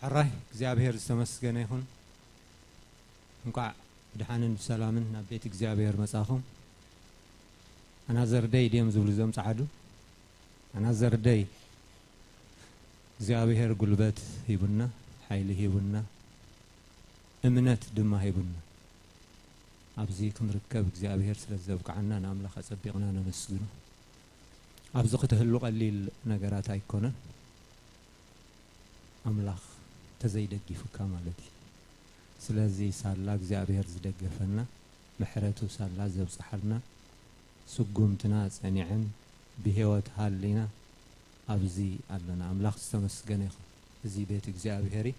ሕራይ እግዚኣብሔር ዝተመስገነ ይኹን። እንቋዕ ብድሓንን ብሰላምን ናብ ቤት እግዚኣብሔር መጻኹም። ኣናዘር ደይ ድዮም ዝብሉ እዞም ጸዓዱ? ኣናዘር ደይ እግዚኣብሔር ጉልበት ሂቡና፣ ሓይሊ ሂቡና፣ እምነት ድማ ሂቡና። ኣብዚ ክንርከብ እግዚኣብሔር ስለ ዘብቅዓና ንኣምላኽ ኣጸቢቕና ነመስግኖ። ኣብዚ ክትህሉ ቀሊል ነገራት ኣይኮነን። ኣምላኽ ተዘይደጊፉካ ማለት እዩ። ስለዚ ሳላ እግዚኣብሔር ዝደገፈና፣ ምሕረቱ ሳላ ዘብጽሓልና፣ ስጉምትና ጸኒዐን ብህይወት ሃሊና ኣብዚ ኣለና። ኣምላኽ ዝተመስገነ ይኹን። እዚ ቤት እግዚኣብሔር እዩ።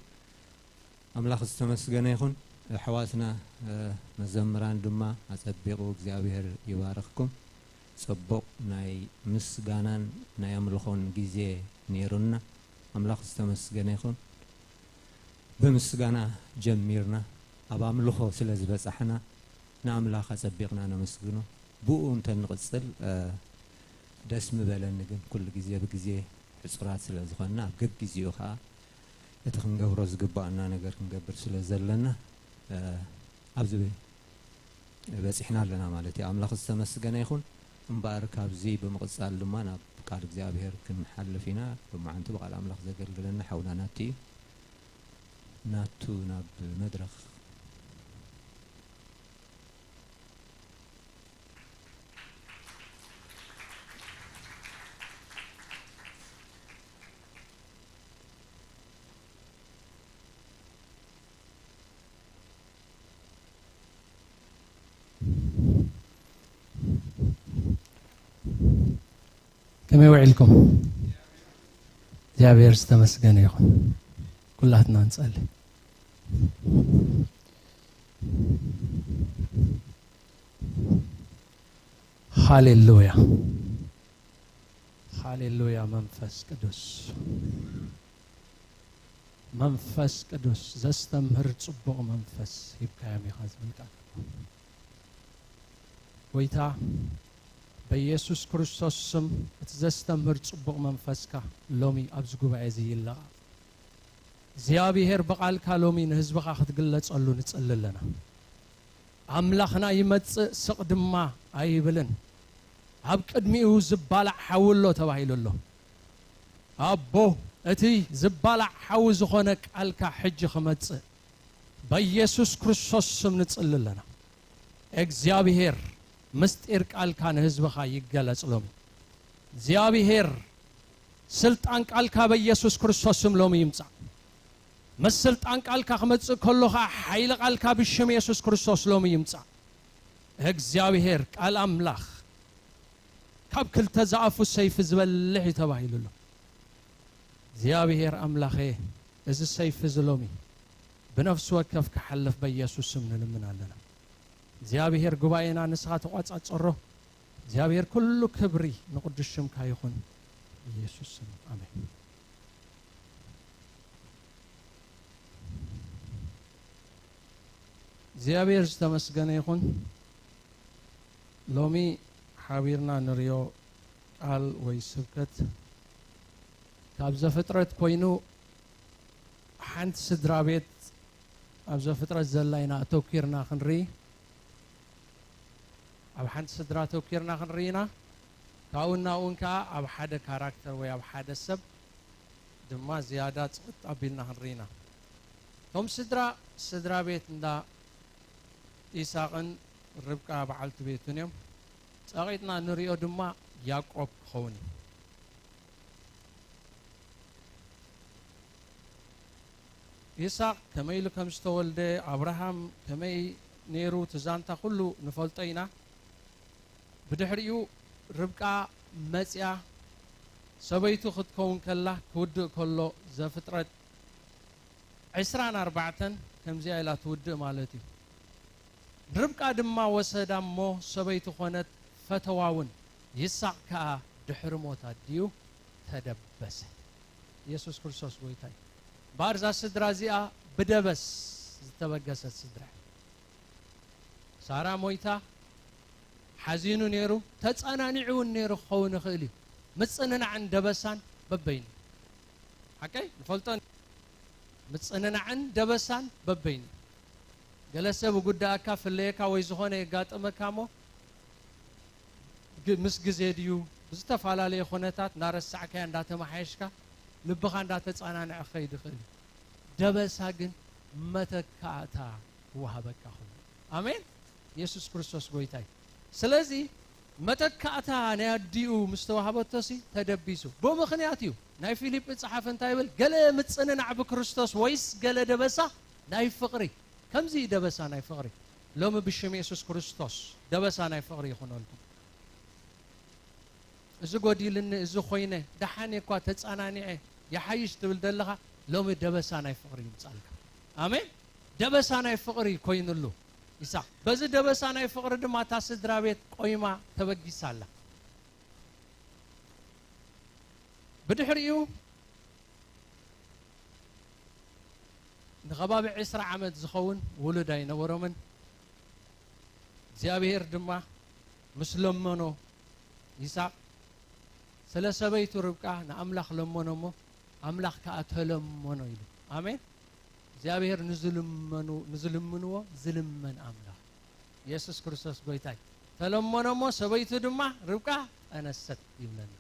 ኣምላኽ ዝተመስገነ ይኹን። ኣሕዋትና፣ እ፣ መዘምራን ድማ ኣጸቢቑ እግዚኣብሔር ይባርኽኩም። ጽቡቕ ናይ ምስጋናን ናይ ኣምልኾን ግዜ ነይሩና። ኣምላኽ ዝተመስገነ ይኹን። ብምስጋና ጀሚርና ኣብ ኣምልኾ ስለ ዝበጻሕና ንኣምላኽ ኣጸቢቕና ነመስግኖ። ብኡ እንተ ንቕጽል፣ እ፣ ደስ ምበለኒ፣ ግን ኩሉ ግዜ ብግዜ ሕጹራት ስለ ዝኾንና ኣብ ገግዜኡ ኸኣ እቲ ክንገብሮ ዝግባኣና ነገር ክንገብር ስለ ዘለና፣ እ፣ ኣብዚ በጺሕና ኣለና ማለት እዩ። ኣምላኽ ዝተመስገነ ይኹን። እምበኣር ካብዚ ብምቕጻል ድማ ናብ ቃል እግዚኣብሔር ክንሓልፍ ኢና። ብመዓንቲ ብቓል ኣምላኽ ዘገልግለና ሓውና ናቲ እዩ። ናቱ ናብ መድረኽ። ከመይ ውዒልኩም? እግዚኣብሔር ዝተመስገነ ይኹን። ኩላትና ንጸሊ። ሃሌሉያ፣ ሃሌሉያ። መንፈስ ቅዱስ፣ መንፈስ ቅዱስ ዘስተምህር ጽቡቕ መንፈስ ሂብካዮም ኢኻ ዝብል ቃል። ጎይታ፣ በኢየሱስ ክርስቶስ ስም እቲ ዘስተምህር ጽቡቕ መንፈስካ ሎሚ ኣብዚ ጉባኤ እዚ ይለቓቕ። እግዚኣብሔር ብቓልካ ሎሚ ንህዝብኻ ክትግለጸሉ ንጽሊ ኣለና። ኣምላኽና ይመጽእ ስቕ ድማ ኣይብልን። ኣብ ቅድሚኡ ዝባላዕ ሓዊ ኣሎ ተባሂሉ ኣሎ። ኣቦ፣ እቲ ዝባላዕ ሓዊ ዝኾነ ቃልካ ሕጂ ክመጽእ በኢየሱስ ክርስቶስ ስም ንጽሊ ኣለና። እግዚኣብሔር ምስጢር ቃልካ ንህዝብኻ ይገለጽ ሎሚ። እግዚኣብሔር ስልጣን ቃልካ በኢየሱስ ክርስቶስ ስም ሎሚ ይምጻእ። ምስ ስልጣን ቃልካ ክመጽእ ከሎ ኸዓ ሓይሊ ቃልካ ብሽም የሱስ ክርስቶስ ሎሚ ይምጻእ። እግዚኣብሔር ቃል ኣምላኽ ካብ ክልተ ዝኣፉ ሰይፊ ዝበልሕ እዩ ተባሂሉ ኣሎ። እግዚኣብሔር ኣምላኸ፣ እዚ ሰይፊ እዚ ሎሚ ብነፍሲ ወከፍ ክሓልፍ በኢየሱስ ስም ንልምን ኣለና። እግዚኣብሔር ጉባኤና ንስኻ ተቋጻጸሮ። እግዚኣብሔር ኩሉ ክብሪ ንቅዱስ ሽምካ ይኹን። ኢየሱስ ስም ኣሜን። እግዚኣብሔር ዝተመስገነ ይኹን። ሎሚ ሓቢርና ንሪኦ ቃል ወይ ስብከት ካብ ዘፍጥረት ኮይኑ ሓንቲ ስድራ ቤት ኣብ ዘፍጥረት ዘላ ኢና ኣተኪርና ክንርኢ። ኣብ ሓንቲ ስድራ ኣተኪርና ክንርኢ ኢና። ካብኡ እናብኡን ከኣ ኣብ ሓደ ካራክተር ወይ ኣብ ሓደ ሰብ ድማ ዝያዳ ጽቕጥ ኣቢልና ክንርኢ ኢና። እቶም ስድራ፣ ስድራ ቤት እንዳ ኢሳቕን ርብቃ በዓልቲ ቤቱን እዮም። ጸቒጥና ንሪኦ ድማ ያዕቆብ ክኸውን እዩ። ይስሐቅ ከመይ ኢሉ ከም ዝተወልደ፣ ኣብርሃም ከመይ ነይሩ፣ እቲ ዛንታ ኩሉ ንፈልጦ ኢና። ብድሕሪኡ ርብቃ መጽያ ሰበይቱ ክትከውን ከላ ክውድእ ከሎ ዘፍጥረት ዕስራን ኣርባዕተን ከምዚኣ ኢላ ትውድእ ማለት እዩ። ርብቃ ድማ ወሰዳ እሞ ሰበይቱ ኾነት፣ ፈተዋ እውን። ይስሐቅ ከኣ ድሕሪ ሞት ኣዲኡ ተደበሰ። ኢየሱስ ክርስቶስ ጐይታ እዩ። እምበኣር እዛ ስድራ እዚኣ ብደበስ ዝተበገሰት ስድራ እያ። ሳራ ሞይታ፣ ሓዚኑ ነይሩ፣ ተጸናኒዑ እውን ነይሩ ክኸውን ይኽእል እዩ። ምጽንናዕን ደበሳን በበይኑ። ሓቀይ ንፈልጦ። ምጽንናዕን ደበሳን በበይኑ። ገለ ሰብ ጉዳኣካ፣ ፍለየካ ወይ ዝኾነ የጋጥመካ እሞ፣ ግ-፣ ምስ ግዜ ድዩ፣ ብዝተፈላለየ ኩነታት እንዳረሳዕካያ፣ እንዳተመሓየሽካ፣ ልብኻ እንዳተጸናንዐ ክኸይድ ይኽእል እዩ። ደበሳ ግን መተካእታ ክወሃበካ ኮይኑ። ኣሜን። የሱስ ክርስቶስ ጎይታ እዩ። ስለዚ መተካእታ ናይ ኣዲኡ ምስ ተዋህበቶሲ ተደቢሱ። ብኡ ምኽንያት እዩ ናይ ፊልጲ ጸሓፊ እንታይ ይብል? "ገለ ምጽንናዕ ብክርስቶስ ወይስ ገለ ደበሳ ናይ ፍቕሪ?" ከምዚ እዩ ደበሳ ናይ ፍቕሪ። ሎሚ ብሽም የሱስ ክርስቶስ ደበሳ ናይ ፍቕሪ ይኹነልኩም። እዚ ጎዲልኒ፣ እዚ ኮይነ፣ ደሓን እኳ ተጸናኒዐ፣ ይሓይሽ ትብል ዘለኻ፣ ሎሚ ደበሳ ናይ ፍቕሪ ይምጻልካ። ኣሜን። ደበሳ ናይ ፍቕሪ ኮይኑሉ ይስሐቅ። በዚ ደበሳ ናይ ፍቕሪ ድማ እታ ስድራ ቤት ቆይማ ተበጊሳ ኣላ። ብድሕሪኡ ንኸባቢ ዕስራ ዓመት ዝኸውን ውሉድ ኣይነበሮምን። እግዚኣብሔር ድማ ምስ ለመኖ ይስሐቅ፣ ስለ ሰበይቱ ርብቃ ንኣምላኽ ለመኖ እሞ፣ ኣምላኽ ከኣ ተለመኖ ኢሉ። ኣሜን። እግዚኣብሔር ንዝልመኑ-፣ ንዝልምንዎ ዝልመን ኣምላኽ። የሱስ ክርስቶስ ጎይታይ። ተለመኖ እሞ፣ ሰበይቱ ድማ ርብቃ ጠነሰት ይብለና።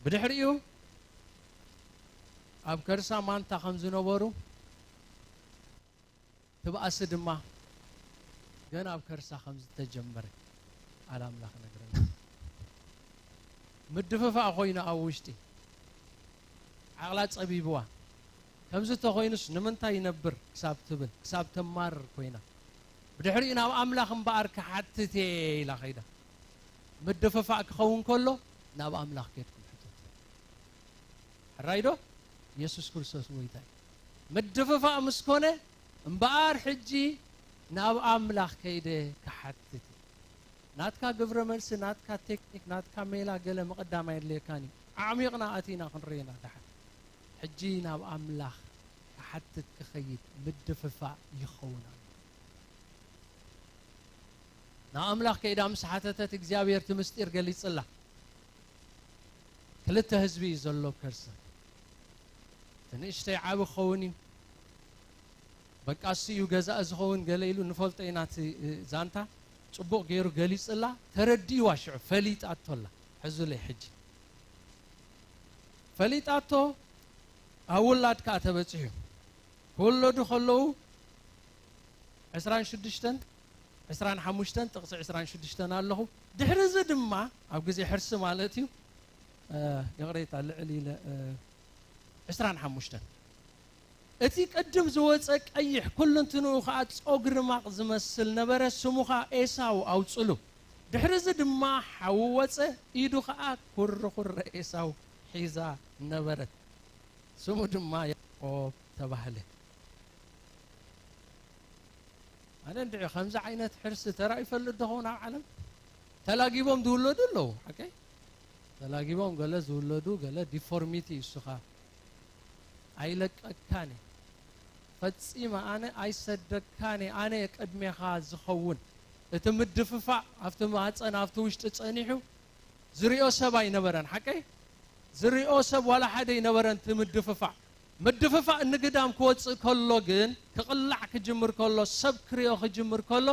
ብድሕሪኡ ኣብ ከርሳ ማንታ ከም ዝነበሩ፣ ትብኣሲ ድማ ገና ኣብ ከርሳ ከም ዝተጀመረ ቃል ኣምላኽ ነግረና። ምድፍፋእ ኮይኑ ኣብ ውሽጢ ዓቕላ ጸቢብዋ። ከምዚ ተኾይኑስ ንምንታይ ይነብር ክሳብ ትብል፣ ክሳብ ተማርር ኮይና። ብድሕሪኡ ናብ ኣምላኽ እምበኣር ክሓትት እየ ኢላ ኸይዳ። ምድፍፋእ ክኸውን ከሎ ናብ ኣምላኽ ኬድኩም ሕተቱ። ሕራይ ዶ? የሱስ ክርስቶስ ጎይታ እዩ። ምድፍፋእ ምስ ኮነ እምበኣር ሕጂ ናብ ኣምላኽ ከይደ ክሓትት እየ። ናትካ ግብረ መልሲ፣ ናትካ ቴክኒክ፣ ናትካ ሜላ ገለ ምቕዳም ኣየድልየካን እዩ። ኣዕሚቕና ኣቲና ክንርእየና ደሓን። ሕጂ ናብ ኣምላኽ ክሓትት ክኸይድ ምድፍፋእ ይኸውን ኣሎ። ናብ ኣምላኽ ከይዳ ምስ ሓተተት እግዚኣብሔር እቲ ምስጢር ገሊጽላ። ክልተ ህዝቢ እዩ ዘሎ ኣብ ከርሳ። እቲ ንእሽተይ ዓቢ ክኸውን እዩ። በቃ እሱ እዩ ገዛኢ ዝኸውን ገለ ኢሉ ንፈልጦ ኢና እቲ፣ እ፣ ዛንታ ጽቡቕ ገይሩ ገሊጽላ። ተረዲእዋ ሽዑ ፈሊጣቶ ኣላ። ሕዙለይ ሕጂ። ፈሊጣቶ ኣብ ውላድ ከኣ ተበጺሑ። ክውለዱ ከለዉ ዕስራን ሽዱሽተን፣ ዕስራን ሓሙሽተን ጥቕሲ ዕስራን ሽዱሽተን ኣለኹ። ድሕሪ እዚ ድማ ኣብ ግዜ ሕርሲ ማለት እዩ፣ እ፣ ይቕሬታ ልዕል ኢለ፣ እ፣ ዕስራን ሓሙሽተን። እቲ ቅድም ዝወጸ ቀይሕ፣ ኩሉ እንትንኡ ኸኣ ጸጉሪ ማቕ ዝመስል ነበረ፣ ስሙ ኸኣ ኤሳው ኣውጽሉ። ድሕሪ እዚ ድማ ሓዊ ወጸ፣ ኢዱ ኸኣ ኩርኹረ ኤሳው ሒዛ ነበረት። ስሙ ድማ ያዕቆብ ተባህለ። ኣነ እንድዒ ከምዚ ዓይነት ሕርሲ ተራእዩ ይፈልጥ ዶ ኸውን ኣብ ዓለም? ተላጊቦም ዝውለዱ ኣለዉ፣ ሓቀይ? ተላጊቦም ገለ ዝውለዱ፣ ገለ ዲፎርሚቲ እዩ። እሱኻ ኣይለቀካን እየ። ፈጺመ ኣነ ኣይሰደካን እየ። ኣነ እየ ቅድሜኻ ዝኸውን። እቲ ምድፍፋእ ኣብቲ ማህጸን፣ ኣብቲ ውሽጢ ጸኒሑ ዝሪኦ ሰብ ኣይነበረን። ሓቀይ? ዝሪኦ ሰብ ዋላ ሓደ ኣይነበረን። እቲ ምድፍፋእ፣ ምድፍፋእ ንግዳም ክወጽእ ከሎ ግን፣ ክቕላዕ ክጅምር ከሎ፣ ሰብ ክሪኦ ክጅምር ከሎ፣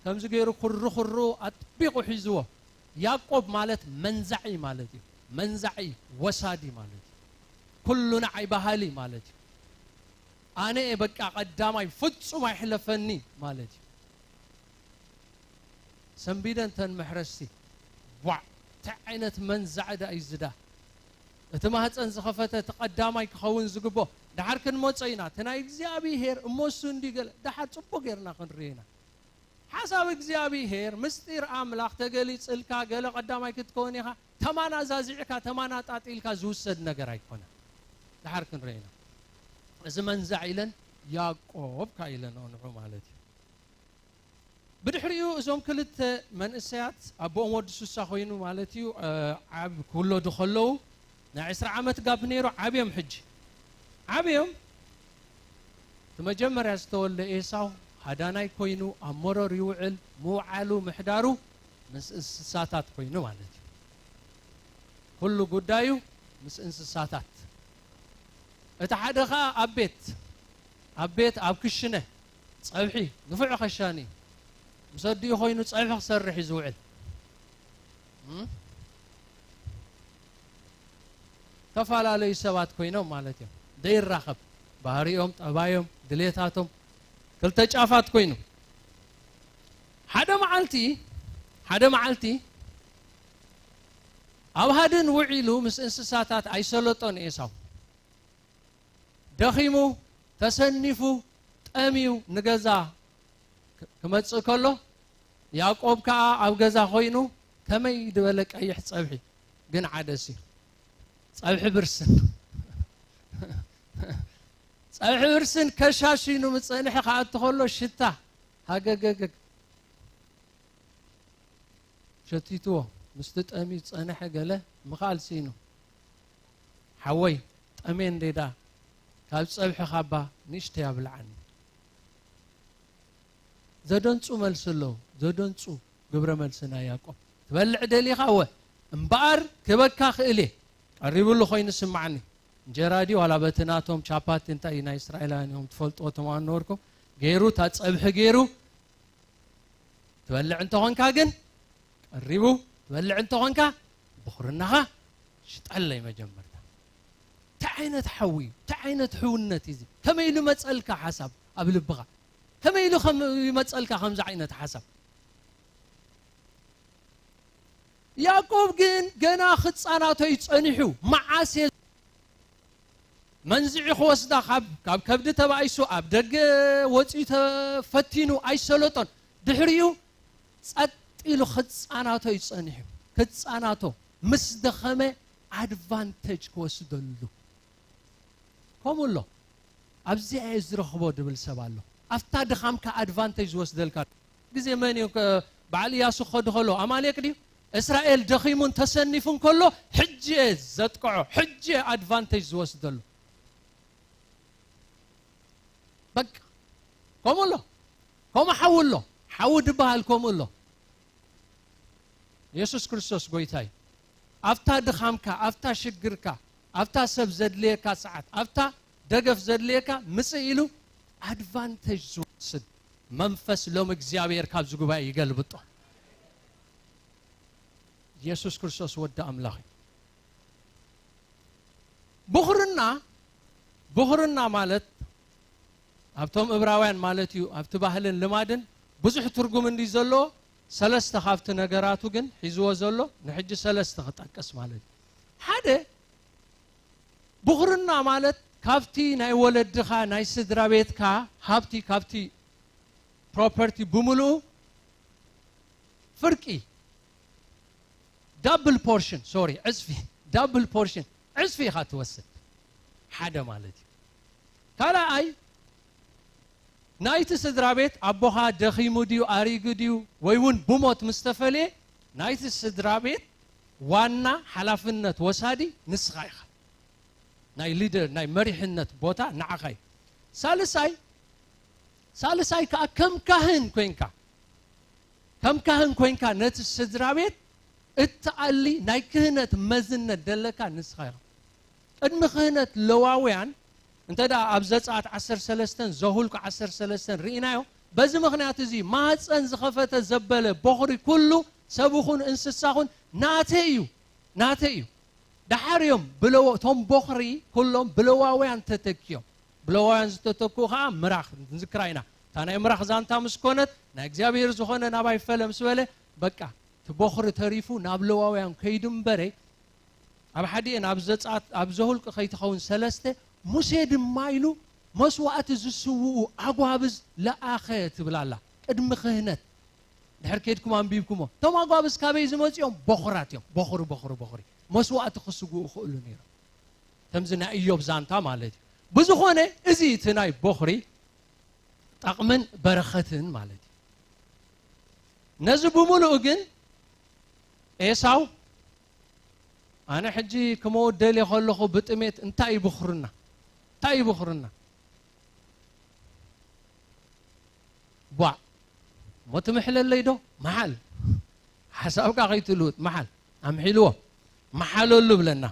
ከምዚ ገይሩ ኩሩ ኩሩ ኣጥቢቑ ሒዝዎ። ያዕቆብ ማለት መንዛዒ ማለት እዩ። መንዛዒ፣ ወሳዲ ማለት እዩ። ኩሉ ንዓይ በሃሊ ማለት እዩ። ኣነ እየ በቃ ቀዳማይ፣ ፍጹም ኣይሕለፈኒ ማለት እዩ። ሰንቢደን እተን መሕረስቲ፣ ዋዕ፣ እንታይ ዓይነት መንዛዒ ደኣ እዩ ዝዳ? እቲ ማህፀን ዝኸፈተ እቲ ቀዳማይ ክኸውን ዝግቦ። ደሓር ክንመጾ ኢና። እቲ ናይ እግዚኣብሄር እሞ እሱ እንዲ ገለ፣ ደሓር ጽቡቕ ጌርና ክንርኢ ኢና። ሓሳብ እግዚኣብሄር፣ ምስጢር ኣምላኽ ተገሊጽልካ፣ ገለ ቀዳማይ ክትከውን ኢኻ፣ ተማን ኣዛዚዕካ፣ ተማን ኣጣጢልካ ዝውሰድ ነገር ኣይኮነን። ደሓር ክንርኢ ኢና። እዚ መንዛዕ ኢለን ያዕቆብ ከኣ ኢለንኦ ንዑ ማለት እዩ። ብድሕሪኡ እዞም ክልተ መንእሰያት፣ ኣቦኦም ወዲ ሱሳ ኮይኑ ማለት እዩ፣ እ፣ ዓብ-፣ ክውለዱ ከለዉ ናይ ዕስራ ዓመት ጋፕ ነይሩ፣ ዓብዮም ሕጂ። ዓብዮም እቲ መጀመርያ ዝተወልደ ኤሳው ሃዳናይ ኮይኑ ኣብ መሮር ይውዕል፣ ምውዓሉ ምሕዳሩ ምስ እንስሳታት ኮይኑ ማለት እዩ። ኩሉ ጉዳዩ ምስ እንስሳታት። እቲ ሓደ ኸኣ ኣብ ቤት ኣብ ቤት ኣብ ክሽነ ጸብሒ ንፉዕ ኸሻኒ ምስ ኣዲኡ ኮይኑ ጸብሒ ክሰርሕ እዩ ዝውዕል። እም? ተፈላለዩ ሰባት ኮይኖም ማለት እዮም። ዘይራኸብ ባህሪኦም፣ ጠባዮም፣ ድሌታቶም ክልተ ጫፋት ኮይኑ ሓደ መዓልቲ ሓደ መዓልቲ ኣብ ሃድን ውዒሉ ምስ እንስሳታት ኣይሰለጦን ኤሳው። ደኺሙ፣ ተሰኒፉ፣ ጠምዩ ንገዛ ክ- ክመጽእ ከሎ፣ ያዕቆብ ከኣ ኣብ ገዛ ኮይኑ ከመይ ዝበለ ቀይሕ ጸብሒ፣ ግን ዓደሲ፣ ጸብሒ ብርስን፣ ጸብሒ ብርስን ከሻሺኑ ምጸንሐ ክኣቱ ከሎ ሽታ ሃገገገግ ሸቲትዎ። ምስቲ ጠምዩ ዝጸንሐ ገለ ምኽኣል ስኢኑ። ሓወይ፣ ጠምየ እንዴ ደኣ ካብ ጸብሒ ካባ ንእሽተይ ኣብልዓኒ። ዘደንጹ መልሲ ኣለዉ፣ ዘደንጹ ግብረ መልሲ ናይ ያዕቆብ። ትበልዕ ደሊኻ? እወ፣ እምበኣር ክበካ ክእል እየ። ቀሪቡሉ ኮይኑ ስምዓኒ። እንጀራ ድዩ ዋላ በቲ ናቶም ቻፓቲ እንታይ ናይ እስራኤላውያን እዮም ትፈልጥዎ እቶም ኣነበርኩም። ገይሩ፣ እታ ጸብሒ ገይሩ፣ ትበልዕ እንተኾንካ ግን ቀሪቡ፣ ትበልዕ እንተኾንካ ብኹርናኻ ሽጠለይ መጀመርታ። እንታይ ዓይነት ሓዊ እዩ? እንታይ ዓይነት ሕውነት እዩ እዚ? ከመይ ኢሉ መጸልካ ሓሳብ ኣብ ልብኻ? ከመይ ኢሉ ከም ይመጸልካ ከምዚ ዓይነት ሓሳብ? ያዕቆብ ግን ገና ክጻናቶ እዩ ጸኒሑ። መዓስ እየ መንዚዑ ክወስዳ ካብ ካብ ከብዲ ተባኢሱ ኣብ ደገ ወጺኡ ተፈቲኑ ኣይሰለጦን። ድሕሪኡ ጸጥ ኢሉ ክጻናቶ እዩ ጸኒሑ። ክጻናቶ ምስ ደኸመ ኣድቫንቴጅ ክወስደሉ። ከምኡ ኣሎ። ኣብዚኣ እየ ዝረኽቦ ድብል ሰብ ኣሎ። ኣብታ ድኻምካ ኣድቫንቴጅ ዝወስደልካ። ግዜ መን እዩ ከ-፣ በዓል እያሱ ክኸዱ ከሎ ኣማሌቅ ድዩ? እስራኤል ደኺሙን ተሰኒፉን ከሎ ሕጂ እየ ዘጥቅዖ፣ ሕጂ እየ ኣድቫንቴጅ ዝወስደሉ። በቃ ከምኡ ኣሎ። ከምኡ ሓዊ ኣሎ። ሓዊ ድበሃል ከምኡ ኣሎ። የሱስ ክርስቶስ ጎይታ እዩ። ኣብታ ድኻምካ፣ ኣብታ ሽግርካ፣ ኣብታ ሰብ ዘድልየካ ሰዓት፣ ኣብታ ደገፍ ዘድልየካ ምጽእ ኢሉ ኣድቫንቴጅ ዝወስድ መንፈስ ሎም እግዚኣብሔር ካብዚ ጉባኤ ይገልብጦ። የሱስ ክርስቶስ ወዲ ኣምላኽ እዩ። ብኹርና ብኹርና ማለት ኣብቶም እብራውያን ማለት እዩ። ኣብቲ ባህልን ልማድን ብዙሕ ትርጉም እንዲ ዘለዎ ሰለስተ ካብቲ ነገራቱ ግን ሒዝዎ ዘሎ ንሕጂ ሰለስተ ክጠቅስ ማለት እዩ። ሓደ ብኹርና ማለት ካብቲ ናይ ወለድኻ ናይ ስድራ ቤትካ ሃብቲ ካብቲ ፕሮፐርቲ ብምልኡ ፍርቂ ዳብል ፖርሽን ሶሪ ዕፅፊ ዳብል ፖርሽን ዕፅፊ ኢኻ ትወስድ ሓደ ማለት እዩ። ካልኣይ ናይቲ ስድራ ቤት ኣቦኻ ደኺሙ ድዩ ኣሪጉ ድዩ ወይ እውን ብሞት ምስ ተፈልየ ናይቲ ስድራ ቤት ዋና ሓላፍነት ወሳዲ ንስኻ ኢኻ። ናይ ሊደር ናይ መሪሕነት ቦታ ንዓኻ እዩ። ሳልሳይ ሳልሳይ ከዓ ከም ካህን ኮይንካ ከም ካህን ኮይንካ ነቲ ስድራ ቤት እትኣሊ ናይ ክህነት መዝነት ደለካ ንስኻ ኢኻ። ቅድሚ ክህነት ለዋውያን እንተ ደኣ ኣብ ዘጸኣት ዓሰርተ ሰለስተ ዘሁልቁ ዓሰርተ ሰለስተ ርኢናዮ። በዚ ምኽንያት እዚ ማህፀን ዝኸፈተ ዘበለ ቦኽሪ ኩሉ ሰብ ኹን እንስሳ ኹን ናተይ እዩ ናተይ እዩ። ደሓር እዮም ብለዎ እቶም ቦኽሪ ኩሎም ብለዋውያን ተተኪዮም። ብለዋውያን ዝተተክኡ ከዓ ምራኽ ንዝክራ ኢና። እታ ናይ ምራኽ ዛንታ ምስ ኮነት ናይ እግዚኣብሔር ዝኾነ ናባይ ፈለ ምስ በለ በቃ እቲ ቦኽሪ ተሪፉ ናብ ለዋውያን ከይዱ እምበረ ኣብ ሓዲኤን ኣብ ዘጻት ኣብ ዘሁልቂ ከይትኸውን ሰለስተ ሙሴ ድማ ኢሉ መስዋእቲ ዝስውኡ ኣጓብዝ ለኣኸ ትብል ኣላ። ቅድሚ ክህነት ድሕር ከድኩም ኣንቢብኩሞ እቶም ኣጓብዝ ካበይ ዝመፅኦም ቦኽራት እዮም። ቦኽሪ ቦኽሪ ቦኽሪ መስዋእቲ ክስውኡ ክእሉ ነይሮም። ከምዚ ናይ እዮብ ዛንታ ማለት እዩ። ብዝኾነ እዚ እቲ ናይ ቦኽሪ ጠቕምን በረኸትን ማለት እዩ። ነዚ ብምሉኡ ግን ኤሳው ኣነ ሕጂ ክመውት ደልየ ከለኹ ብጥሜት እንታይ እዩ ብኽርና እንታይ እዩ ብኽርና ቧዕ እሞ ትምሕለለይ ዶ መሓል ሓሳብካ ከይትልውጥ መሓል ኣምሒልዎ መሓለሉ ብለና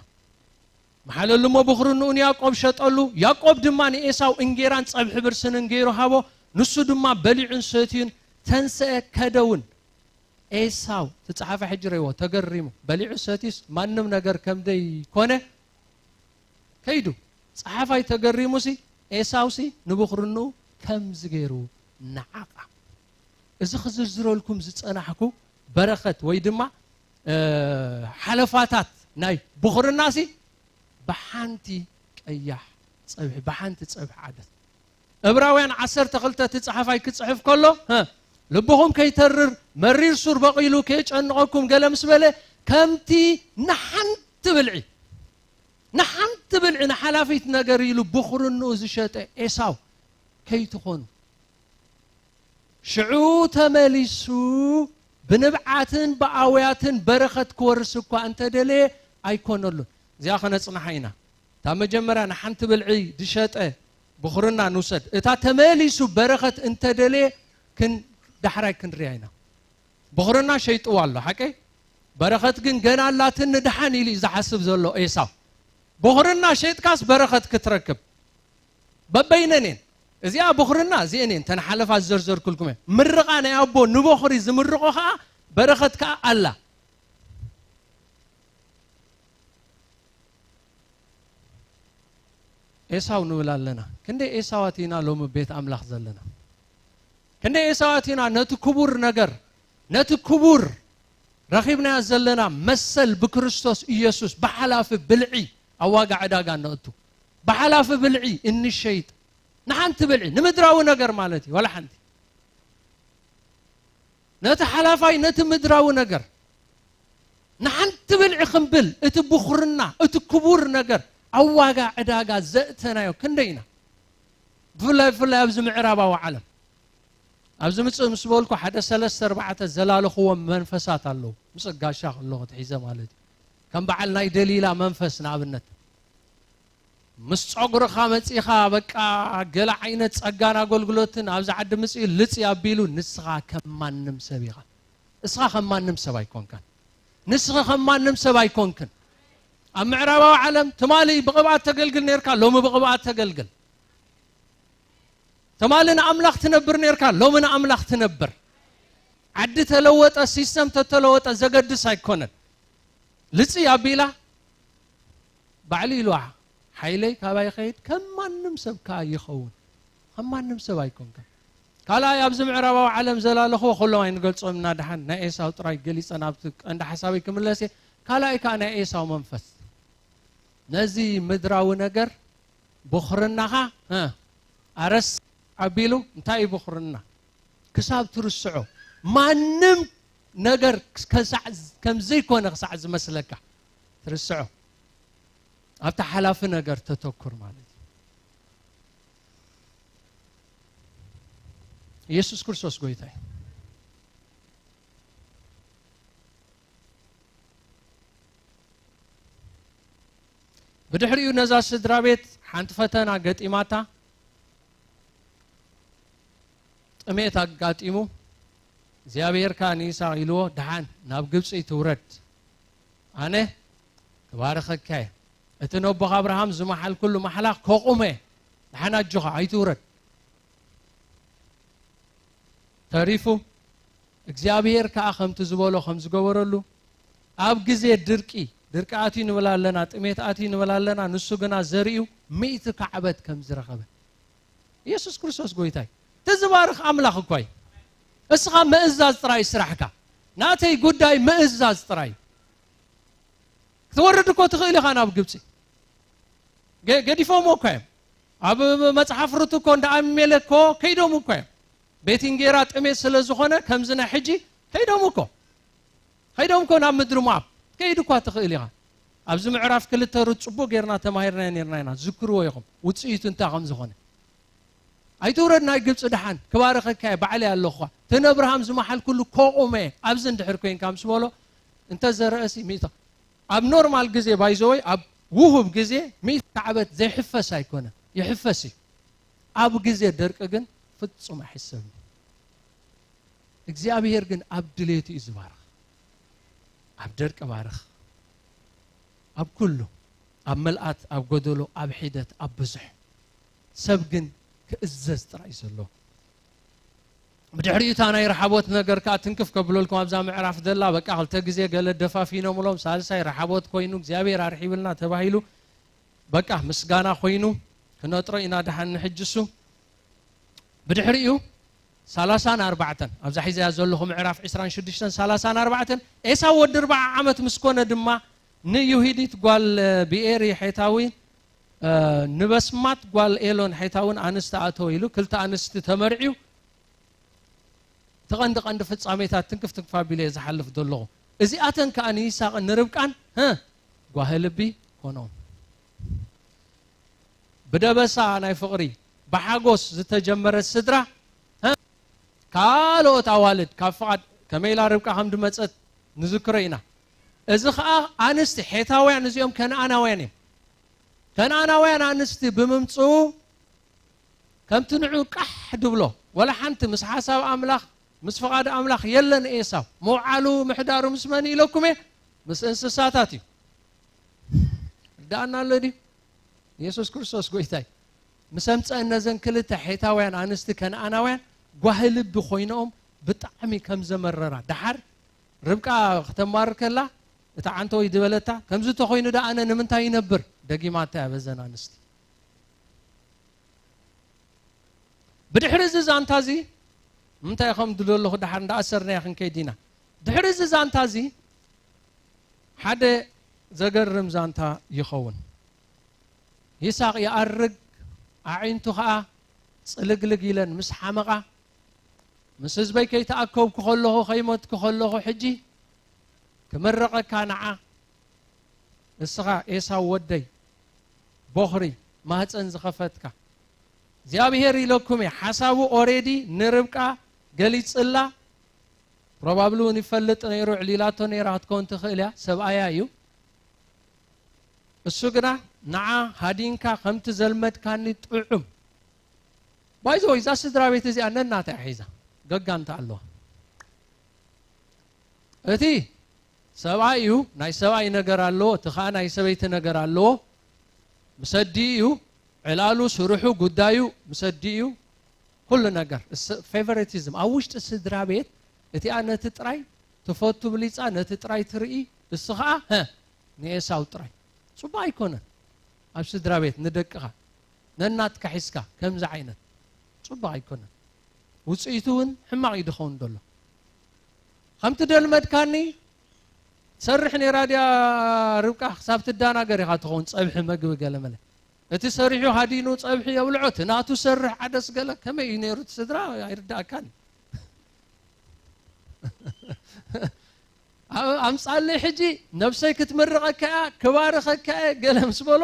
መሓለሉ እሞ ብኽርንኡ ንያዕቆብ ሸጠሉ። ያዕቆብ ድማ ንኤሳው እንጌራን ጸብሒ ብርስንን ገይሩ ሃቦ። ንሱ ድማ በሊዑን ሰትዩን ተንስአ፣ ከደ እውን። ኤሳው፣ እቲ ጸሓፋይ ሕጂ ረእይዎ፣ ተገሪሙ። በሊዑ ሰትዩስ ማንም ነገር ከም ደይኮነ ከይዱ። ጸሓፋይ ተገሪሙሲ፣ ኤሳውሲ ንብኽርንኡ ከምዚ ገይሩ ነዓቓ። እዚ ክዝርዝረልኩም ዝጸናሕኩ በረኸት ወይ ድማ፣ እ፣ ሓለፋታት ናይ ብኹርናሲ ብሓንቲ ቀያሕ ጸብሒ፣ ብሓንቲ ጸብሒ ዓደስ። ዕብራውያን ዓሰርተ ክልተ እቲ ጸሓፋይ ክጽሕፍ ከሎ፣ ሀ፣ ልብኹም ከይተርር፣ መሪር ሱር በቒሉ ከየጨንቐኩም ገለ ምስ በለ፣ ከምቲ ንሓንቲ ብልዒ፣ ንሓንቲ ብልዒ ንሓላፊት ነገር ኢሉ ብኹርንኡ ዝሸጠ ኤሳው ከይትኾኑ። ሽዑ ተመሊሱ ብንብዓትን ብኣውያትን በረኸት ክወርስ እኳ እንተደለየ ኣይኮነሉን። እዚኣ ከነጽንሓ ኢና። እታ መጀመርያ ንሓንቲ ብልዒ ዝሸጠ ብኹርና ንውሰድ። እታ ተመሊሱ በረኸት እንተደለየ ክን-፣ ዳሕራይ ክንሪኣ ኢና። ብኹርና ሸይጥዋ ኣሎ፣ ሓቀይ? በረኸት ግን ገና ኣላትኒ ደሓን ኢሉ እዩ ዝሓስብ ዘሎ ኤሳው። ብኹርና ሸይጥካስ በረኸት ክትረክብ። በበይነን እየን። እዚኣ ብኹርና እዚአን እየን፣ እተን ሓለፋ ዝዘርዘርኩልኩም እየን። ምርቓ ናይ ኣቦ ንበኹሪ ዝምርቖ ኸኣ በረኸት ከኣ ኣላ። ኤሳው ንብል ኣለና። ክንደይ ኤሳዋት ኢና ሎሚ ቤት ኣምላኽ ዘለና? ክንደይ ኤሳዋት ኢና ነቲ ክቡር ነገር፣ ነቲ ክቡር ረኺብናዮ ዘለና መሰል ብክርስቶስ ኢየሱስ ብሓላፊ ብልዒ ኣብ ዋጋ ዕዳጋ ነእቱ? ብሓላፊ ብልዒ እንሸይጥ። ንሓንቲ ብልዒ፣ ንምድራዊ ነገር ማለት እዩ፣ ዋላ ሓንቲ። ነቲ ሓላፋይ፣ ነቲ ምድራዊ ነገር፣ ንሓንቲ ብልዒ ክንብል፣ እቲ ብኹርና፣ እቲ ክቡር ነገር ኣብ ዋጋ ዕዳጋ ዘእተናዮ ክንደይ ኢና? ብፍላይ፣ ብፍላይ ኣብዚ ምዕራባዊ ዓለም። ኣብዚ ምጽእ ምስ በልኩ፣ ሓደ ሰለስተ ኣርባዕተ ዘላለኽዎም መንፈሳት ኣለዉ። ምጽእ ጋሻ ከለኹ ትሒዘ ማለት እዩ። ከም በዓል ናይ ደሊላ መንፈስ ንኣብነት። ምስ ጸጉርኻ መጺኻ፣ በቃ፣ ገለ ዓይነት ጸጋን ኣገልግሎትን ኣብዚ ዓዲ ምጽኡ ልጽ ኣቢሉ፣ ንስኻ ከም ማንም ሰብ ኢኻ። እስኻ ከም ማንም ሰብ ኣይኮንካን። ንስኺ ከም ማንም ሰብ ኣይኮንክን። ኣብ ምዕራባዊ ዓለም ትማሊ ብቕብኣት ተገልግል ነርካ፣ ሎሚ ብቕብኣት ተገልግል። ትማሊ ንኣምላኽ ትነብር ነርካ፣ ሎሚ ንኣምላኽ ትነብር። ዓዲ ተለወጠ፣ ሲስተም ተተለወጠ ዘገድስ ኣይኮነን። ልጽ ኣቢላ ባዕሉ ኢልዋ፣ ሓይለይ ካባይ ይኸይድ፣ ከም ማንም ሰብ ከኣ ይኸውን። ከም ማንም ሰብ ኣይኮንካን። ካልኣይ፣ ኣብዚ ምዕራባዊ ዓለም ዘላለኽዎ ኩሎም ኣይንገልጾም ኢና፣ ደሓን ናይ ኤሳው ጥራይ ገሊጸ ናብቲ ቀንዲ ሓሳበይ ክምለስ እየ። ካልኣይ ከኣ ናይ ኤሳው መንፈስ። ነዚ ምድራዊ ነገር ብኹርናኻ፣ እ፣ ኣረስ ኣቢሉ፣ እንታይ እዩ ብኹርና? ክሳብ ትርስዖ። ማንም ነገር ከሳዕ፣ ከም ዘይኮነ ክሳዕ ዝመስለካ ትርስዖ። ኣብቲ ሓላፊ ነገር ተተኩር ማለት እዩ። ኢየሱስ ክርስቶስ ጎይታ እዩ። ብድሕሪኡ ነዛ ስድራ ቤት ሓንቲ ፈተና ገጢማታ፣ ጥሜት ኣጋጢሙ፣ እግዚኣብሔር ከኣ ንይስሐቅ ኢልዎ፣ ደሓን ናብ ግብጺ ትውረድ፣ ኣነ ክባርኸካ እየ፣ እቲ ነቦኻ ኣብርሃም ዝመሓልኩሉ ማሕላ ከቑመ፣ ደሓን ኣጆኻ ኣይትውረድ። ተሪፉ እግዚኣብሔር ከኣ ከምቲ ዝበሎ ከም ዝገበረሉ፣ ኣብ ግዜ ድርቂ፣ ድርቂ ኣትዩ ንብል ኣለና፣ ጥሜት ኣትዩ ንብል ኣለና፣ ንሱ ግና ዘሪኡ ሚእቲ ካዕበት ከም ዝረኸበ። ኢየሱስ ክርስቶስ ጎይታይ። እቲ ዝባርኽ ኣምላኽ እኳ እዩ። እስኻ ምእዛዝ ጥራይ ስራሕካ። ናተይ ጉዳይ ምእዛዝ ጥራይ። ክትወርድ እኮ ትኽእል ኢኻ ናብ ግብጺ። ገ-፣ ገዲፎምዎ እኮ እዮም። ኣብ መጽሓፍ ሩት እኮ እንዳ ኣቢሜሌክ እኮ ከይዶም እኮ እዮም። ቤት እንጌራ ጥሜት ስለ ዝኾነ ከምዚ ናይ ሕጂ ከይዶም እኮ። ከይዶም እኮ ናብ ምድሪ ሞኣብ። ከይድ እኳ ትኽእል ኢኻ። ኣብዚ ምዕራፍ ክልተ ሩት ጽቡቕ ጌርና ተማሂርናዮ ኔርና ኢና። ዝክርዎ ኢኹም። ውጽኢቱ እንታይ ከም ዝኾነ። ኣይትውረድ ናይ ግብጺ ደሓን፣ ክባርኸካ እየ፣ ባዕለይ ኣለኹ። እቲ ንኣብርሃም ዝመሓልኩሉ ከቑመ፣ ኣብዚ እንድሕር ኮይንካ ምስ በሎ፣ እንተ ዘርአሲ ሚእቲ፣ ኣብ ኖርማል ግዜ፣ ባይ ዘ ወይ፣ ኣብ ውሁብ ግዜ፣ ሚእቲ ካዕበት ዘይሕፈስ ኣይኮነን፣ ይሕፈስ እዩ። ኣብ ግዜ ደርቂ ግን ፍጹም ኣይሕሰብን እዩ። እግዚኣብሔር ግን ኣብ ድሌቱ እዩ ዝባርኽ። ኣብ ደርቂ ባርኽ። ኣብ ኩሉ። ኣብ ምልኣት፣ ኣብ ጎደሎ፣ ኣብ ሒደት፣ ኣብ ብዙሕ። ሰብ ግን ክእዘዝ ጥራይ ዘሎ። ብድሕሪኡ እታ ናይ ረሓቦት ነገር ከኣ ትንክፍ ከብለልኩም ኣብዛ ምዕራፍ ዘላ፣ በቃ ክልተ ግዜ ገለ ደፋፊኖምሎም፣ ሳልሳይ ረሓቦት ኮይኑ እግዚኣብሔር ኣርሒብልና ተባሂሉ፣ በቃ ምስጋና ኮይኑ ክነጥሮ ኢና። ደሓን ንሕጅሱ ብድሕሪኡ ሰላሳን ኣርባዕተን ኣብዛ ሒዘያ ዘለኹ ምዕራፍ ዕስራን ሽዱሽተን ሰላሳን ኣርባዕተን ኤሳው ወዲ ኣርባዓ ዓመት ምስ ኮነ ድማ ንይሁዲት ጓል ብኤሪ ሔታዊ ንበስማት ጓል ኤሎን ሔታውን ኣንስቲ ኣተወ ኢሉ ክልተ ኣንስቲ ተመርዕዩ። እቲ ቀንዲ ቀንዲ ፍጻሜታት ትንክፍ ትንክፍ ኣቢለ እየ ዝሓልፍ ዘለኹ። እዚኣተን ከኣ ንይስሐቅን ንርብቃን ህ ጓሂ ልቢ ኮኖም። ብደበሳ ናይ ፍቕሪ ብሓጎስ ዝተጀመረት ስድራ ህ ካልኦት ኣዋልድ ካብ ፍቓድ ከመይ ኢላ ርብቃ ከም ድመጸት ንዝክሮ ኢና። እዚ ኸኣ ኣንስቲ ሔታውያን እዚኦም ከነኣናውያን እዮም። ከነኣናውያን ኣንስቲ ብምምጽኡ ከምቲ ንዑ ቃሕ ድብሎ ወላ ሓንቲ ምስ ሓሳብ ኣምላኽ ምስ ፍቓድ ኣምላኽ የለን ኤሳው። መውዓሉ ምሕዳሩ ምስ መን ኢለኩም እየ? ምስ እንስሳታት እዩ። ርዳኣና ኣሎ ድዩ? የሱስ ክርስቶስ ጎይታይ ምስ ኣምፀአን ነዘን ክልተ ሔታውያን ኣንስቲ ከነኣናውያን ጓሂ ልቢ ኮይኖም ብጣዕሚ ከም ዘመረራ። ደሓር ርብቃ ክተማርር ከላ እታ ዓንተወይ ዝበለታ ከምዚ ተኾይኑ ደኣ ኣነ ንምንታይ ይነብር? ደጊማታ እያ በዘን ኣንስቲ። ብድሕሪ እዚ ዛንታ እዚ ምንታይ ከም ድሎ ኣለኹ ደሓር እንዳኣሰርናያ ክንከይድ ኢና። ድሕሪ እዚ ዛንታ እዚ ሓደ ዘገርም ዛንታ ይኸውን። ይስሐቅ ይኣርግ፣ ኣዒንቱ ኸኣ ጽልግልግ ኢለን ምስ ሓመቓ፣ ምስ ህዝበይ ከይተኣከብኩ ከለኹ፣ ከይሞትኩ ከለኹ፣ ሕጂ ክምርቐካ ንዓ፣ እስኻ ኤሳው ወደይ፣ ቦኽሪ፣ ማህፀን ዝኸፈትካ፣ እግዚኣብሄር ኢለኩም እየ። ሓሳቡ ኦሬዲ ንርብቃ ገሊጽላ፣ ፕሮባብሊ እውን ይፈልጥ ነይሩ፣ ዕሊላቶ ነይራ ክትከውን ትኽእል እያ፣ ሰብኣያ እዩ። እሱ ግና ንዓ ሃዲንካ ከምቲ ዘልመድካኒ ጥዑም። ባይዘወይ እዛ ስድራ ቤት እዚኣ ነናታ እያ ሒዛ፣ ገጋንታ ኣለዋ። እቲ ሰብኣይ እዩ፣ ናይ ሰብኣይ ነገር ኣለዎ፣ እቲ ኸኣ ናይ ሰበይቲ ነገር ኣለዎ። ምስ ኣዲኡ እዩ፣ ዕላሉ፣ ስርሑ፣ ጉዳዩ ምስ ኣዲኡ እዩ። ኩሉ ነገር ፌቨሪቲዝም ኣብ ውሽጢ ስድራ ቤት እቲኣ ነቲ ጥራይ ትፈቱ ብሊፃ፣ ነቲ ጥራይ ትርኢ፣ እሱ ኸዓ ሀ ንኤሳው ጥራይ። ፅቡቅ ኣይኮነን። ኣብ ስድራ ቤት ንደቅኻ ነናትካ ሒዝካ ከምዚ ዓይነት ፅቡቅ ኣይኮነን። ውፅኢቱ እውን ሕማቅ እዩ ድኸውን ዘሎ። ከምቲ ደልመድካኒ ትሰርሕ ነይራ ድያ ርብቃ? ክሳብ ትዳናገር ኢኻ ትኸውን፣ ፀብሒ መግቢ ገለመለ። እቲ ሰሪሑ ሃዲኑ ፀብሒ የብልዖ፣ እቲ ናቱ ሰርሕ ዓደስ ገለ። ከመይ እዩ ነይሩ እቲ ስድራ? ኣይርዳእካን። ኣምፃለይ ሕጂ፣ ነብሰይ ክትምርቐካ እያ፣ ክባርኸካ እየ ገለ ምስ በሎ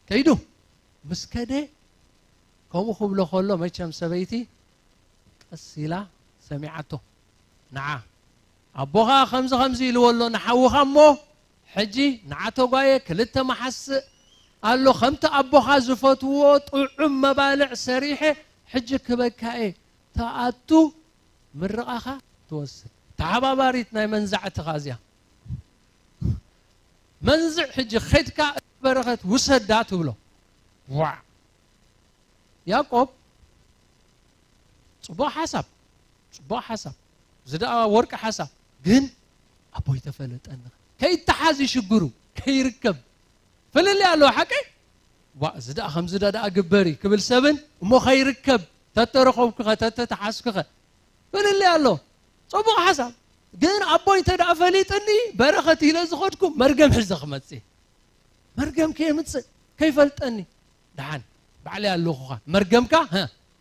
ከይዱ። ምስ ከደ ከምኡ ክብሎ ከሎ መቸም ሰበይቲ ቀስ ኢላ ሰሚዓቶ። ንዓ ኣቦኻ ከምዚ ከምዚ ኢልዎ ኣሎ ንሓውኻ እሞ ሕጂ ንዓ ተጓየ፣ ክልተ መሓስእ ኣሎ፣ ከምቲ ኣቦኻ ዝፈትዎ ጥዑም መባልዕ ሰሪሐ ሕጂ ክበካ እየ። ተኣቱ ምርቓኻ ትወስድ። ተሓባባሪት ናይ መንዛዕትኻ እዚኣ። መንዝዕ ሕጂ ኸድካ በረኸት ውሰዳ ትብሎ። ዋዕ ያዕቆብ ጽቡቕ ሓሳብ፣ ጽቡቕ ሓሳብ፣ እዚ ደኣ ወርቂ ሓሳብ። ግን ኣቦይ ተፈለጠኒ ከይተሓዝ ሽግሩ ከይርከብ ፍልልይ ኣለዎ። ሓቂ ዋ እዚ ደኣ ከምዚ ዳ ደኣ ግበሪ ክብል ሰብን እሞ ከይርከብ ተተረኸብኩኸ ተተተሓዝኩኸ ፍልልይ ኣሎ። ጽቡቕ ሓሳብ። ግን ኣቦይ እንተ ደኣ ፈሊጥኒ በረኸት ኢለ ዝኸድኩ መርገም ሕዘ ክመጽእ መርገም ከየምጽእ ከይፈልጠኒ ደሓን ባዕለይ ኣለኹኻ መርገምካ ሀ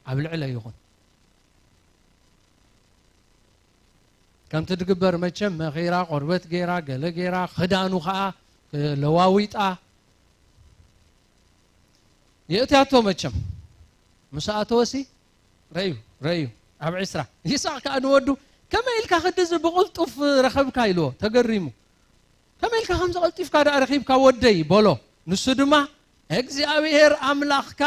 ኣብ ልዕለ ይኹን። ከምቲ ድግበር መቸም መኺራ ቆርበት ገይራ ገለ ገይራ ክዳኑ ኸዓ ለዋዊጣ የእትያቶ መቸም ምስ ኣተወሲ ረዩ ረዩ ኣብ ዕስራ ይስሐቅ ከኣ ንወዱ ከመይ ኢልካ ክድዚ ብቕልጡፍ ረኸብካ ኢልዎ ተገሪሙ። ከመይ ኢልካ ከምዚ ቀልጢፍካ ደኣ ረኺብካ ወደይ በሎ። ንሱ ድማ እግዚኣብሔር ኣምላኽካ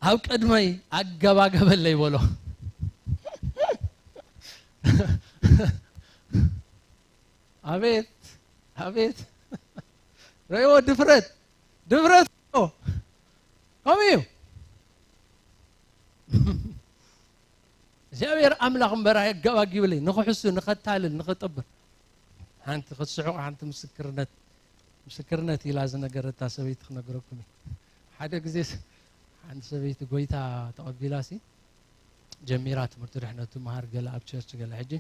ኣብ ቅድመይ ኣገባገበለይ በሎ። ኣቤት ኣቤት ረእዎ ድፍረት ድፍረት እኮ። ከምኡ እዩ። እግዚኣብሔር ኣምላኽ እምበር ኣየጋባጊብለይ ንኽሕሱ ንኸታልል ንኽጥብር። ሓንቲ ክትስሕቑ ሓንቲ ምስክርነት ምስክርነት ኢላ ዝነገረታ ሰበይቲ ክነግረኩም እዩ። ሓደ ግዜ ሓንቲ ሰበይቲ ጎይታ ተቐቢላ ሲ ጀሚራ ትምህርቲ ድሕነት ትመሃር ገለ ኣብ ቸርች ገለ ሕጂ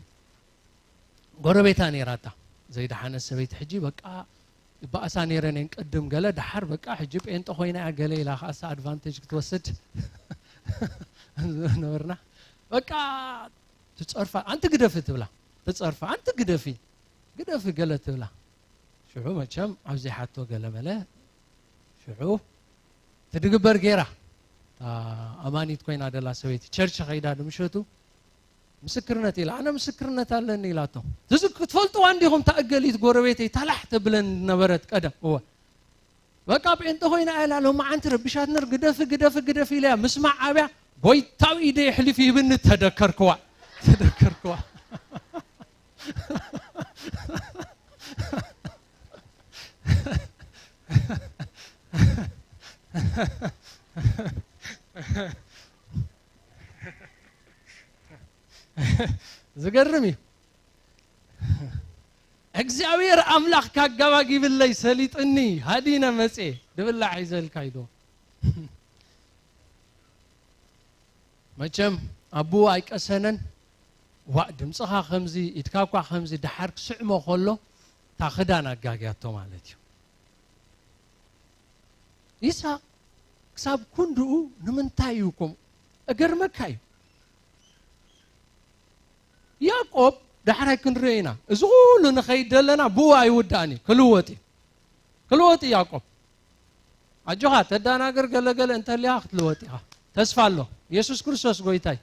ጎረቤታ ነይራታ ዘይደሓነት ሰበይቲ ሕጂ በቃ ይበኣሳ ነይረን እየን ቅድም ገለ ደሓር በቃ ሕጂ ጴንጠ ኮይና እያ ገለ ኢላ ከኣሳ ኣድቫንቴጅ ክትወስድ ነበርና በቃ ትፀርፋ ኣንቲ ግደፊ ትብላ ትፀርፋ ኣንቲ ግደፊ ግደፊ ገለ ትብላ ሽዑ መቸም ኣብዚ ሓቶ ገለ መለ ሽዑ ትድግበር ገይራ ኣማኒት ኮይና ደላ ሰበይቲ ቸርች ከይዳ ንምሸቱ ምስክርነት ኢላ ኣነ ምስክርነት ኣለኒ ኢላቶ ትዝ ክትፈልጥዋ እንዲኹም ታእገሊት ጎረቤተይ ታላሕ ተብለን ነበረት ቀደም እወ በቃ ጴንጠ ኮይና እያ ላሎ መዓንቲ ረብሻት ነር ግደፊ ግደፊ ግደፊ ኢለያ ምስማዕ ኣብያ ጎይታዊ ኢደ የሕሊፍ ይብኒ ተደከርክዋ ተደከርክዋ ዝገርም እዩ እግዚኣብሔር ኣምላኽ ካጋባጊብለይ ሰሊጥኒ ሃዲነ መጼ ድብላ ሒዘልካ ኢዶ መቸም ኣቦኡ ኣይቀሰነን ዋእ ድምፅኻ ከምዚ ኢድካ እኳ ከምዚ ደሓር ክስዕሞ ከሎ እታ ክዳን ኣጋግያቶ ማለት እዩ ይስሐቅ ክሳብ ክንድኡ ንምንታይ እዩ ከምኡ እገርመካ እዩ ያዕቆብ ዳሕራይ ክንሪኦ ኢና እዚ ኩሉ ንኸይድ ዘለና ብኡ ኣይውዳእን እዩ ክልወጥ እዩ ክልወጥ እዩ ያዕቆብ ኣጆኻ ተዳናግር ገለገለ እንተልያ ክትልወጥ ኢኻ ተስፋ ኣሎ የሱስ ክርስቶስ ጎይታይ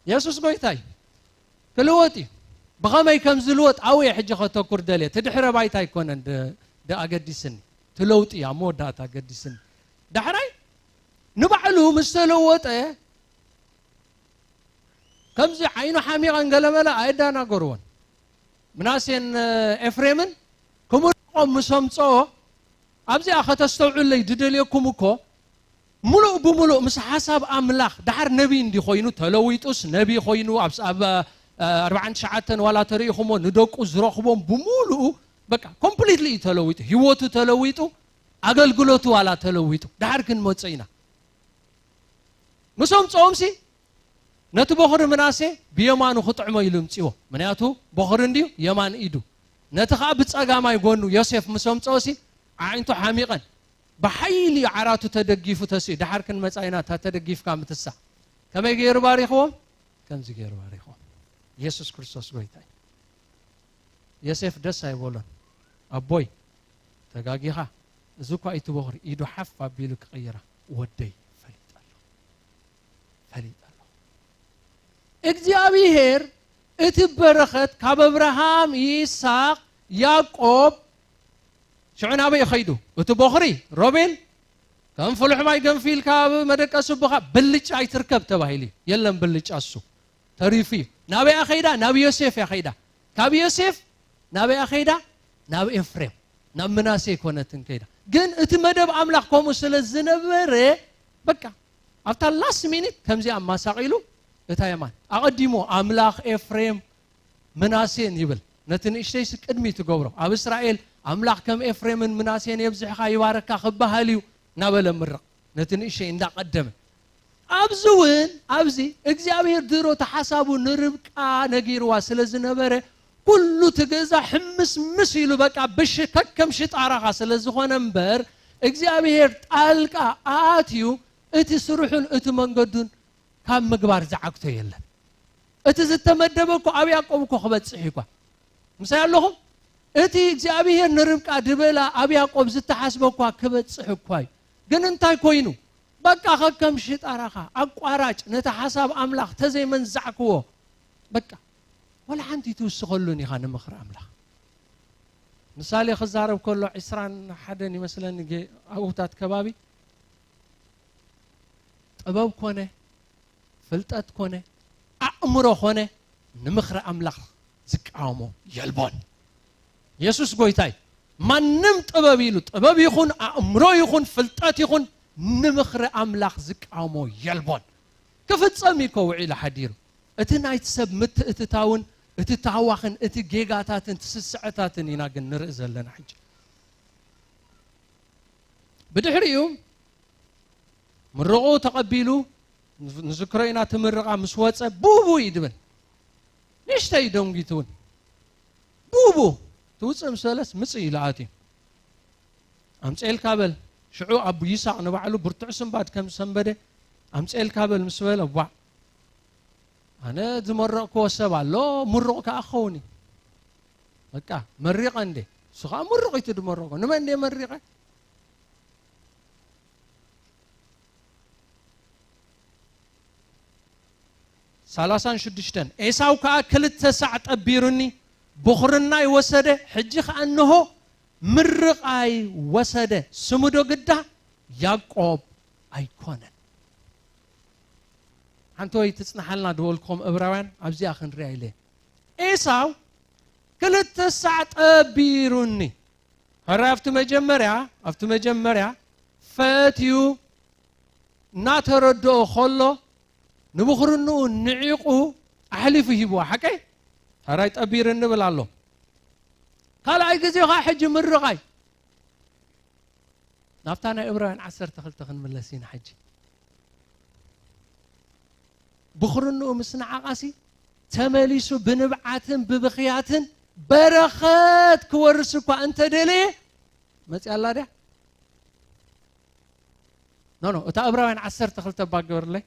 የሱስ ጎይታይ ክልወጥ እዩ ብኸመይ ከም ዝልወጥ ኣብየ ሕጂ ከተኩር ደልየ ትድሕረ ባይታ ኣይኮነን ኣገዲስኒ ትለውጢ ኣብ መወዳእታ ኣገዲስኒ ዳሕራይ ንባዕሉ ምስ ተለወጠ ከምዚ ዓይኑ ሓሚቐን ገለመለ ኣየዳናገርዎን ምናሴን ኤፍሬምን ክምርቆም ምስ ኣምፅኦ ኣብዚኣ ከተስተውዕለይ ዝደልየኩም እኮ ሙሉእ ብሙሉእ ምስ ሓሳብ ኣምላኽ ደሓር ነቢ እንዲ ኮይኑ ተለዊጡስ ነቢ ኮይኑ ኣብ ኣብ ኣርባዓን ትሽዓተን ዋላ ተሪኢኹሞ ንደቁ ዝረኽቦም ብሙሉኡ በቃ ኮምፕሊትሊ እዩ ተለዊጡ ህይወቱ ተለዊጡ ኣገልግሎቱ ዋላ ተለዊጡ ደሓር ክንመጾ ኢና ምስ ኣምጽኦምሲ ነቲ ቦኽሪ ምናሴ ብየማኑ ክጥዕሞ ኢሉ ምጽዎ ምክንያቱ ቦኽሪ እንድዩ የማን ኢዱ ነቲ ኸዓ ብጸጋማይ ጎኑ ዮሴፍ ምስ ኣምጽኦሲ ኣዒንቱ ሓሚቐን ብሓይሊ ዓራቱ ተደጊፉ ተሲኡ። ደሓር ክንመጻ ኢና እታ ተደጊፍካ ምትሳእ። ከመይ ገይሩ ባሪኽዎም? ከምዚ ገይሩ ባሪኽዎም። የሱስ ክርስቶስ ጎይታ እዩ። ዮሴፍ ደስ ኣይበሎን። ኣቦይ ተጋጊኻ፣ እዚ እኳ እዩ እቲ በኹሪ፣ ኢዱ ሓፍ ኣቢሉ ክቕይራ፣ ወደይ ፈሊጠ ኣለኹ። ፈሊጠ ኣለኹ። እግዚኣብሄር እቲ በረኸት ካብ ኣብርሃም፣ ይስሐቅ፣ ያዕቆብ ሽዑ ናበይ ኸይዱ? እቲ ቦኽሪ ሮቤል ከም ፍሉሕ ማይ ገንፊልካ ኣብ መደቀሲ ኣቦኻ ብልጫ ኣይትርከብ ተባሂሉ እዩ። የለን ብልጫ እሱ ተሪፉ እዩ። ናበይ እያ ኸይዳ? ናብ ዮሴፍ እያ ኸይዳ። ካብ ዮሴፍ ናበይ እያ ኸይዳ? ናብ ኤፍሬም ናብ ምናሴ ኣይኮነትን ከይዳ። ግን እቲ መደብ ኣምላኽ ከምኡ ስለ ዝነበረ በቃ ኣብታ ላስት ሚኒት ከምዚኣ ኣማሳቒሉ እታ የማን ኣቐዲሙ ኣምላኽ ኤፍሬም ምናሴን ይብል። ነቲ ንእሽተይሲ ቅድሚ ትገብሮ። ኣብ እስራኤል ኣምላኽ ከም ኤፍሬምን ምናሴን የብዝሕኻ ይባረካ ክበሃል እዩ እናበለ ምርቕ። ነቲ ንእሽተይ እንዳቐደመ። ኣብዚ እውን ኣብዚ እግዚኣብሔር ድሮ ተሓሳቡ ንርብቃ ነጊርዋ ስለ ዝነበረ ኩሉ እቲ ገዛ ሕምስምስ ኢሉ በቃ ብሽ ከከም ሽጣራኻ ስለ ዝኾነ እምበር እግዚኣብሔር ጣልቃ ኣትዩ እቲ ስርሑን እቲ መንገዱን ካብ ምግባር ዝዓግቶ የለን። እቲ ዝተመደበ እኮ ኣብ ያዕቆብ እኮ ክበጽሕ እዩ እኳ። ምሳይ ኣለኹም? እቲ እግዚኣብሔር ንርብቃ ድበላ ኣብ ያዕቆብ ዝተሓስበ እኳ ክበጽሕ እኳ እዩ። ግን እንታይ ኮይኑ? በቃ ከከም ሽጣራኻ ኣቋራጭ ነቲ ሓሳብ ኣምላኽ ተዘይመንዛዕክዎ በቃ ወላ ሓንቲ ትውስኸሉን ኢኻ ንምኽሪ ኣምላኽ። ምሳሌ ክዛረብ ከሎ ዕስራን ሓደን ይመስለኒ ጌ- ኣብኡታት ከባቢ ጥበብ ኮነ ፍልጠት ኮነ ኣእምሮ ኮነ ንምኽሪ ኣምላኽ ዝቃወሞ የልቦን። የሱስ ጎይታይ። ማንም ጥበብ ኢሉ፣ ጥበብ ይኹን ኣእምሮ ይኹን ፍልጠት ይኹን፣ ንምኽሪ ኣምላኽ ዝቃወሞ የልቦን። ክፍጸም እዩ እኮ ውዒሉ ሓዲሩ። እቲ ናይቲ ሰብ ምትእትታውን እቲ ታህዋኽን እቲ ጌጋታትን እቲ ስስዐታትን ኢና ግን ንርኢ ዘለና ሕጂ። ብድሕሪኡ ምርቑ ተቐቢሉ፣ ንዝክሮ ኢና፣ እቲ ምርቓ ምስ ወጸ ቡቡ እዩ ድብል። ንእሽተይ ደንጊቱ እውን ቡቡ ትውፅእ ምስ በለስ ምጽእ ኢሉ ኣትዩ። ኣምፅኤልካ በል። ሽዑ ኣብ ይስሐቅ ንባዕሉ ብርቱዕ ስንባድ ከም ዝሰንበደ፣ ኣምፅኤልካ በል ምስ በለ፣ ዋዕ፣ ኣነ ዝመረቕክዎ ሰብ ኣሎ፣ ምሩቕ ከኣ ክኸውን እዩ። በቃ መሪቐ እንዴ፣ እሱ ከኣ ምሩቕ እዩ ድመረቖ። ንመን እንዴ መሪቐ? ሰላሳን ሽዱሽተን፣ ኤሳው ከኣ ክልተ ሳዕ ጠቢሩኒ፣ ብኹርናይ ወሰደ። ሕጂ ከኣ እንሆ ምርቓይ ወሰደ። ስሙ ዶ ግዳ ያዕቆብ ኣይኮነን? ሓንቲ ወይ ትጽንሓልና ድበልኩም እብራውያን ኣብዚኣ ክንሪኣ ኢለ። ኤሳው ክልተ ሳዕ ጠቢሩኒ። ሕራይ ኣብቲ መጀመርያ፣ ኣብቲ መጀመርያ ፈትዩ እናተረድኦ ከሎ፣ ንብኹርንኡ ንዒቑ ኣሕሊፉ ሂብዋ። ሓቀይ? ሕራይ ጠቢሩኒ ንብል ኣሎ። ካልኣይ ግዜ ኸዓ ሕጂ ምርቓይ። ናብታ ናይ እብራውያን ዓሰርተ ክልተ ክንምለስ ኢና ሕጂ። ብኹርንኡ ምስ ነዓቓሲ፣ ተመሊሱ ብንብዓትን ብብኽያትን በረኸት ክወርስ እኳ እንተደለየ፣ መጺኣ ኣላ ድያ? ኖ፣ ኖ፣ እታ እብራውያን ዓሰርተ ክልተ እባ ግበርለይ።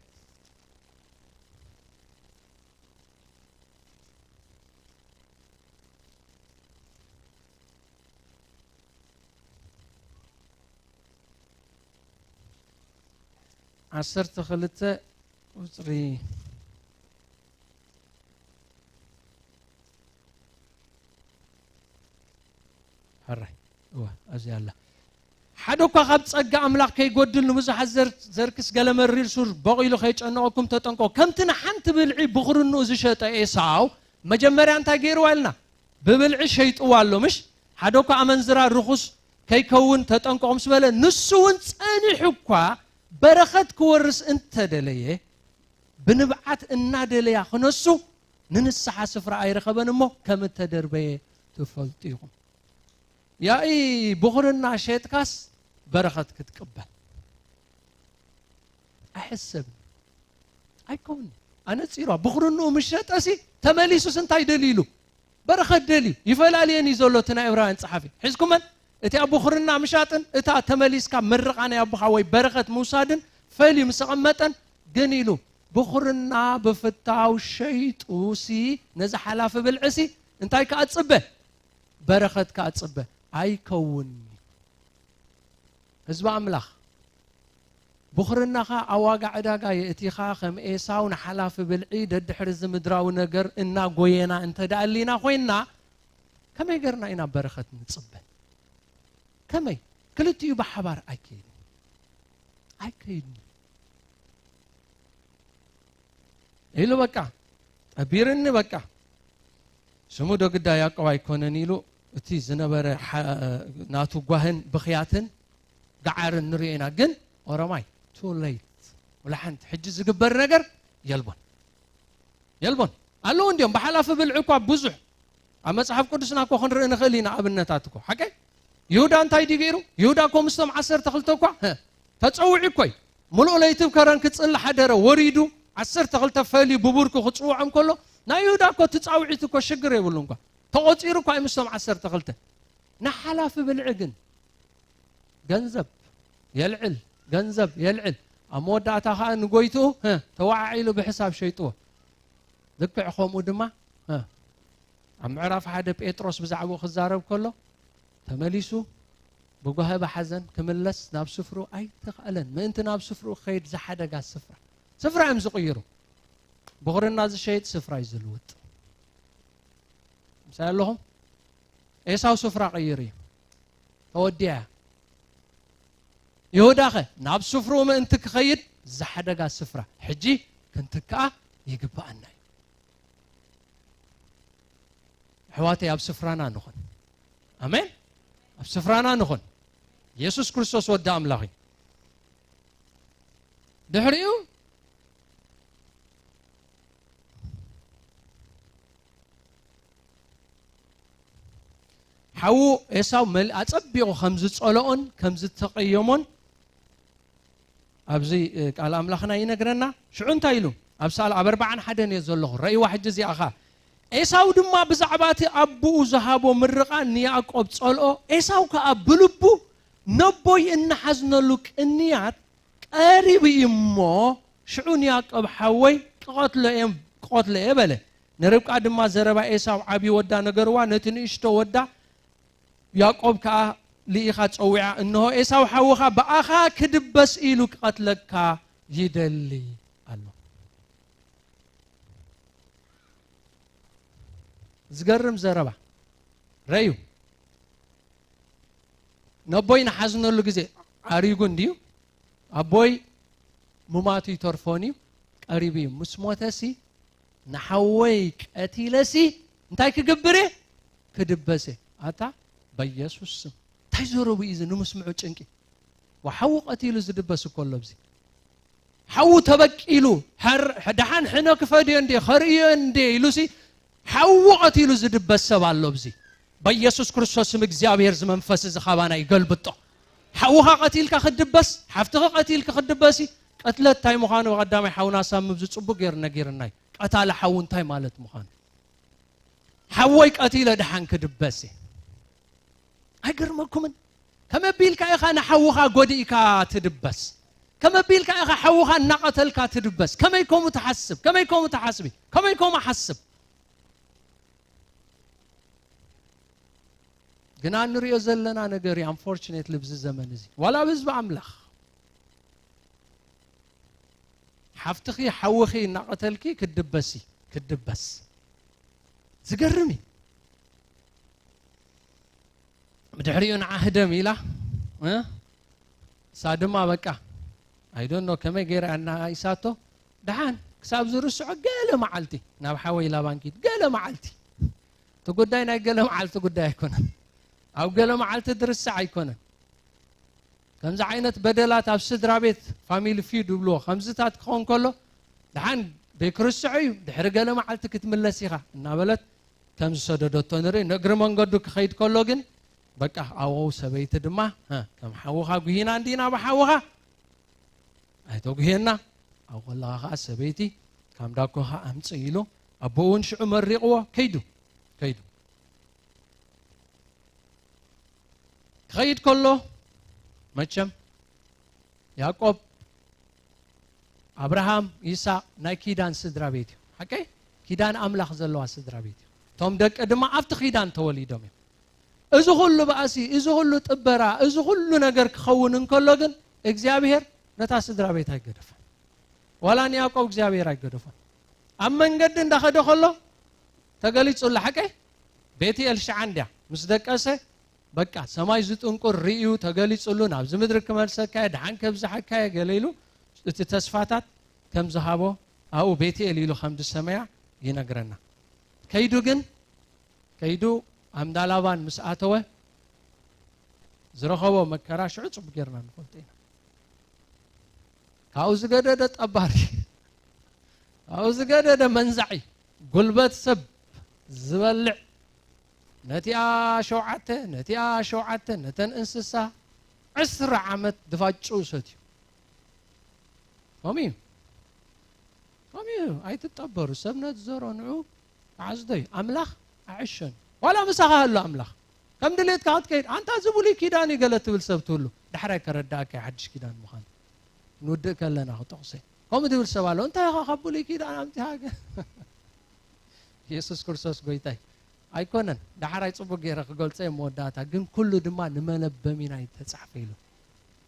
ዓሰርተ ክልተ ቁጽሪ ሕራይ። እወ፣ ኣብዚ ኣላ። ሓደ እኳ ካብ ጸጋ ኣምላኽ ከይጎድል ንብዙሓት ዘር-፣ ዘርክስ ገለ መሪር ሱር በቒሉ ከይጨንቐኩም ተጠንቀቑ። ከምቲ ንሓንቲ ብልዒ ብኹርንኡ ዝሸጠ ኤሳው መጀመርያ እንታይ ገይርዋ ኢልና? ብብልዒ ሸይጥዋ ኣሎ፣ ምሽ? ሓደ እኳ ኣመንዝራ ርኹስ ከይከውን ተጠንቀቑ ምስ በለ፣ ንሱ እውን ጸኒሑ እኳ በረኸት ክወርስ እንተደለየ፣ ብንብዓት እናደለያ ክነሱ ንንስሓ ስፍራ ኣይረኸበን እሞ፣ ከም እተደርበየ ትፈልጡ ኢኹም። ያኢ ብኹርና ሸጥካስ በረኸት ክትቅበል ኣይሕሰብን። ኣይከውንን። ኣነጺሯ። ብኹርንኡ ምስ ሸጠሲ ተመሊሱስ እንታይ ደልዩ ኢሉ? በረኸት ደልዩ። ይፈላልየን እዩ ዘሎ እቲ ናይ ዕብራውያን ጸሓፊ። ሒዝኩመን? እቲ ኣብ ብኹርና ምሻጥን እታ ተመሊስካ ምርቓ ናይ ኣቦኻ ወይ በረኸት ምውሳድን ፈልዩ ምስ ኣቐመጠን ግን ኢሉ ብኹርና ብፍታው ሸይጡሲ ነዚ ሓላፊ ብልዕሲ እንታይ ከኣ ጽበ? በረኸት ከኣ ጽበ። ኣይከውን። ህዝቢ ኣምላኽ፣ ብኹርናኻ ኣብ ዋጋ ዕዳጋ የእቲኻ፣ ከም ኤሳው ንሓላፊ ብልዒ ደድሕሪ እዚ ምድራዊ ነገር እናጎየና እንተ ደኣ ኣሊና ኮይንና፣ ከመይ ጌርና ኢና በረኸት ንጽበ? ከመይ? ክልቲኡ ብሓባር ኣይከይድን። ኣይከይድን። ኢሉ በቃ፣ ጠቢርኒ በቃ። ስሙ ዶ ግዳ ያዕቆብ ኣይኮነን ኢሉ፣ እቲ ዝነበረ ሓ-፣ ናቱ ጓህን ብኽያትን ገዓርን ንሪኦ ኢና። ግን ኦሮማይ፣ too late። ወላ ሓንቲ ሕጂ ዝግበር ነገር የልቦን። የልቦን። ኣለዉ እንድዮም፣ ብሓላፊ ብልዒ እኳ ብዙሕ። ኣብ መጽሓፍ ቅዱስና እኮ ክንርኢ ንኽእል ኢና ኣብነታት እኮ። ሓቀይ? ይሁዳ እንታይ ድዩ ገይሩ? ይሁዳ እኮ ምስቶም ዓሰርተ ክልተ እኳ፣ ሀ፣ ተጸዊዑ እኮ እዩ። ምሉእ ለይትን ከረን ክጽሊ ሓደረ፣ ወሪዱ፣ ዓሰርተ ክልተ ፈልዩ ብቡርኩ ክጽውዖም ከሎ፣ ናይ ይሁዳ እኮ እቲ ጻውዒት እኮ ሽግር የብሉን እኳ። ተቖጺሩ እኳ እዩ ምስቶም ዓሰርተ ክልተ። ንሓላፊ ብልዒ ግን ገንዘብ የልዕል፣ ገንዘብ የልዕል። ኣብ መወዳእታ ኸኣ ንጎይትኡ፣ ሀ፣ ተወዓዒሉ ብሕሳብ ሸይጥዎ። ልክዕ ከምኡ ድማ፣ ሀ፣ ኣብ ምዕራፍ ሓደ ጴጥሮስ ብዛዕባኡ ክዛረብ ከሎ፣ ተመሊሱ ብጓሂ ብሓዘን ክምለስ ናብ ስፍርኡ ኣይተኻእለን። ምእንቲ ናብ ስፍርኡ ክኸይድ ዝሓደጋ ስፍራ፣ ስፍራ እዮም ዝቕይሩ። ብኹርና ዝሸይጥ ስፍራ እዩ ዝልውጥ። ምሳይ ኣለኹም? ኤሳው ስፍራ ቀይሩ እዩ። ተወዲኣ እያ። ይሁዳኸ ናብ ስፍርኡ ምእንቲ ክኸይድ ዝሓደጋ ስፍራ ሕጂ ክንትክኣ ይግብኣና እዩ። ኣሕዋተይ፣ ኣብ ስፍራና ንኹን። ኣሜን። ኣብ ስፍራና ንኹን። የሱስ ክርስቶስ ወዲ ኣምላኽ እዩ። ድሕሪኡ ሓዉ ኤሳው መል-፣ ኣጸቢቑ ከም ዝጸልኦን ከም ዝተቐየሞን ኣብዚ፣ እ፣ ቃል ኣምላኽና ይነግረና። ሽዑ እንታይ ኢሉ? ኣብ ሳል-፣ ኣብ ኣርባዓን ሓደን እየ ዘለኹ። ረእይዋ ሕጂ እዚኣ ኸኣ። ኤሳው ድማ ብዛዕባ እቲ ኣቦኡ ዝሃቦ ምርቓ ንያዕቆብ ጸልኦ። ኤሳው ከኣ ብልቡ፣ "ነቦይ እንሓዝነሉ ቅንያት ቀሪቡ እዩ እሞ፣ ሽዑ ንያዕቆብ ሓወይ ክቐትሎ እየ፣ ክቐትሎ እየ" በለ። ንርብቃ ድማ ዘረባ ኤሳው ዓብዪ ወዳ ነገርዋ፣ ነቲ ንእሽቶ ወዳ ያዕቆብ ከኣ ልኢኻ ጸዊዓ፣ "እንሆ ኤሳው ሓውኻ ብኣኻ ክድበስ ኢሉ ክቐትለካ ይደሊ ኣሎ።" ዝገርም ዘረባ ረዩ። ነቦይ ንሓዝነሉ ግዜ ኣሪጉ እንድዩ። ኣቦይ ምማቱ ይተርፎን እዩ፣ ቀሪቡ እዩ። ምስ ሞተሲ ንሓወይ ቀቲለሲ እንታይ ክግብር እየ? ክድበስ እየ። ኣታ በየሱስ ስም። እንታይ ዘረቡ እዩ እዚ? ንምስምዑ ጭንቂ። ወሓዉ ቀቲሉ ዝድበስ እኮ ኣሎ ኣብዚ። ሓዉ ተበቂሉ፣ "ሓር-፣ ደሓን ሕነ ክፈድዮ እንዴ፣ ከርእዮ እንዴ" ኢሉሲ ሓዉ ቀቲሉ ዝድበስ ሰብ ኣሎ ኣብዚ። በኢየሱስ ክርስቶስ ስም እግዚኣብሔር እዚ መንፈስ እዚ ካባና ይገልብጦ። ሓውኻ ቀቲልካ ክትድበስ፣ ሓፍትኺ ቀቲልኪ ክትድበሲ፣ ቅትለት እንታይ ምዃኑ ብቐዳማይ ሓውና ሳሚ ኣብዚ ጽቡቕ ገይሩ ነጊርና እዩ። ቀታሊ ሓው እንታይ ማለት ምዃኑ። ሓወይ ቀቲለ ደሓን ክድበስ እየ። ኣይገርመኩምን? ከመይ ኣቢልካ ኢኻ ንሓውኻ ጎዲእካ ትድበስ? ከመይ ኣቢልካ ኢኻ ሓውኻ እናቐተልካ ትድበስ? ከመይ ከምኡ ትሓስብ? ከመይ ከምኡ ትሓስቢ? ከመይ ከምኡ ሓስብ? ግና እንሪኦ ዘለና ነገር እዩ፣ unfortunately፣ ኣብዚ ዘመን እዚ። ዋላ ኣብ ህዝቢ ኣምላኽ። ሓፍትኺ፣ ሓውኺ እናቐተልኪ ክትድበሲ፣ ክትድበስ። ዝገርም እዩ። ብድሕሪኡ ንዓ ህደም ኢላ፣ እ? እሳ ድማ በቃ፣ I don't know ከመይ ገይራ ኣናኢሳቶ፣ ደሓን ክሳብ ዝርስዖ ገለ መዓልቲ ናብ ሓወይ ላባን ኪድ፣ ገለ መዓልቲ። እቲ ጉዳይ ናይ ገለ መዓልቲ ጉዳይ ኣይኮነን። ኣብ ገለ መዓልቲ ዝርሳዕ ኣይኮነን። ከምዚ ዓይነት በደላት ኣብ ስድራ ቤት፣ family feud ይብልዎ፣ ከምዚታት ክኸውን ከሎ፣ ደሓን ዘይክርስዖ እዩ፣ ድሕሪ ገለ መዓልቲ ክትምለስ ኢኻ እናበለት ከም ዝሰደደቶ ንርኢ። ንእግሪ መንገዱ ክኸይድ ከሎ ግን፣ በቃ፣ ኣዎ፣ ሰበይቲ ድማ፣ ሀ፣ ከም ሓውኻ ጉሂና እንዲና ብሓውኻ? ኣይተጉህየና። ኣብ ከለኻ ኸዓ ሰበይቲ ካብ ዳኮኻ ኣምጽእ ኢሉ፣ ኣቦኡ እውን ሽዑ መሪቕዎ፣ ከይዱ፣ ከይዱ። ክኸይድ ከሎ፣ መቸም፣ ያዕቆብ፣ ኣብርሃም፣ ይስሐቅ ናይ ኪዳን ስድራ ቤት እዩ። ሓቀይ? ኪዳን ኣምላኽ ዘለዋ ስድራ ቤት እዩ። እቶም ደቂ ድማ ኣብቲ ኪዳን ተወሊዶም እዮም። እዚ ኩሉ ባእሲ፣ እዚ ኩሉ ጥበራ፣ እዚ ኩሉ ነገር ክኸውን እንከሎ ግን እግዚኣብሔር ነታ ስድራ ቤት ኣይገደፈን። ዋላ ንያዕቆብ እግዚኣብሔር ኣይገደፎን። ኣብ መንገዲ እንዳኸደ ከሎ ተገሊጹሉ። ሓቀይ? ቤትኤል ሽዓ እንድያ ምስ ደቀሰ፣ በቃ፣ ሰማይ ዝጥንቁር ርእዩ ተገሊጹሉ፣ "ናብዚ ምድሪ ክመልሰካ እየ፣ ደሓን ከብዝሓካ እየ" ገለ ኢሉ፣ እቲ ተስፋታት ከም ዝሃቦ፣ ኣብኡ ቤትኤል ኢሉ ከም ዝሰመያ ይነግረና። ከይዱ ግን፣ ከይዱ ኣምዳ ላባን ምስ ኣተወ፣ ዝረኸቦ መከራ ሽዑ ጽቡቅ ጌርና ንፈልጦ ኢና። ካብኡ ዝገደደ ጠባሪ፣ ካብኡ ዝገደደ መንዛዒ፣ ጉልበት ሰብ ዝበልዕ፣ ነቲኣ ሸውዓተ፣ ነቲኣ ሸውዓተ፣ ነተን እንስሳ ዕስራ ዓመት ድፋጭኡ ሰትዩ። ከምኡ እዩ። ከምኡ እዩ። ኣይትጠበሩ። ሰብ ነቲ ዘሮ ንዑ ተዓዝዶ እዩ። ኣምላኽ ኣዕሸን። ዋላ ምሳኻ ኣሎ ኣምላኽ። ከም ድሌትካ ክትከይድ፣ ኣንታ እዚ ብሉይ ኪዳን እዩ ገለ ትብል ሰብ ትህሉ። ዳሕራይ ከረዳእካ እዩ ሓድሽ ኪዳን ምዃኑ። ክንውድእ ከለና ክጠቕሶ እዩ። ከምኡ ትብል ሰብ ኣሎ። እንታይ ኢኻ ካብ ብሉይ ኪዳን ኣምጺኻ ገ-? የሱስ ክርስቶስ ጎይታ እዩ። ኣይኮነን። ዳሕራይ ጽቡቅ ገይረ ክገልጾ እየ መወዳእታ። ግን ኩሉ ድማ ንመለበሚና እዩ ተጻሕፈ ኢሉ።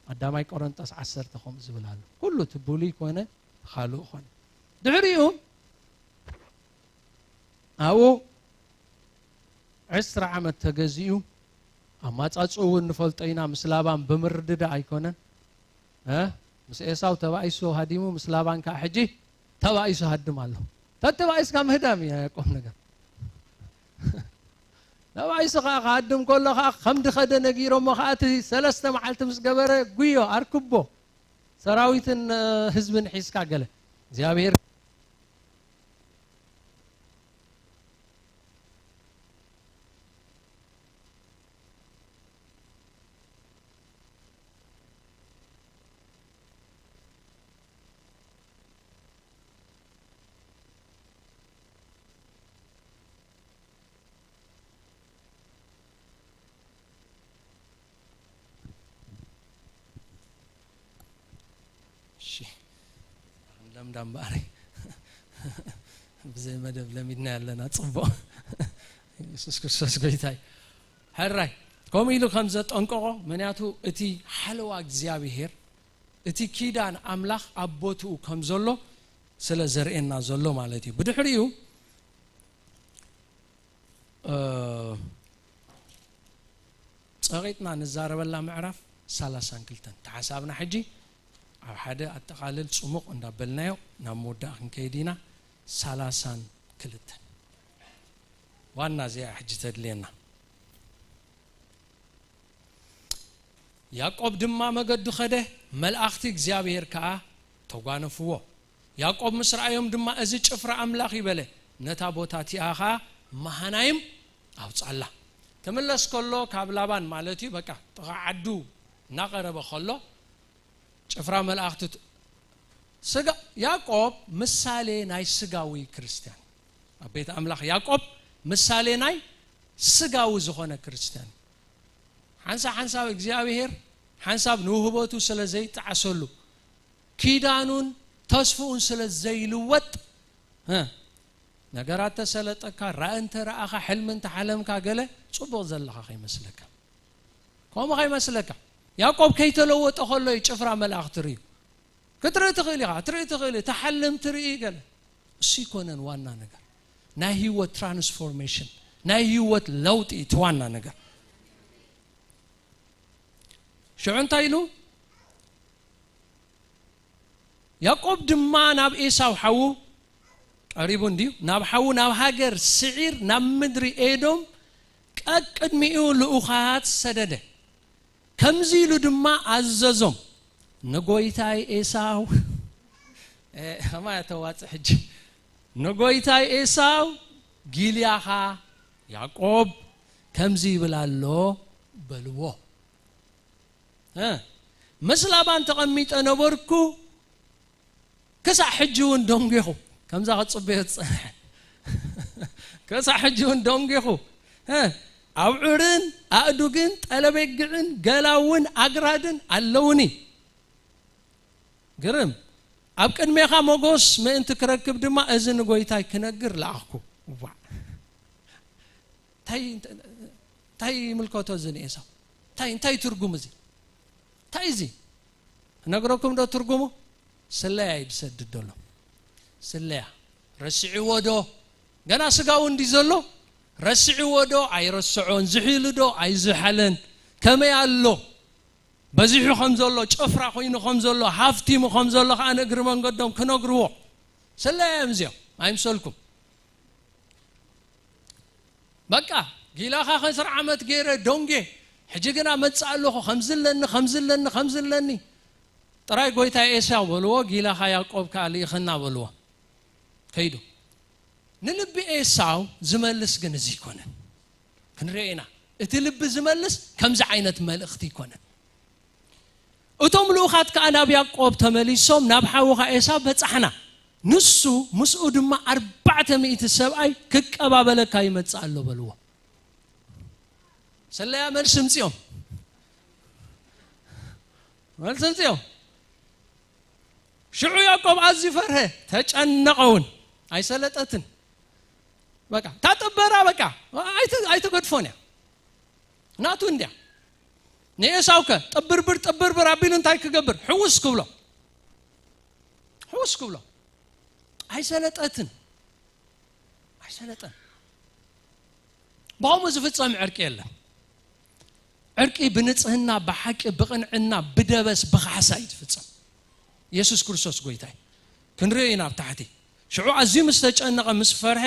ቀዳማይ ቆሮንጦስ ዓሰርተ ከምኡ ዝብል ኣሎ። ኩሉ እቲ ብሉይ ኮነ፣ ካልእ ኮነ። ድሕሪኡ ኣብኡ ዕስራ ዓመት ተገዚኡ፣ ኣማጻጽኡ እውን ንፈልጦ ኢና፣ ምስ ላባን ብምርድዳእ ኣይኮነን። እ? ምስ ኤሳው ተባኢሱ ሃዲሙ፣ ምስ ላባን ከዓ ሕጂ ተባኢሱ ሃድም ኣሎ። ተተባኢስካ ምህዳም እዩ ናይ ያዕቆብ ነገር። ሰብኣይሲ ከዓ ክሃድም ከሎ ከዓ ከም ድኸደ ነጊሮሞ ከዓ እቲ ሰለስተ መዓልቲ ምስ ገበረ ጉዮ ኣርክቦ ሰራዊትን ህዝብን ሒዝካ ገለ እግዚኣብሔር እሺ፣ ለምዳ እምበኣር ብዘይ መደብ ለሚድና ያለና ጽቡቕ። ኢየሱስ ክርስቶስ ጎይታይ። ሕራይ ከምኡ ኢሉ ከም ዘጠንቀቖ፣ ምክንያቱ እቲ ሓለዋ እግዚኣብሔር፣ እቲ ኪዳን ኣምላኽ ኣብ ቦትኡ ከም ዘሎ ስለ ዘርእየና ዘሎ ማለት እዩ። ብድሕሪኡ እ፣ ጸቒጥና ንዛረበላ ምዕራፍ ሰላሳን ክልተን ተሓሳብና። ሕጂ ኣብ ሓደ ኣጠቓልል ጽሙቕ እንዳበልናዮ ናብ ምውዳእ ክንከይድ ኢና። ሰላሳን ክልተን ዋና እዚኣ ሕጂ ተድልየና። ያዕቆብ ድማ መገዱ ኸደ፣ መልኣኽቲ እግዚኣብሔር ከኣ ተጓነፍዎ። ያዕቆብ ምስ ረኣዮም ድማ፣ "እዚ ጭፍራ ኣምላኽ እዩ" በለ። ነታ ቦታ እቲኣ ኸኣ መሃናይም ኣውጻላ። ክምለስ ከሎ ካብ ላባን ማለት እዩ፣ በቃ ጥቓ ዓዱ እናቐረበ ከሎ፣ ጭፍራ መላእኽቲ ት-፣ ስጋ-፣ ያዕቆብ ምሳሌ ናይ ስጋዊ ክርስትያን። ኣብ ቤት ኣምላኽ ያዕቆብ ምሳሌ ናይ ስጋዊ ዝኾነ ክርስትያን። ሓንሳብ ሓንሳብ እግዚኣብሔር ሓንሳብ ንውህበቱ ስለ ዘይጠዓሰሉ፣ ኪዳኑን ተስፍኡን ስለ ዘይልወጥ፣ እ፣ ነገራት ተሰለጠካ፣ ራእይ እንተ ረኣኻ፣ ሕልሚ እንተ ሓለምካ፣ ገለ ጽቡቕ ዘለኻ ከይመስለካ። ከምኡ ከይመስለካ። ያዕቆብ ከይተለወጠ ከሎ እዩ ጭፍራ መላእኽቲ ርእዩ። ክትርኢ ትኽእል ኢኻ፣ ትርኢ ትኽእል፣ ትሓልም፣ ትርኢ ገለ። እሱ ይኮነን ዋና ነገር። ናይ ህይወት ትራንስፎርሜሽን፣ ናይ ህይወት ለውጢ እቲ ዋና ነገር። ሽዑ እንታይ ኢሉ? ያዕቆብ ድማ ናብ ኤሳው ሓዉ ቀሪቡ እንድዩ፣ ናብ ሓዉ ናብ ሃገር ስዒር፣ ናብ ምድሪ ኤዶም ቀቅድሚኡ ልኡኻት ሰደደ። ከምዚ ኢሉ ድማ ኣዘዞም፣ "ንጎይታይ ኤሳው"፣ እ፣ ከማይ ተዋጽእ ሕጂ፣ "ንጎይታይ ኤሳው ጊልያኻ ያዕቆብ ከምዚ ይብል ኣሎ በልዎ፣ እ፣ ምስ ላባን ተቐሚጠ ነበርኩ፣ ክሳዕ ሕጂ እውን ደንጒኹ"፣ ከምዛ ክጽበዮ ዝጸንሐ፣ "ክሳዕ ሕጂ እውን ደንጒኹ፣ እ፣ ኣብዑርን ኣእዱግን ጠለቤግዕን ገላውን ኣግራድን ኣለውኒ። ግርም፣ ኣብ ቅድሜኻ ሞጎስ ምእንቲ ክረክብ ድማ እዚ ንጎይታይ ክነግር ለኣኽኩ።" ዋዕ! እንታይ፣ እንታይ ይምልከቶ እዚ ንኤሳው? እንታይ፣ እንታይ ትርጉም እዚ? እንታይ እዚ? ክነግረኩም ዶ ትርጉሙ? ስለያ እዩ ዝሰድድ ዘሎ። ስለያ። ረሲዕዎ ዶ? ገና ስጋዊ እንዲ ዘሎ? ረሲዕዎ ዶ? ኣይረስዖን። ዝሒሉ ዶ? ኣይዝሓለን። ከመይ ኣሎ? በዚሑ ከም ዘሎ፣ ጭፍራ ኮይኑ ከም ዘሎ፣ ሃፍቲሙ ከም ዘሎ ከኣ ንእግሪ መንገዶም ክነግርዎ። ስለያ እዮም እዚኦም። ኣይምሰልኩም። በቃ፣ ጊላኻ ከስር ዓመት ገይረ ዶንጌ፣ ሕጂ ግና መጽእ ኣለኹ፣ ከምዚ ኣለኒ፣ ከምዚ ኣለኒ፣ ከምዚ ኣለኒ። ጥራይ ጎይታ ኤሳው በልዎ፣ ጊላኻ ያዕቆብ ከኣ ልኢኽና በልዎ። ከይዱ። ንልቢ ኤሳው ዝመልስ ግን እዚ ኣይኮነን። ክንርኢ ኢና። እቲ ልቢ ዝመልስ ከምዚ ዓይነት መልእኽቲ ኣይኮነን። እቶም ልኡኻት ከኣ ናብ ያዕቆብ ተመሊሶም፣ ናብ ሓውኻ ኤሳው በጻሕና። ንሱ ምስኡ ድማ ኣርባዕተ ሚእቲ ሰብኣይ ክቀባበለካ ይመጽእ ኣሎ በልዎ። ሰለያ መልሲ ምጽኦም። መልሲ ምጽኦም። ሽዑ ያዕቆብ ኣዝዩ ፈርሀ፣ ተጨነቐ እውን። ኣይሰለጠትን። በቃ፣ እታ ጥበራ በቃ፣ ኣይተ-፣ ኣይተገድፎን እያ። ናቱ እንድያ። ንኤሳው ከ ጥብርብር፣ ጥብርብር ኣቢሉ እንታይ ክገብር? ሕውስ ክብሎ። ሕውስ ክብሎ። ኣይሰለጠትን። ኣይሰለጠን። ብኸምኡ ዝፍጸም ዕርቂ የለን። ዕርቂ ብንጽህና፣ ብሓቂ፣ ብቕንዕና፣ ብደበስ፣ ብኻሕሳ እዩ ዝፍጸም። ኢየሱስ ክርስቶስ ጎይታ እዩ። ክንርእዮ ኢና ኣብ ታሕቲ። ሽዑ ኣዝዩ ምስ ተጨነቐ፣ ምስ ፈርሐ፣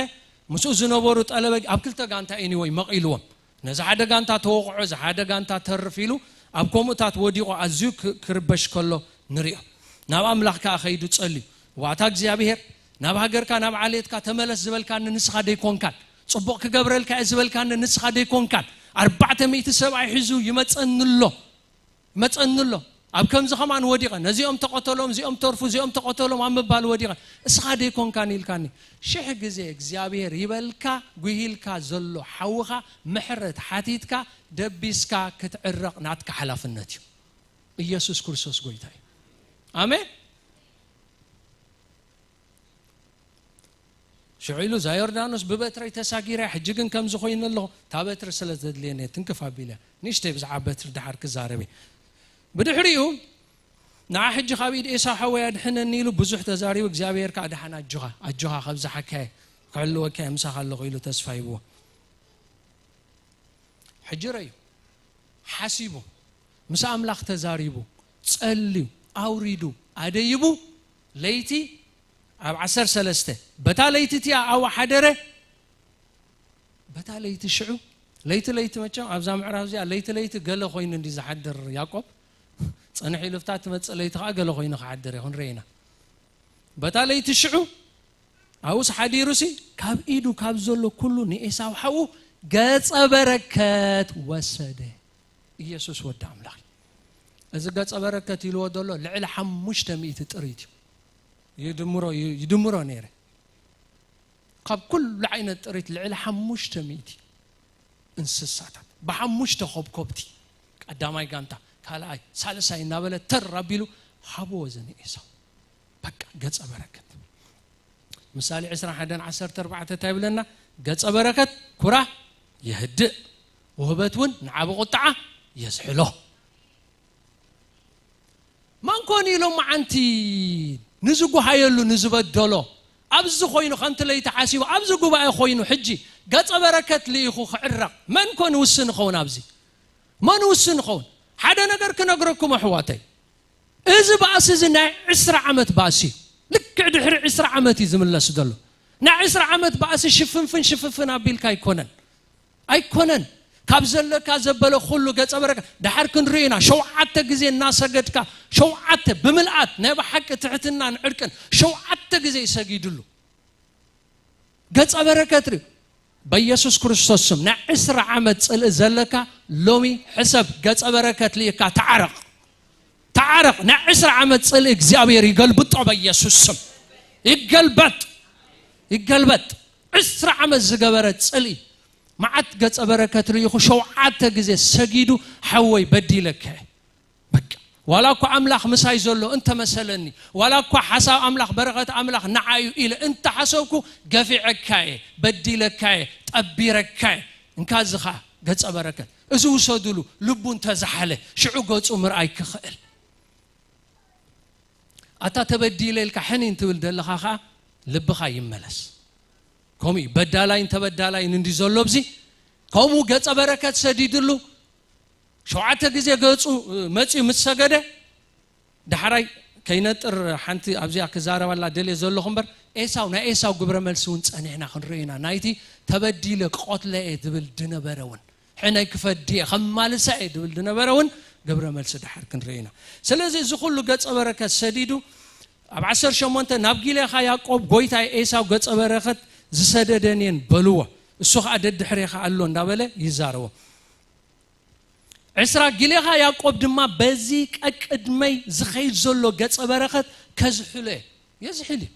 ምስኡ ዝነበሩ ጠለበ ኣብ ክልተ ጋንታ ኤኒወይ መቒልዎም። ነዚ ሓደ ጋንታ ተወቕዖ፣ እዚ ሓደ ጋንታ ተርፍ ኢሉ ኣብ ከምኡታት ወዲቑ ኣዝዩ ክ- ክርበሽ ከሎ ንሪኦ። ናብ ኣምላኽ ከኣ ከይዱ ጸልዩ። ዋታ እግዚኣብሔር፣ ናብ ሃገርካ ናብ ዓሌትካ ተመለስ ዝበልካኒ ንስኻ ደይኮንካን፣ ጽቡቕ ክገብረልካ እየ ዝበልካኒ ንስኻ ደይኮንካን፣ ኣርባዕተ ሚእቲ ሰብኣይ ሒዙ ይመጸኒ ኣሎ። ይመጸኒ ኣሎ። ኣብ ከምዚ ከማን ወዲቐ፣ ነዚኦም ተቐተሎም፣ እዚኦም ተርፉ፣ እዚኦም ተቐተሎም ኣብ ምባል ወዲቐ። እስኻ ደይኮንካን ኢልካኒ። ሽሕ ግዜ እግዚኣብሔር ይበልካ፣ ጉሂልካ ዘሎ ሓውኻ ምሕረት ሓቲትካ፣ ደቢስካ ክትዕረቕ ናትካ ሓላፍነት እዩ። ኢየሱስ ክርስቶስ ጎይታ እዩ። ኣሜን። ሽዑ ኢሉ፣ "እዛ ዮርዳኖስ ብበትረይ ተሳጊረ፣ ሕጂ ግን ከምዚ ኮይኑ ኣለኹ፣ እታ በትሪ ስለ ዘድልየኒ እየ ትንክፍ ኣቢለ፣ ንእሽተይ ብዛዕባ በትሪ ድሓር ክዛረብ እየ። ብድሕሪኡ፣ ንዓ ሕጂ ካብ ኢድ ኤሳው ሓወይ ኣድሕነኒ" ኢሉ ብዙሕ ተዛሪቡ፣ እግዚኣብሔር ከኣ፣ "ደሓን ኣጆኻ፣ ኣጆኻ፣ ከብዝሓካ እየ፣ ክሕልወካ እየ፣ ምሳኻ ኣለኹ" ኢሉ ተስፋ ሂብዎ። ሕጂ ረዩ፣ ሓሲቡ፣ ምስ ኣምላኽ ተዛሪቡ፣ ጸልዩ፣ ኣውሪዱ፣ ኣደይቡ፣ ለይቲ ኣብ ዓሰርተ ሰለስተ፣ በታ ለይቲ እቲኣ ኣብኡ ሓደረ። በታ ለይቲ ሽዑ፣ ለይቲ ለይቲ መቸም ኣብዛ ምዕራፍ እዚኣ ለይቲ ለይቲ ገለ ኮይኑ እንዲ ዝሓድር ያዕቆብ፣ ጸንሕ ኢሉ ፍታ ትመጽእ ለይቲ ከኣ ገለ ኮይኑ ክሓድር እዩ፣ ክንርኢ ኢና። በታ ለይቲ ሽዑ ኣብኡስ ሓዲሩሲ ካብ ኢዱ ካብ ዘሎ ኩሉ ንኤሳው ሓዉ ገጸ በረከት ወሰደ። ኢየሱስ ወዲ ኣምላኽ እዩ። እዚ ገጸ በረከት ኢልዎ ዘሎ ልዕሊ ሓሙሽተ ሚእቲ ጥሪት እዩ። ይድምሮ፣ ይድምሮ ነይረ። ካብ ኩሉ ዓይነት ጥሪት ልዕሊ ሓሙሽተ ሚእቲ እንስሳታት፣ ብሓሙሽተ ኾብኮብቲ፣ ቀዳማይ ጋንታ፣ ካልኣይ፣ ሳልሳይ እናበለ ተር ኣቢሉ ሃብዎ እዚ ንኤሳው። በቃ፣ ገጸ በረከት። ምሳሌ ዕስራን ሓደን ዓሰርተ ኣርባዕተ እንታይ ይብለና? ገጸ በረከት ኩራ የህድእ፣ ውህበት እውን ንዓቢ ቁጥዓ የዝሕሎ። መን ኮን ኢሎም መዓንቲ ንዝጉሃየሉ ንዝበደሎ? ኣብዚ ኮይኑ ከምቲ ለይቲ ሓሲቡ ኣብዚ ጉባኤ ኮይኑ ሕጂ ገጸ በረከት ልኢኹ ክዕረቕ መን ኮን ውስን ይኸውን? ኣብዚ መን ውስን ይኸውን? ሓደ ነገር ክነግረኩም ኣሕዋተይ፣ እዚ ባእሲ እዚ ናይ ዕስራ ዓመት ባእሲ እዩ። ልክዕ ድሕሪ ዕስራ ዓመት እዩ ዝምለስ ዘሎ። ናይ ዕስራ ዓመት ባእሲ ሽፍንፍን ሽፍንፍን ኣቢልካ ኣይኮነን። ኣይኮነን። ካብ ዘለካ ዘበለ ኩሉ ገጸ በረከት ድሓር ክንርኢ ኢና። ሸውዓተ ግዜ እናሰገድካ፣ ሸውዓተ ብምልኣት ናይ ብሓቂ ትሕትናን ዕርቅን ሸውዓተ ግዜ ይሰጊድሉ። ገጸ በረከት ርኢ። በኢየሱስ ክርስቶስ ስም ናይ ዕስራ ዓመት ጽልኢ ዘለካ ሎሚ ሕሰብ፣ ገጸ በረከት ልኢካ ተዓረቕ። ተዓረቕ። ናይ ዕስራ ዓመት ጽልኢ እግዚኣብሔር ይገልብጦ በኢየሱስ ስም። ይገልበጥ። ይገልበጥ። ዕስራ ዓመት ዝገበረ ጽልኢ መዓት ገጸ በረከት ርኢኹ ሸውዓተ ግዜ ሰጊዱ፣ "ሓወይ በዲለካ እየ። በቃ ዋላ እኳ ኣምላኽ ምሳይ ዘሎ እንተመሰለኒ፣ ዋላ እኳ ሓሳብ ኣምላኽ በረኸት ኣምላኽ ንዓዩ ኢለ እንተሓሰብኩ፣ ገፊዐካ እየ፣ በዲለካ እየ፣ ጠቢረካ እየ። እንካ እዚ ኸኣ ገጸ በረከት፣ እዚ ውሰዱሉ" ልቡ እንተዝሓለ ሽዑ ገጹ ምርኣይ ክኽእል። ኣታ ተበዲለ ኢልካ ሕኒን ትብል ዘለኻ ኸኣ ልብኻ ይመለስ። ከምኡ እዩ፣ በዳላይን ተበዳላይን እንዲ ዘሎ ኣብዚ። ከምኡ ገጸ በረከት ሰዲድሉ ሸውዓተ ግዜ ገጹ መጺኡ ምስ ሰገደ፣ ዳሕራይ ከይነጥር ሓንቲ ኣብዚኣ ክዛረባላ ደልየ ዘለኹ እምበር፣ ኤሳው፣ ናይ ኤሳው ግብረ መልሲ እውን ጸኒሕና ክንርኢ ኢና። ናይቲ ተበዲለ ክቐትሎ እየ ዝብል ዝነበረ እውን፣ ሕነይ ክፈዲ እየ፣ ከማልሳ እየ ዝብል ዝነበረ እውን ግብረ መልሲ ድሓር ክንርኢ ኢና። ስለዚ እዚ ኩሉ ገጸ በረከት ሰዲዱ ኣብ ዓሰርተ ሸሞንተ ናብ ጊሌኻ ያዕቆብ ጎይታይ ኤሳው ገጸ በረከት ዝሰደደን እየን በልዎ፣ እሱ ኸኣ ደድሕሬኻ ኣሎ እንዳበለ ይዛረቦ። ዕስራ ጊሌኻ ያዕቆብ ድማ በዚ ቀቅድመይ ዝኸይድ ዘሎ ገጸ በረከት ከዝሕሎ እየ። የዝሕል እዩ።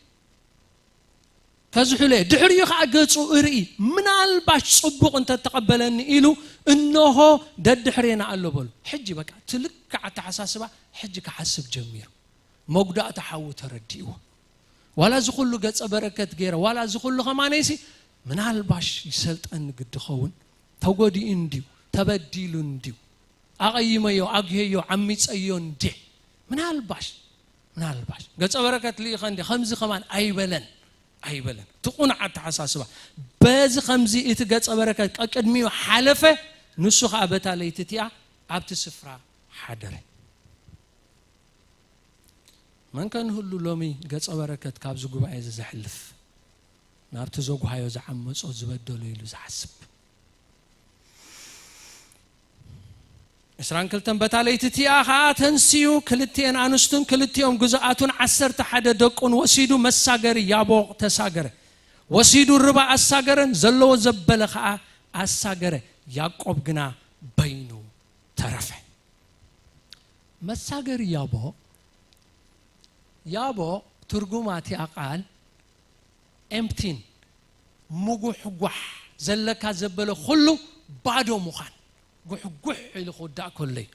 ከዝሕሎ እየ። ድሕሪኡ ኸዓ ገጹ እርኢ፣ ምናልባሽ ጽቡቕ እንተተቐበለኒ ኢሉ፣ እንሆ ደድሕሬና ኣሎ በሉ። ሕጂ በቃ፣ እቲ ልክዕ ኣተሓሳስባ ሕጂ ክሓስብ ጀሚሩ። መጉዳእቲ ሓዉ ተረዲእዎ። ዋላ እዚ ኩሉ ገጸ በረከት ገይረ፣ ዋላ እዚ ኩሉ ከማነይሲ፣ ምናልባሽ ይሰልጠኒ ግዲ ኸውን፣ ተጎዲኡ እንድዩ፣ ተበዲሉ እንድዩ፣ ኣቐይመዮ፣ ኣግሄዮ፣ ዓሚጸዮ እንድየ። ምናልባሽ፣ ምናልባሽ ገጸ በረከት ልኢኸ እንድየ፣ ከምዚ ከማን ኣይበለን፣ ኣይበለን። እቲ ቁኑዕ ኣተሓሳስባ። በዚ ከምዚ እቲ ገጸ በረከት ቀቅድሚኡ ሓለፈ፣ ንሱ ኸኣ በታ ለይቲ እቲኣ ኣብቲ ስፍራ ሓደረ። መን ከ ንህሉ ሎሚ ገጸ በረከት ካብዚ ጉባኤ እዚ ዘሕልፍ፣ ናብቲ ዘጉሃዮ ዝዓመጾ ዝበደሎ ኢሉ ዝሓስብ? ዕስራን ክልተን በታ ለይቲ እቲኣ ኸኣ ተንሲኡ፣ ክልቲኤን ኣንስቱን ክልቲኦም ግዙኣቱን ዓሰርተ ሓደ ደቁን ወሲዱ፣ መሳገሪ ያቦቕ ተሳገረ። ወሲዱ ርባ ኣሳገረን፣ ዘለዎ ዘበለ ኸኣ ኣሳገረ። ያዕቆብ ግና በይኑ ተረፈ። መሳገሪ ያቦቕ፣ ያቦቕ ትርጉማ እቲኣ ቃል ኤምፕቲን፣ ምጉሕጓሕ፣ ዘለካ ዘበለ ኩሉ ባዶ ምዃን፣ ጉሕጉሕ ኢሉ ክውዳእ ከሎ እዩ።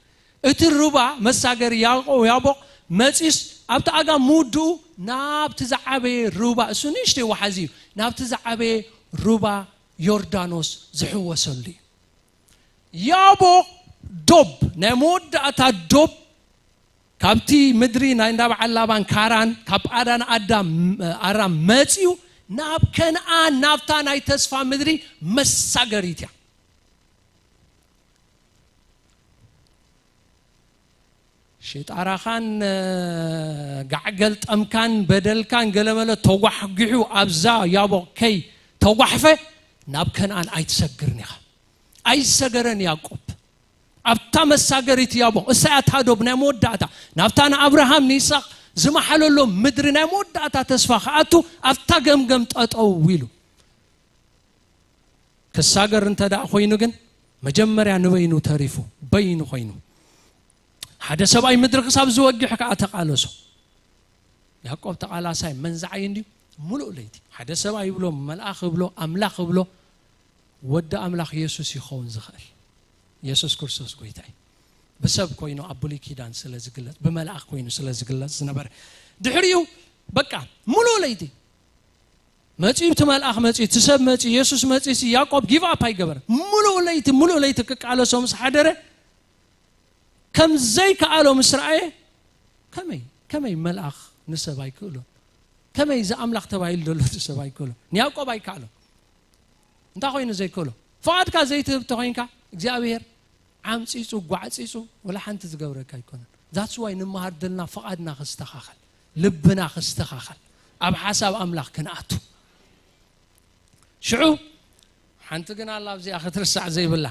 እቲ ሩባ መሳገሪ ያዕቆ-፣ ያቦቕ መጺስ ኣብቲ ኣጋ ምውድኡ ናብቲ ዝዓበየ ሩባ፣ እሱ ንእሽተይ ወሓዚ እዩ፣ ናብቲ ዝዓበየ ሩባ ዮርዳኖስ ዝሕወሰሉ እዩ። ያቦቕ ዶብ፣ ናይ መወዳእታ ዶብ፣ ካብቲ ምድሪ ናይ እንዳ በዓል ላባን ካራን፣ ካብ ጳዳን ኣዳም፣ ኣራም መጺኡ ናብ ከነኣን፣ ናብታ ናይ ተስፋ ምድሪ መሳገሪት እያ። ሽጣራኻን፣ ጋዕገል ጠምካን፣ በደልካን ገለመለ ተጓሕጒሑ ኣብዛ ያቦቕ ከይ ተጓሕፈ ናብ ከነኣን ኣይትሰግርን ኢኻ። ኣይሰገረን ያዕቆብ። ኣብታ መሳገሪት ያቦቕ፣ እሳ እያ እታ ዶብ ናይ መወዳእታ፣ ናብታ ንኣብርሃም ንይስሐቅ ዝመሓለሎም ምድሪ ናይ መወዳእታ ተስፋ ክኣቱ ኣብታ ገምገም ጠጠው ኢሉ። ክሳገር እንተ ደኣ ኮይኑ ግን መጀመርያ ንበይኑ ተሪፉ፣ በይኑ ኮይኑ። ሓደ ሰብኣይ ምድሪ ክሳብ ዝወግሕ ከኣ ተቓለሶ። ያዕቆብ ተቓላሳይ መንዛዓይ እንድዩ። ሙሉእ ለይቲ ሓደ ሰብኣይ ይብሎ፣ መልኣኽ ይብሎ፣ ኣምላኽ ይብሎ፣ ወዲ ኣምላኽ የሱስ ይኸውን ዝኽእል። የሱስ ክርስቶስ ጎይታ እዩ። ብሰብ ኮይኑ ኣብ ብሉይ ኪዳን ስለ ዝግለጽ፣ ብመልኣኽ ኮይኑ ስለ ዝግለጽ ዝነበረ። ድሕሪኡ በቃ ሙሉእ ለይቲ መጺኡ፣ እቲ መልኣኽ መጺኡ፣ እቲ ሰብ መጺኡ፣ የሱስ መጺኡ፣ ያዕቆብ ጊቭ ኣፕ ኣይገበረን። ሙሉእ ለይቲ፣ ሙሉእ ለይቲ ክቃለሶ ምስ ሓደረ፣ ከም ዘይከኣሎ ምስ ረኣየ፣ ከመይ፣ ከመይ መልኣኽ ንሰብ ኣይክእሎን? ከመይ እዚ ኣምላኽ ተባሂሉ ዘሎ እቲ ሰብ ኣይክእሎን? ንያዕቆብ ኣይከኣሎን። እንታይ ኮይኑ ዘይክእሎ? ፍቓድካ ዘይትህብ ተኾይንካ፣ እግዚኣብሔር ዓምጺጹ፣ ጓዕጺጹ፣ ወላ ሓንቲ ዝገብረካ ኣይኮነን። That's why ንመሃር ደልና ፍቓድና ክስተኻኸል፣ ልብና ክስተኻኸል፣ ኣብ ሓሳብ ኣምላኽ ክንኣቱ። ሽዑ፣ ሓንቲ ግን ኣላ ኣብዚኣ ክትርሳዕ ዘይብላ።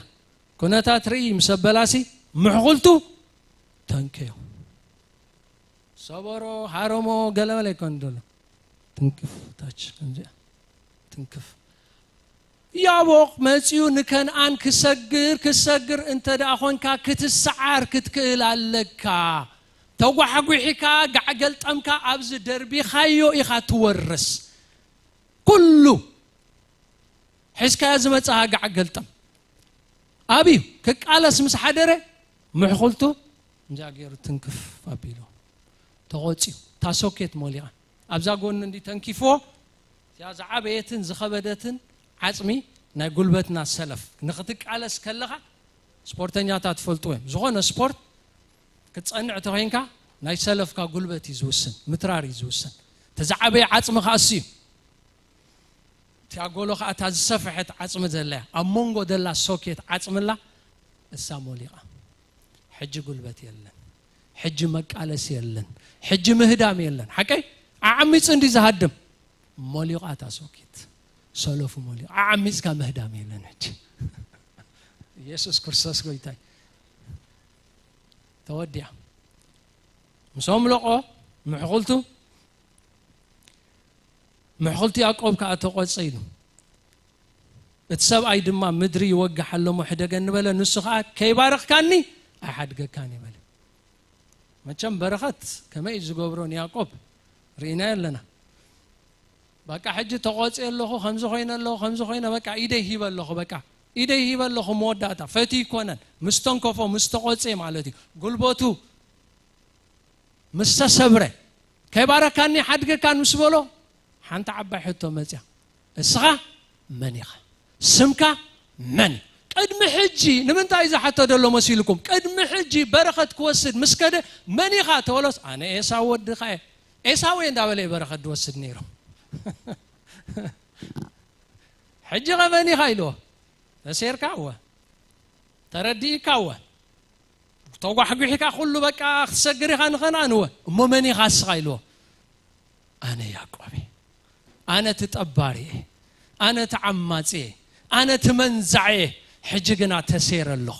ኩነታት ርኢ ምስ ኣበላሲ፣ ምሕኹልቱ ተንከዮ። ሰበሮ፣ ሃረሞ፣ ገለመለ ኣይኮን ደሎ። ትንክፍ፣ ታች፣ ከምዚኣ። ትንክፍ። ያቦቕ መጺኡ ንከንኣን ክሰግር፣ ክሰግር እንተ ደኣ ኾንካ፣ ክትሰዓር ክትክእል ኣለካ። ተጓሕጒሒካ፣ ጋዕገልጠምካ፣ ኣብዚ ደርቢኻዮ ኢኻ ትወርስ። ኩሉ ሒዝካዮ ዝመጽኻ ጋዕገልጠም። ኣብዩ ክቃለስ ምስ ሓደረ፣ ምሕኹልቱ፣ ከምዚኣ ገይሩ ትንክፍ ኣቢሉ። ተቖጽዩ። እታ ሶኬት ሞሊቓ። ኣብዛ ጎኒ እንዲ ተንኪፍዎ፣ እዚኣ ዝዓበየትን ዝኸበደትን ዓጽሚ ናይ ጉልበትና ሰለፍ። ንኽትቃለስ ከለኻ፣ ስፖርተኛታት ትፈልጥዎ እዮም። ዝኾነ ስፖርት ክትጸንዕ ተኾይንካ፣ ናይ ሰለፍካ ጉልበት እዩ ዝውስን፣ ምትራር እዩ ዝውስን። እቲ ዝዓበየ ዓጽሚ ከኣ እሱ እዩ። እቲ ኣጎሎ ከኣ እታ ዝሰፍሐት ዓጽሚ ዘለያ፣ ኣብ መንጎ ዘላ ሶኬት ዓጽሚ ኣላ፣ እሳ ሞሊቓ። ሕጂ ጉልበት የለን። ሕጂ መቃለሲ የለን። ሕጂ ምህዳም የለን። ሓቀይ? ዓዓሚጹ እንዲ ዝሃድም። ሞሊቓ እታ ሶኬት። ሰለፉ ሞሊቓ። ዓዓሚጽካ ምህዳም የለን ሕጂ። ኢየሱስ ክርስቶስ ጎይታይ። ተወዲኣ። ምስ ኣምለቖ ምሕኹልቱ፣ ምሕኹልቲ ያዕቆብ ከኣ ተቖጸ ኢሉ። እቲ ሰብኣይ ድማ ምድሪ ይወግሕ ኣሎ እሞ ሕደገኒ በለ። ንሱ ኸኣ ከይባረኽካኒ ኣይሓድገካን እየ በለ። መቸም በረኸት ከመይ እዩ ዝገብሮ ንያዕቆብ ርኢናዮ ኣለና። በቃ ሕጂ ተቖጽየ ኣለኹ፣ ከምዚ ኮይነ ኣለኹ፣ ከምዚ ኮይነ፣ በቃ ኢደይ ሂበ ኣለኹ፣ በቃ ኢደይ ሂበ ኣለኹ። መወዳእታ ፈትዩ ይኮነን፣ ምስ ተንከፎ፣ ምስ ተቖጽየ ማለት እዩ። ጉልበቱ ምስ ተሰብረ፣ ከይባረካኒ ሓድገካን ምስ በሎ፣ ሓንቲ ዓባይ ሕቶ መጽያ። እስኻ መን ኢኻ? ስምካ መን እዩ? ቅድሚ ሕጂ፣ ንምንታይ እዩ ዝሓቶ ዘሎ መሲልኩም? ቅድሚ ሕጂ በረኸት ክወስድ ምስ ከደ፣ መን ኢኻ ተበሎስ፣ ኣነ ኤሳው ወድኻ እየ። ኤሳው እየ እንዳበለ እዩ በረኸት ዝወስድ ነይሩ። ሕጂ ኸ መን ኢኻ ኢልዎ? ተሴርካ እወ። ተረዲእካ እወ። ተጓሕጒሒካ ኩሉ በቃ ክትሰግር ኢኻ ንኸነኣን እወ። እሞ መን ኢኻ እስኻ ኢልዎ? ኣነ ያዕቆብ እየ። ኣነ እቲ ጠባሪ እየ። ኣነ እቲ ዓማጺ እየ። ኣነ እቲ መንዛዕ እየ። ሕጂ ግና ተሴረ ኣለኹ።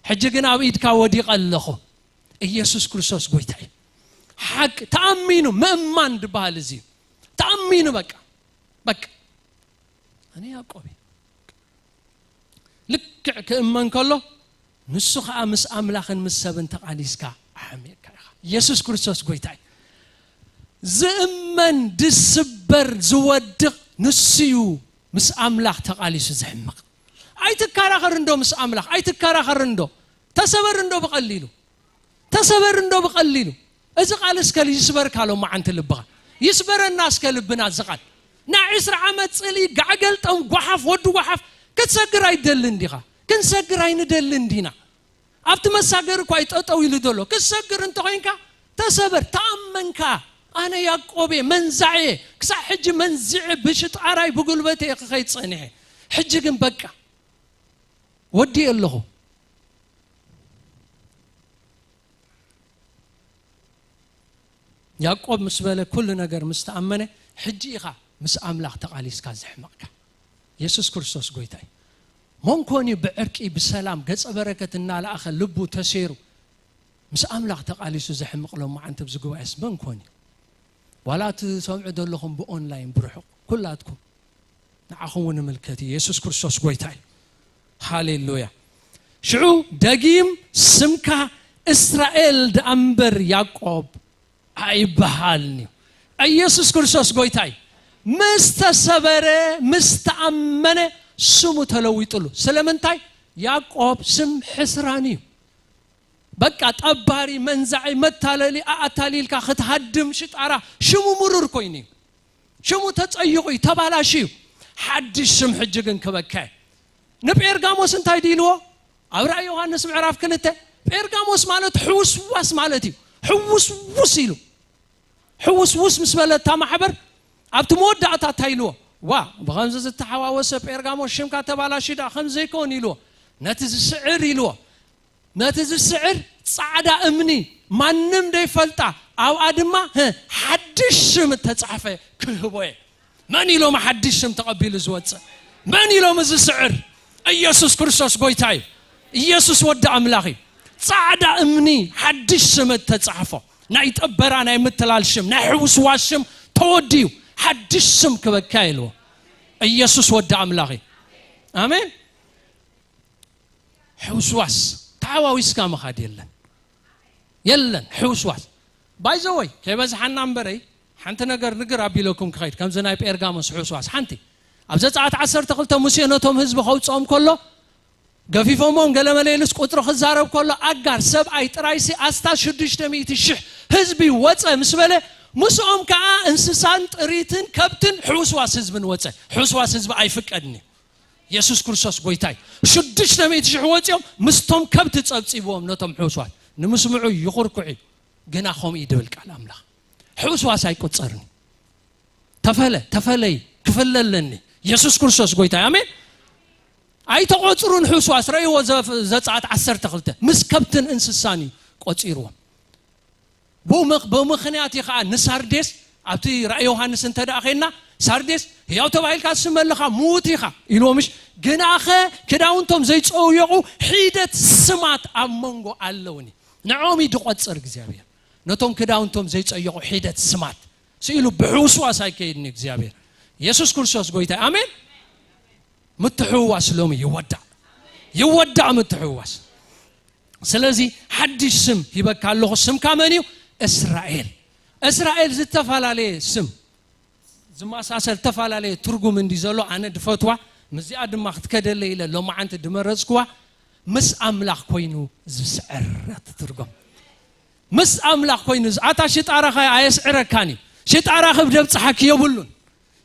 ሕጂ ግን ኣብ ኢድካ ወዲቐ ኣለኹ። ኢየሱስ ክርስቶስ ጎይታ እዩ። ሓቂ ተኣሚኑ ምእማን ዝበሃል እዚ እዩ። ተኣሚኑ በቃ፣ በቃ ኣነ ያዕቆብ እየ። ልክዕ ክእመን ከሎ ንሱ ኸዓ ምስ ኣምላኽን ምስ ሰብን ተቓሊስካ ሓሚቕካ ኢኻ። ኢየሱስ ክርስቶስ ጎይታ እዩ። ዝእመን ዝስበር ዝወድቕ ንሱ እዩ። ምስ ኣምላኽ ተቓሊሱ ዝሕምቕ። ኣይትከራኸር እንዶ ምስ ኣምላኽ፣ ኣይትከራኸር እንዶ። ተሰበር እንዶ ብቐሊሉ፣ ተሰበር እንዶ ብቐሊሉ። እዚ ቃል እስከ ይስበርካ ሎማዓንቲ ልብኻ። ይስበረና እስከ ልብና እዚ ቃል። ናይ ዕስራ ዓመት ጽልኢ ጋዕገልጠም ጓሓፍ፣ ወዲ ጓሓፍ። ክትሰግር ኣይደልን ዲኻ? ክንሰግር ኣይንደልን ዲና? ኣብቲ መሳገሪ እኳ እዩ ጠጠው ኢሉ ዘሎ። ክትሰግር እንተኾይንካ ተሰበር፣ ተኣመንካ። ኣነ ያዕቆብ እየ፣ መንዛዕ እየ። ክሳዕ ሕጂ መንዚዐ ብሽጣራይ ብጉልበተይ እየ ክኸይድ ጸኒሐ። ሕጂ ግን በቃ ወዲእ ኣለኹ። ያዕቆብ ምስ በለ ኩሉ ነገር ምስ ተኣመነ፣ ሕጂ ኢኻ ምስ ኣምላኽ ተቓሊስካ ዘሕመቕካ። የሱስ ክርስቶስ ጎይታ እዩ። መን ኮን እዩ ብዕርቂ ብሰላም ገጸ በረከት እናለኣኸ ልቡ ተሰይሩ ምስ ኣምላኽ ተቓሊሱ ዘሕምቕ ሎማዓንቲ ኣብዚ ጉባኤስ መን ኮን እዩ? ዋላ ትሰምዑ ዘለኹም ብኦንላይን ብርሑቕ ኩላትኩም ንዓኹም እውን ንምልከት እዩ። የሱስ ክርስቶስ ጎይታ እዩ። ሃሌሉያ። ሽዑ ደጊም ስምካ እስራኤል ደኣ እምበር ያዕቆብ ኣይበሃልን እዩ። ኢየሱስ ክርስቶስ ጎይታ እዩ። ምስ ተሰበረ፣ ምስ ተኣመነ ስሙ ተለዊጥሉ። ስለምንታይ? ያዕቆብ ስም ሕስራን እዩ። በቃ ጠባሪ፣ መንዛዒ፣ መታለሊ ኣታሊልካ ክትሃድም ሽጣራ ሽሙ ምሩር ኮይኑ እዩ። ሽሙ ተጸይቑ እዩ፣ ተባላሽዩ። ሓድሽ ስም ሕጂ ግን ክበካ እዩ። ንጴርጋሞስ እንታይ ድኢልዎ? ኣብ ራእይ ዮሃንስ ምዕራፍ ክልተ፣ ጴርጋሞስ ማለት ሕውስዋስ ማለት እዩ። ሕውስውስ ኢሉ። ሕውስውስ ምስ በለ እታ ማሕበር ኣብቲ መወዳእታ እንታይ ኢልዎ? ዋ፣ ብኸምዚ ዝተሓዋወሰ ጴርጋሞስ ሽምካ ተባላሽዩ ደኣ ከምዚ ዘይከውን ኢልዎ። ነቲ ዝስዕር ኢልዎ። ነቲ ዝስዕር ጻዕዳ እምኒ ማንም ደይፈልጣ ኣብኣ ድማ፣ ህ፣ ሓድሽ ሽም እተጻሕፈ ክህቦ እየ። መን ኢሎም ሓድሽ ሽም ተቐቢሉ ዝወጽእ? መን ኢሎም እዚ ስዕር? ኢየሱስ ክርስቶስ ጎይታ እዩ። ኢየሱስ ወዲ ኣምላኽ እዩ። ጻዕዳ እምኒ ሓድሽ ሽም እተጻሕፎ፣ ናይ ጠበራ ናይ ምትላል ሽም፣ ናይ ሕውስዋስ ሽም ተወዲኡ ሓድሽ ሽም ክበካ ኢልዎ። ኢየሱስ ወዲ ኣምላኽ እዩ። ኣሜን። ሕውስዋስ ተሓዋዊስካ ምኻድ የለን። የለን ሕውስዋስ። ባይዘወይ ከይበዝሓና እምበረይ፣ ሓንቲ ነገር ንግር ኣቢለኩም ክኸይድ፣ ከምዚ ናይ ጴርጋሞስ ሕውስዋስ ሓንቲ። ኣብ ዘጸኣት ዓሰርተ ክልተ ሙሴ ነቶም ህዝቢ ከውጽኦም ከሎ፣ ገፊፎሞም ገለ መለ ኢሉስ ቁጽሪ ክዛረብ ከሎ፣ ኣጋር ሰብኣይ ጥራይሲ ኣስታት ሽዱሽተ ሚእቲ ሽሕ ህዝቢ ወጸ ምስ በለ፣ ምስኦም ከኣ እንስሳን ጥሪትን ከብትን ሕውስዋስ ህዝብን ወጸ። ሕውስዋስ ህዝቢ ኣይፍቀድን እዩ። የሱስ ክርስቶስ ጎይታ እዩ። ሽዱሽተ ሚእቲ ሽሕ ወጺኦም ምስቶም ከብቲ ጸብጺብዎም ነቶም ሕውስዋስ። ንምስምዑ ይኹርኩዕ እዩ። ግና ከምኡ እዩ ድብል ቃል ኣምላኽ። ሕውስዋስ ኣይቁጸርን እዩ። ተፈለ፣ ተፈለይ፣ ክፍለ ኣለኒ። የሱስ ክርስቶስ ጎይታ እዩ። ኣሜን። ኣይተቖጽሩን ሕውስዋስ። ረእይዎ ዘፍ-፣ ዘጸኣት ዓሰርተ ክልተ። ምስ ከብትን እንስሳን እዩ ቆጺርዎም። ብኡ ምኽ-፣ ብምኽንያት እዩ ኸዓ ንሳርዴስ፣ ኣብቲ ራእይ ዮሃንስ እንተ ደኣ ኸይድና፣ ሳርዴስ ህያው ተባሂልካ ትስመ ኣለኻ፣ ምዉት ኢኻ ኢልዎ ምሽ? ግናኸ ክዳውንቶም ዘይጸውየቑ ሒደት ስማት ኣብ መንጎ ኣለውኒ። ንዕኦም እዩ ድቖጽር እግዚኣብሔር። ነቶም ክዳውንቶም ዘይጸየቑ ሒደት ስማት ስኢሉ ብሕውስዋስ ኣይከይድን እዩ እግዚኣብሔር። የሱስ ክርስቶስ ጎይታ እዩ። ኣሜን። ምትሕውዋስ ሎሚ ይወዳእ። ይወዳእ ምትሕውዋስ። ስለዚ ሓድሽ ስም ሂበካ ኣለኹ። ስምካ መን እዩ? እስራኤል። እስራኤል ዝተፈላለየ ስም፣ ዝመሳሰል ዝተፈላለየ ትርጉም እንዲ ዘሎ ኣነ ድፈትዋ፣ ምስዚኣ ድማ ክትከደለ ኢለ ሎማዓንቲ ድመረጽክዋ፣ ምስ ኣምላኽ ኮይኑ ዝስዕር እትትርጎም። ምስ ኣምላኽ ኮይኑ ዝ-፣ ኣታ ሽጣራኻ ኣየስዕረካን እዩ። ሽጣራ ክብደብጽሓኪ የብሉን።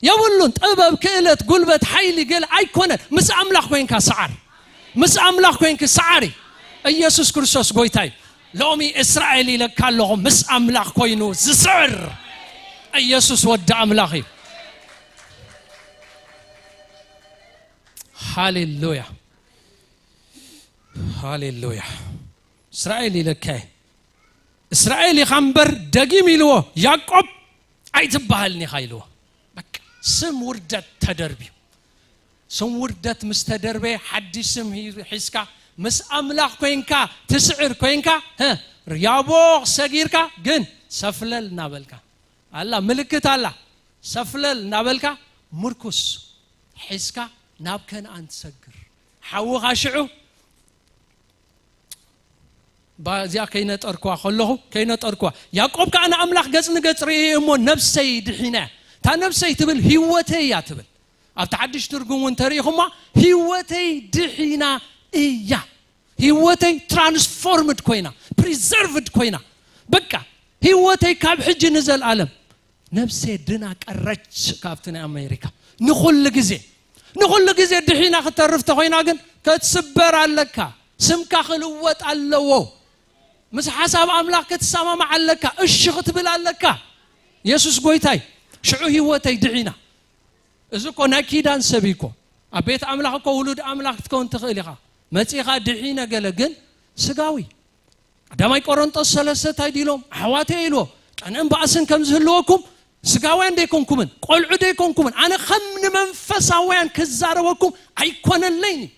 የብሉን። ጥበብ፣ ክእለት፣ ጉልበት፣ ሓይሊ ገለ ኣይኮነን። ምስ ኣምላኽ ኮይንካ ሰዓር። ምስ ኣምላኽ ኮይንኪ ሰዓሪ። ኢየሱስ ክርስቶስ ጎይታ እዩ። ሎሚ እስራኤል ኢለካ ኣለኹ፣ ምስ ኣምላኽ ኮይኑ ዝስዕር። ኢየሱስ ወዲ ኣምላኽ እዩ። ሃሌሉያ። ሃሌሉያ። እስራኤል ኢለካ እየ። እስራኤል ኢኻ እምበር፣ ደጊም ኢልዎ፣ ያዕቆብ ኣይትበሃልን ኢኻ ኢልዎ። በቃ ስም ውርደት ተደርብዩ። ስም ውርደት ምስ ተደርበየ፣ ሓድሽ ስም ሂ-፣ ሒዝካ ምስ ኣምላኽ ኮይንካ ትስዕር ኮይንካ፣ ህ፣ ያቦቕ ሰጊርካ ግን ሰፍለል እናበልካ ኣላ፣ ምልክት ኣላ። ሰፍለል እናበልካ ምርኩስ ሒዝካ ናብ ከነኣን ትሰግር። ሓውኻ ሽዑ ባዚኣ ከይነጠርኩዋ ከለኹ፣ ከይነጠርኩዋ፣ ያዕቆብ ከኣ ንኣምላኽ ገጽ ንገጽ ርእየ እሞ ነብሰይ ድሒና እያ። እታ ነብሰይ ትብል ህይወተይ እያ ትብል። ኣብቲ ሓድሽ ትርጉም እውን ተሪኢኹማ፣ ህይወተይ ድሒና እያ። ህይወተይ ትራንስፎርምድ ኮይና፣ ፕሪዘርቭድ ኮይና፣ በቃ ህይወተይ ካብ ሕጂ ንዘልኣለም ነብሴ ድና ቀረች። ካብቲ ናይ ኣሜሪካ ንኹሉ ግዜ፣ ንኹሉ ግዜ ድሒና ክተርፍ ተኾይና ግን ክትስበር ኣለካ። ስምካ ክልወጥ ኣለዎ። ምስ ሓሳብ ኣምላኽ ክትሰማማዕ ኣለካ። እሺ ክትብል ኣለካ። የሱስ ጎይታይ። ሽዑ ህይወተይ ድሒና። እዚ እኮ ናይ ኪዳን ሰብ እዩ እኮ። ኣብ ቤት ኣምላኽ እኮ ውሉድ ኣምላኽ ክትከውን ትኽእል ኢኻ። መጺኻ ድሒነ ገለ ግን ስጋዊ። ቀዳማይ ቆሮንጦስ ሰለስተ እንታይ ድኢሎም? ኣሕዋተይ ኢልዎ፣ ቀንእን ባእስን ከም ዝህልወኩም፣ ስጋውያን ደይኮንኩምን ቆልዑ ደይኮንኩምን፣ ኣነ ከም ንመንፈሳውያን ክዛረበኩም ኣይኮነለይን እዩ።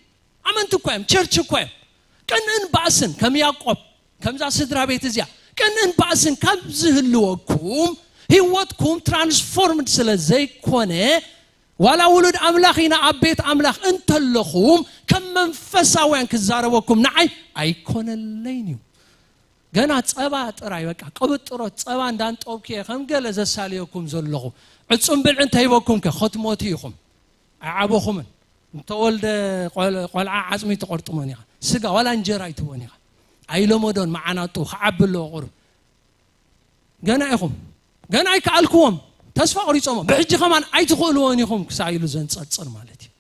ኣመንቲ እኳ እዮም፣ ቸርች እኳ እዮም። ቅንእን ባእስን ከም ያዕቆብ፣ ከምዛ ስድራ ቤት እዚኣ ቅንእን ባእስን ካብ ዝህልወኩም፣ ህይወትኩም ትራንስፎርምድ ስለ ዘይኮነ፣ ዋላ ውሉድ ኣምላኽ ኢና ኣብ ቤት ኣምላኽ እንተለኹም፣ ከም መንፈሳውያን ክዛረበኩም ንዓይ ኣይኮነለይን እዩ። ገና ጸባ ጥራይ፣ በቃ ቅብጥሮት ጸባ እንዳንጠብኩ እየ ከም ገለ ዘሳልየኩም ዘለኹ። ዕጹም ብልዒ እንተሂበኩም ከ ክትሞቱ ኢኹም። ኣይዓበኹምን። እንተወልደ ቆል-፣ ቆልዓ ዓጽሚ ትቆርጥሞን ኢኻ። ስጋ ዋላ እንጀራ ኣይትህቦን ኢኻ። ኣይለመዶን መዓናጡ ክዓቢ ኣለዎ ቁሩብ። ገና ኢኹም። ገና ኣይከኣልክዎም። ተስፋ ቆሪጾሞ። ብሕጂ ከማን ኣይትኽእልዎን ኢኹም ክሳብ ኢሉ ዘንጸርጽር ማለት እዩ።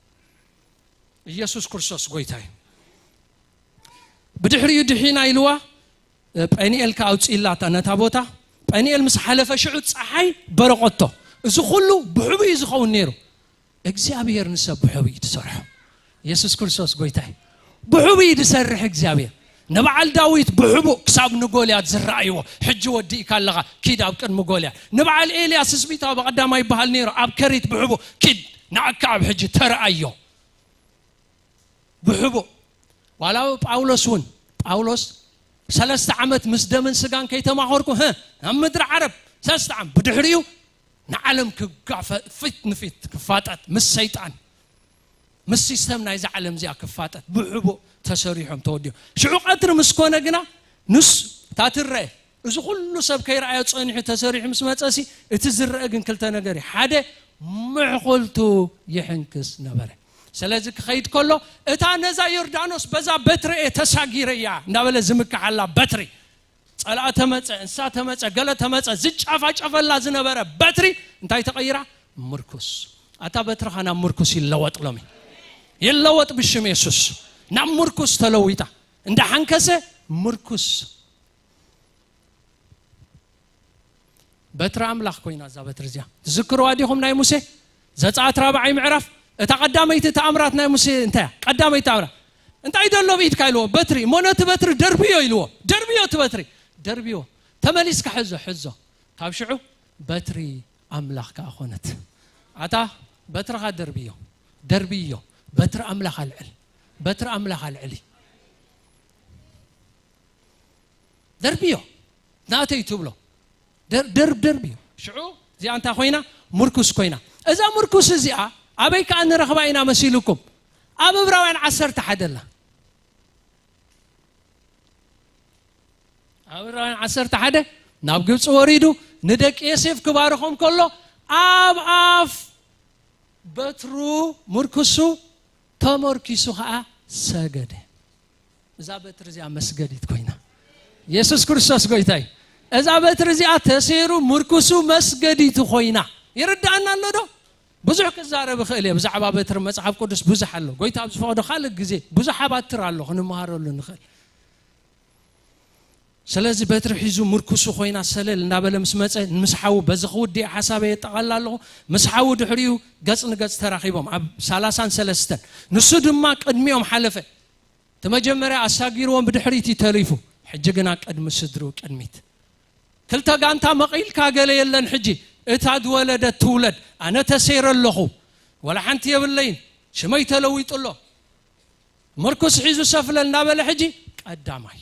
ኢየሱስ ክርስቶስ ጎይታ እዩ። ብድሕሪኡ ድሒና ኢልዋ፣ እ፣ ጳኒኤል ከኣ ኣውጺእላታ ነታ ቦታ። ጳኒኤል ምስ ሓለፈ ሽዑ ጸሓይ በረቐቶ። እዚ ኩሉ ብሕቡእ እዩ ዝኸውን ነይሩ። እግዚኣብሔር ንሰብ ብሕቡእ እዩ ዝሰርሖ። የሱስ ክርስቶስ ጎይታ እዩ። ብሕቡእ እዩ ዝሰርሕ እግዚኣብሔር። ንበዓል ዳዊት ብሕቡእ ክሳብ ንጎልያድ ዝረኣይዎ፣ ሕጂ ወዲእካ ኣለኻ፣ ኪድ ኣብ ቅድሚ ጎልያድ። ንበዓል ኤልያስ ስቢታ ብቐዳማይ ይበሃል ነይሩ፣ ኣብ ከሪት ብሕቡእ፣ ኪድ ንኣካ ኣብ ሕጂ ተረኣዮ። ብሕቡእ። ዋላ ጳውሎስ እውን፣ ጳውሎስ ሰለስተ ዓመት ምስ ደምን ስጋን ከይተማኸርኩ፣ ህ፣ ናብ ምድሪ ዓረብ ሰለስተ ዓመት፣ ብድሕሪኡ ንዓለም ክጋፈጥ፣ ፊት ንፊት ክፋጠጥ፣ ምስ ሰይጣን፣ ምስ ሲስተም ናይዛ ዓለም እዚኣ ክፋጠጥ፣ ብሕቡእ ተሰሪሖም ተወዲኦም። ሽዑ ቀትሪ ምስ ኮነ ግና፣ ንስ-፣ እታ ትረአ፣ እዚ ኩሉ ሰብ ከይረኣዮ ጸኒሑ ተሰሪሑ ምስ መጸሲ፣ እቲ ዝረአ ግን ክልተ ነገር እዩ። ሓደ፣ ምሕኹልቱ ይሕንክስ ነበረ። ስለዚ ክኸይድ ከሎ፣ እታ ነዛ ዮርዳኖስ በዛ በትሪ እየ ተሳጊረያ እንዳበለ ዝምክሓላ በትሪ፣ ጸላእ ተመጸ፣ እንስሳ ተመጸ፣ ገለ ተመጸ፣ ዝጫፋጨፈላ ዝነበረ በትሪ እንታይ ተቐይራ? ምርኩስ። ኣታ በትርኻ ናብ ምርኩስ ይለወጥ ሎሚ። ይለወጥ ብሽም የሱስ። ናብ ምርኩስ ተለዊጣ። እንዳሓንከሰ ምርኩስ። በትሪ ኣምላኽ ኮይና እዛ በትሪ እዚኣ። ትዝክርዋ ዲኹም ናይ ሙሴ? ዘጸኣት ራብዓይ ምዕራፍ፣ እታ ቀዳመይቲ ተኣምራት ናይ ሙሴ እንታይ እያ? ቀዳመይቲ ተኣምራት። እንታይ ደሎ ብኢድካ ኢልዎ? በትሪ። እሞ ነቲ በትሪ ደርብዮ ኢልዎ። ደርብዮ እቲ በትሪ። ደርብዮ። ተመሊስካ ሕዞ፣ ሕዞ። ካብ ሽዑ በትሪ ኣምላኽ ከኣ ኾነት። ኣታ በትርኻ ደርብዮ። ደርብዮ። በትሪ ኣምላኽ ኣልዕል። በትሪ ኣምላኽ ኣልዕሊ። ደርብዮ። ናተይ ትብሎ። ደር-፣ ደርብ ደርብዮ። ሽዑ እዚኣ እንታይ ኮይና? ምርኩስ ኮይና። እዛ ምርኩስ እዚኣ ኣበይ ከኣ ንረኽባ ኢና መሲልኩም? ኣብ ዕብራውያን ዓሰርተ ሓደ ኣላ። ኣብ ዕብራውያን ዓሰርተ ሓደ፣ ናብ ግብጺ ወሪዱ ንደቂ ዮሴፍ ክባርኾም ከሎ፣ ኣብ ኣፍ በትሩ ምርኩሱ ተመርኪሱ ኸኣ ሰገደ። እዛ በትሪ እዚኣ መስገዲት ኮይና። የሱስ ክርስቶስ ጎይታ እዩ። እዛ በትሪ እዚኣ ተሰይሩ ምርኩሱ መስገዲቱ ኮይና። ይርድኣና ኣሎ ዶ? ብዙሕ ክዛረብ እኽእል እየ ብዛዕባ በትሪ፣ መጽሓፍ ቅዱስ ብዙሕ ኣሎ። ጎይታ ኣብ ዝፈቕዶ ካልእ ግዜ ብዙሕ ኣባትር ኣሎ ክንመሃረሉ ንኽእል። ስለዚ በትሪ ሒዙ ምርኩሱ ኮይና ሰለል እናበለ ምስ መጸ፣ ምስ ሓዉ፣ በዚ ክውድእ ሓሳበይ የጠቓልል ኣለኹ። ምስ ሓዉ ድሕሪኡ ገጽ ንገጽ ተራኺቦም ኣብ ሰላሳን ሰለስተን። ንሱ ድማ ቅድሚኦም ሓለፈ። እቲ መጀመርያ ኣሳጊርዎም ብድሕሪት እዩ ተሪፉ። ሕጂ ግና ቅድሚ ስድርኡ ቅድሚት። ክልተ ጋንታ መቒልካ ገለ የለን ሕጂ። እታ ዝወለደት ትውለድ። ኣነ ተሰይረ ኣለኹ። ወላ ሓንቲ የብለይን። ሽመይ ተለዊጡ ኣሎ። ምርኩስ ሒዙ ሰፍለል እናበለ ሕጂ ቀዳማይ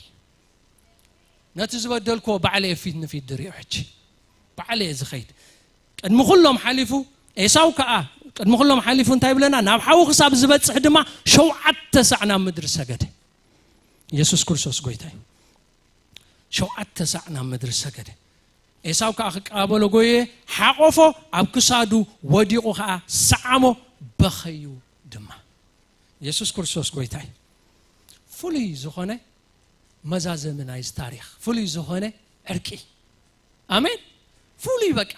ነቲ ዝበደልክዎ ባዕለ እየ ፊት ንፊት ድሪኦ ሕጂ ባዕለ እየ ዝኸይድ ቅድሚ ኩሎም ሓሊፉ ኤሳው ከዓ ቅድሚ ኩሎም ሓሊፉ እንታይ ይብለና ናብ ሓዊ ክሳብ ዝበፅሕ ድማ ሸውዓተ ሳዕ ናብ ምድሪ ሰገደ ኢየሱስ ክርስቶስ ጎይታ እዩ ሸውዓተ ሳዕ ናብ ምድሪ ሰገደ ኤሳው ከዓ ክቀባበሎ ጎየ ሓቆፎ ኣብ ክሳዱ ወዲቑ ከዓ ሰዓሞ በኸዩ ድማ ኢየሱስ ክርስቶስ ጎይታ እዩ ፍሉይ ዝኾነ መዛዘሚ ናይዚ ታሪኽ ፍሉይ ዝኾነ ዕርቂ ኣሜን ፍሉይ በቃ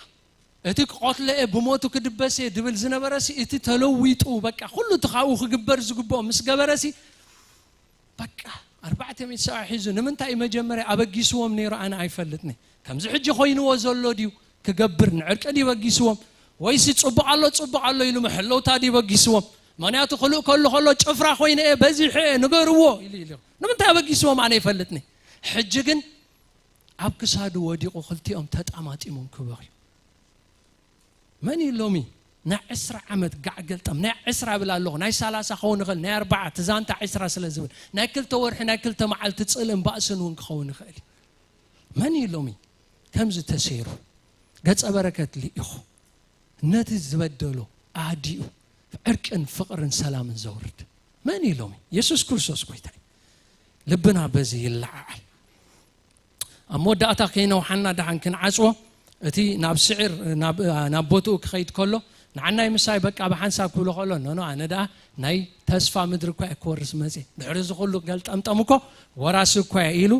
እቲ ክቆትለኤ ብሞቱ ክድበስየ ድብል ዝነበረሲ እቲ ተለዊጡ በቃ ኩሉ እቲ ካብኡ ክግበር ዝግብኦ ምስ ገበረሲ በቃ ኣርባዕተ ሚእቲ ሰብዓ ሒዙ ንምንታይ እዩ መጀመርያ ኣበጊስዎም ነይሩ ኣነ ኣይፈልጥኒ ከምዚ ሕጂ ኮይንዎ ዘሎ ድዩ ክገብር ንዕርቂ ድዩ በጊስዎም ወይሲ ፅቡቅ ኣሎ ፅቡቅ ኣሎ ኢሉ መሐለውታ ድዩ በጊስዎም ምክንያቱ ክልእ ከሉ ከሎ ጭፍራ ኮይነ እየ በዚሐ እየ ንገርዎ ኢሉ ኢሉ ንምንታይ ኣበጊስዎም ኣነ ይፈልጥኒ ሕጂ ግን ኣብ ክሳዱ ወዲቑ ክልቲኦም ተጣማጢሞም ክበኽዩ መን እዩ ሎሚ ናይ ዕስራ ዓመት ጋዕ ገልጠም ናይ ዕስራ ብል ኣለኹ ናይ ሰላሳ ክኸውን ይኽእል ናይ ኣርባዓ ትዛንታ ዕስራ ስለ ዝብል ናይ ክልተ ወርሒ ናይ ክልተ መዓልቲ ፅልእን ባእስን እውን ክኸውን ይኽእል እዩ መን እዩ ሎሚ ከምዚ ተሰይሩ ገጸ በረከት ልኢኹ ነቲ ዝበደሎ ኣዲኡ ዕርቅን ፍቕርን ሰላምን ዘውርድ መን እዩ ሎሚ የሱስ ክርስቶስ ጎይታ እዩ ልብና በዚ ይለዓዓል ኣብ መወዳእታ ከይነውሓና ደሓን ክንዓፅዎ እቲ ናብ ስዕር ናብ ቦትኡ ክኸይድ ከሎ ንዓናይ ምሳይ በቃ ብሓንሳብ ክብሎ ከሎ ኖኖ ኣነ ደኣ ናይ ተስፋ ምድሪ እኳ እየ ክወርስ መፅእ ድሕሪ እዚ ኩሉ ገልጠምጠም እኮ ወራሲ እኳ እየ ኢሉ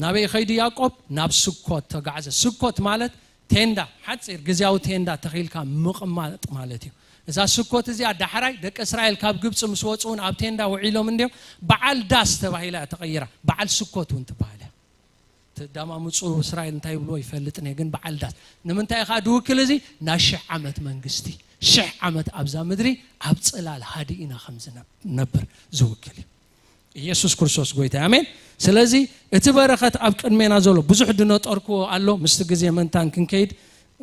ናበይ ኸይዱ ያዕቆብ ናብ ስኮት ተጓዕዘ ስኮት ማለት ቴንዳ ሓፂር ግዜያዊ ቴንዳ ተኺልካ ምቕማጥ ማለት እዩ እዛ ስኮት እዚኣ ዳሕራይ ደቂ እስራኤል ካብ ግብፂ ምስ ወፁ እውን ኣብ ቴንዳ ውዒሎም እንዲዮም በዓል ዳስ ተባሂላ እያ ተቐይራ በዓል ስኮት እውን ትበሃል እያ ትዳማምፁ እስራኤል እንታይ ይብልዎ ይፈልጥን እየ ግን በዓል ዳስ ንምንታይ ኢኻ ድውክል እዚ ናይ ሽሕ ዓመት መንግስቲ ሽሕ ዓመት ኣብዛ ምድሪ ኣብ ፅላል ሃዲ ኢና ከም ዝነብር ዝውክል እዩ ኢየሱስ ክርስቶስ ጎይታ ኣሜን ስለዚ እቲ በረኸት ኣብ ቅድሜና ዘሎ ብዙሕ ድነጠርክዎ ኣሎ ምስቲ ግዜ መንታን ክንከይድ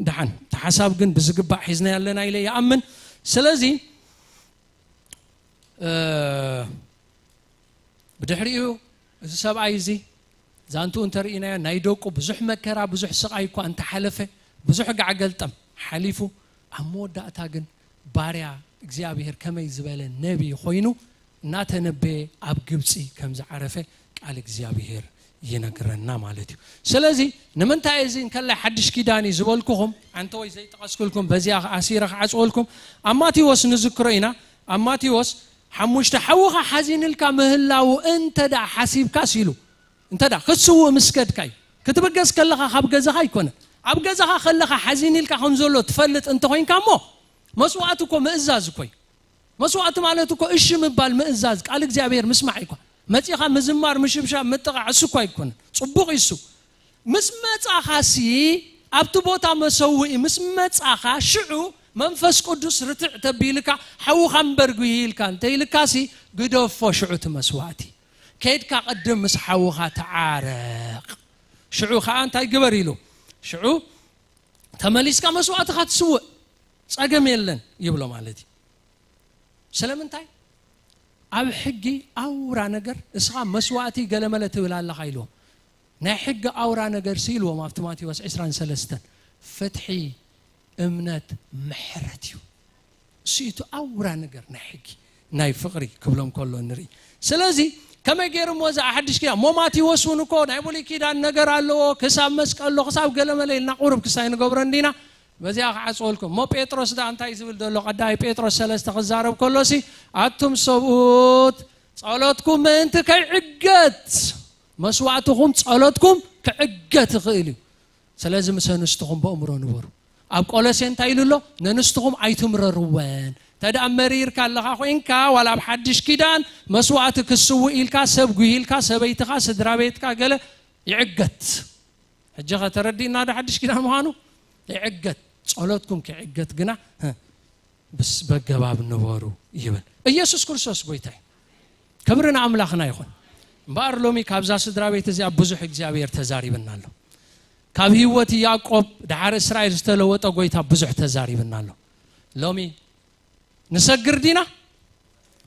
ደሓን እቲ ሓሳብ ግን ብዝግባእ ሒዝና ያለና ኢለ ይኣምን ስለዚ ብድሕሪኡ እዚ ሰብኣይ እዚ ዛንቱ እንተርኢናዮ ናይ ደቁ ብዙሕ መከራ ብዙሕ ስቓይ እኳ እንተሓለፈ ብዙሕ ጋዕገልጠም ሓሊፉ ኣብ መወዳእታ ግን ባርያ እግዚኣብሔር ከመይ ዝበለ ነቢ ኮይኑ እናተነበየ ኣብ ግብፂ ከም ዝዓረፈ ቃል እግዚኣብሔር ይነግረና ማለት እዩ ስለዚ ንምንታይ እዚ እንከላይ ሓድሽ ኪዳን እዩ ዝበልኩኹም ኣንተ ወይ ዘይጠቐስክልኩም በዚኣ ኣሲረ ክዓፅወልኩም ኣብ ማቴዎስ ንዝክሮ ኢና ኣብ ማቴዎስ ሓሙሽተ ሓውኻ ሓዚንልካ ምህላው እንተ ደኣ ሓሲብካስ ኢሉ እንተ ደኣ ክትስውእ ምስ ከድካ እዩ ክትብገስ ከለኻ ካብ ገዛኻ ኣይኮነን ኣብ ገዛኻ ከለኻ ሓዚንልካ ከም ዘሎ ትፈልጥ እንተኾይንካ እሞ መስዋዕቲ እኮ ምእዛዝ እኮ እዩ መስዋዕቲ ማለት እኮ እሺ ምባል ምእዛዝ ቃል እግዚኣብሔር ምስማዕ እኳ መፂኻ ምዝማር ምሽብሻብ ምጥቓዕ እሱ እኳ ኣይኮነን ፅቡቕ ይሱ ምስ መጻኻሲ ኣብቲ ቦታ መሰውኢ ምስ መጻኻ ሽዑ መንፈስ ቅዱስ ርትዕ ተቢልካ ሓውኻ እምበር ጉሂ ኢልካ እንተኢልካሲ ግደፎ ሽዑ እቲ መስዋእቲ ከይድካ ቅድም ምስ ሓውኻ ተዓረቕ ሽዑ ከዓ እንታይ ግበር ኢሉ ሽዑ ተመሊስካ መስዋእትኻ ትስውእ ጸገም የለን ይብሎ ማለት እዩ ስለምንታይ ኣብ ሕጊ ኣውራ ነገር እስኻ መስዋእቲ ገለመለ ትብል ኣለኻ ኢልዎም ናይ ሕጊ ኣውራ ነገር ሲ ኢልዎም ኣብቲ ማቴዎስ ዕስራን ሰለስተን ፍትሒ እምነት ምሕረት እዩ እሱ እቲ ኣውራ ነገር ናይ ሕጊ ናይ ፍቕሪ ክብሎም ከሎ ንርኢ ስለዚ ከመይ ገይሩ እሞ እዚ ሓድሽ ኪዳን ሞ ማቴዎስ እውን እኮ ናይ ብሉይ ኪዳን ነገር ኣለዎ ክሳብ መስቀል ኣሎ ክሳብ ገለመለ ኢልና ቁሩብ ክሳይ ንገብሮ እንዲና በዚኣ ክዓፅወልኩም እሞ ጴጥሮስ ዳ እንታይ ዝብል ዘሎ ቀዳይ ጴጥሮስ ሰለስተ ክዛረብ ከሎሲ ኣቱም ሰብኡት ጸሎትኩም ምእንቲ ከይዕገት መስዋዕትኹም ጸሎትኩም ክዕገት ይኽእል እዩ ስለዚ ምስ ኣንስትኹም በእምሮ ንበሩ ኣብ ቆሎሴ እንታይ ኢሉ ኣሎ ነንስትኹም ኣይትምረርወን እንተ ደኣ መሪርካ ኣለኻ ኮይንካ ዋላ ኣብ ሓድሽ ኪዳን መስዋዕቲ ክስውእ ኢልካ ሰብ ጉሂልካ ሰበይትኻ ስድራ ቤትካ ገለ ይዕገት ሕጂ ኸተረዲእና ዶ ሓድሽ ኪዳን ምዃኑ ይዕገት ጸሎትኩም ክዕገት ግና ብስ በገባብ ንበሩ ይብል ኢየሱስ ክርስቶስ ጎይታ እዩ ክብሪ ንኣምላኽና ይኹን እምበኣር ሎሚ ካብዛ ስድራ ቤት እዚኣ ብዙሕ እግዚኣብሔር ተዛሪብና ኣሎ ካብ ህይወት ያዕቆብ ደሓር እስራኤል ዝተለወጠ ጎይታ ብዙሕ ተዛሪብና ኣሎ ሎሚ ንሰግር ዲና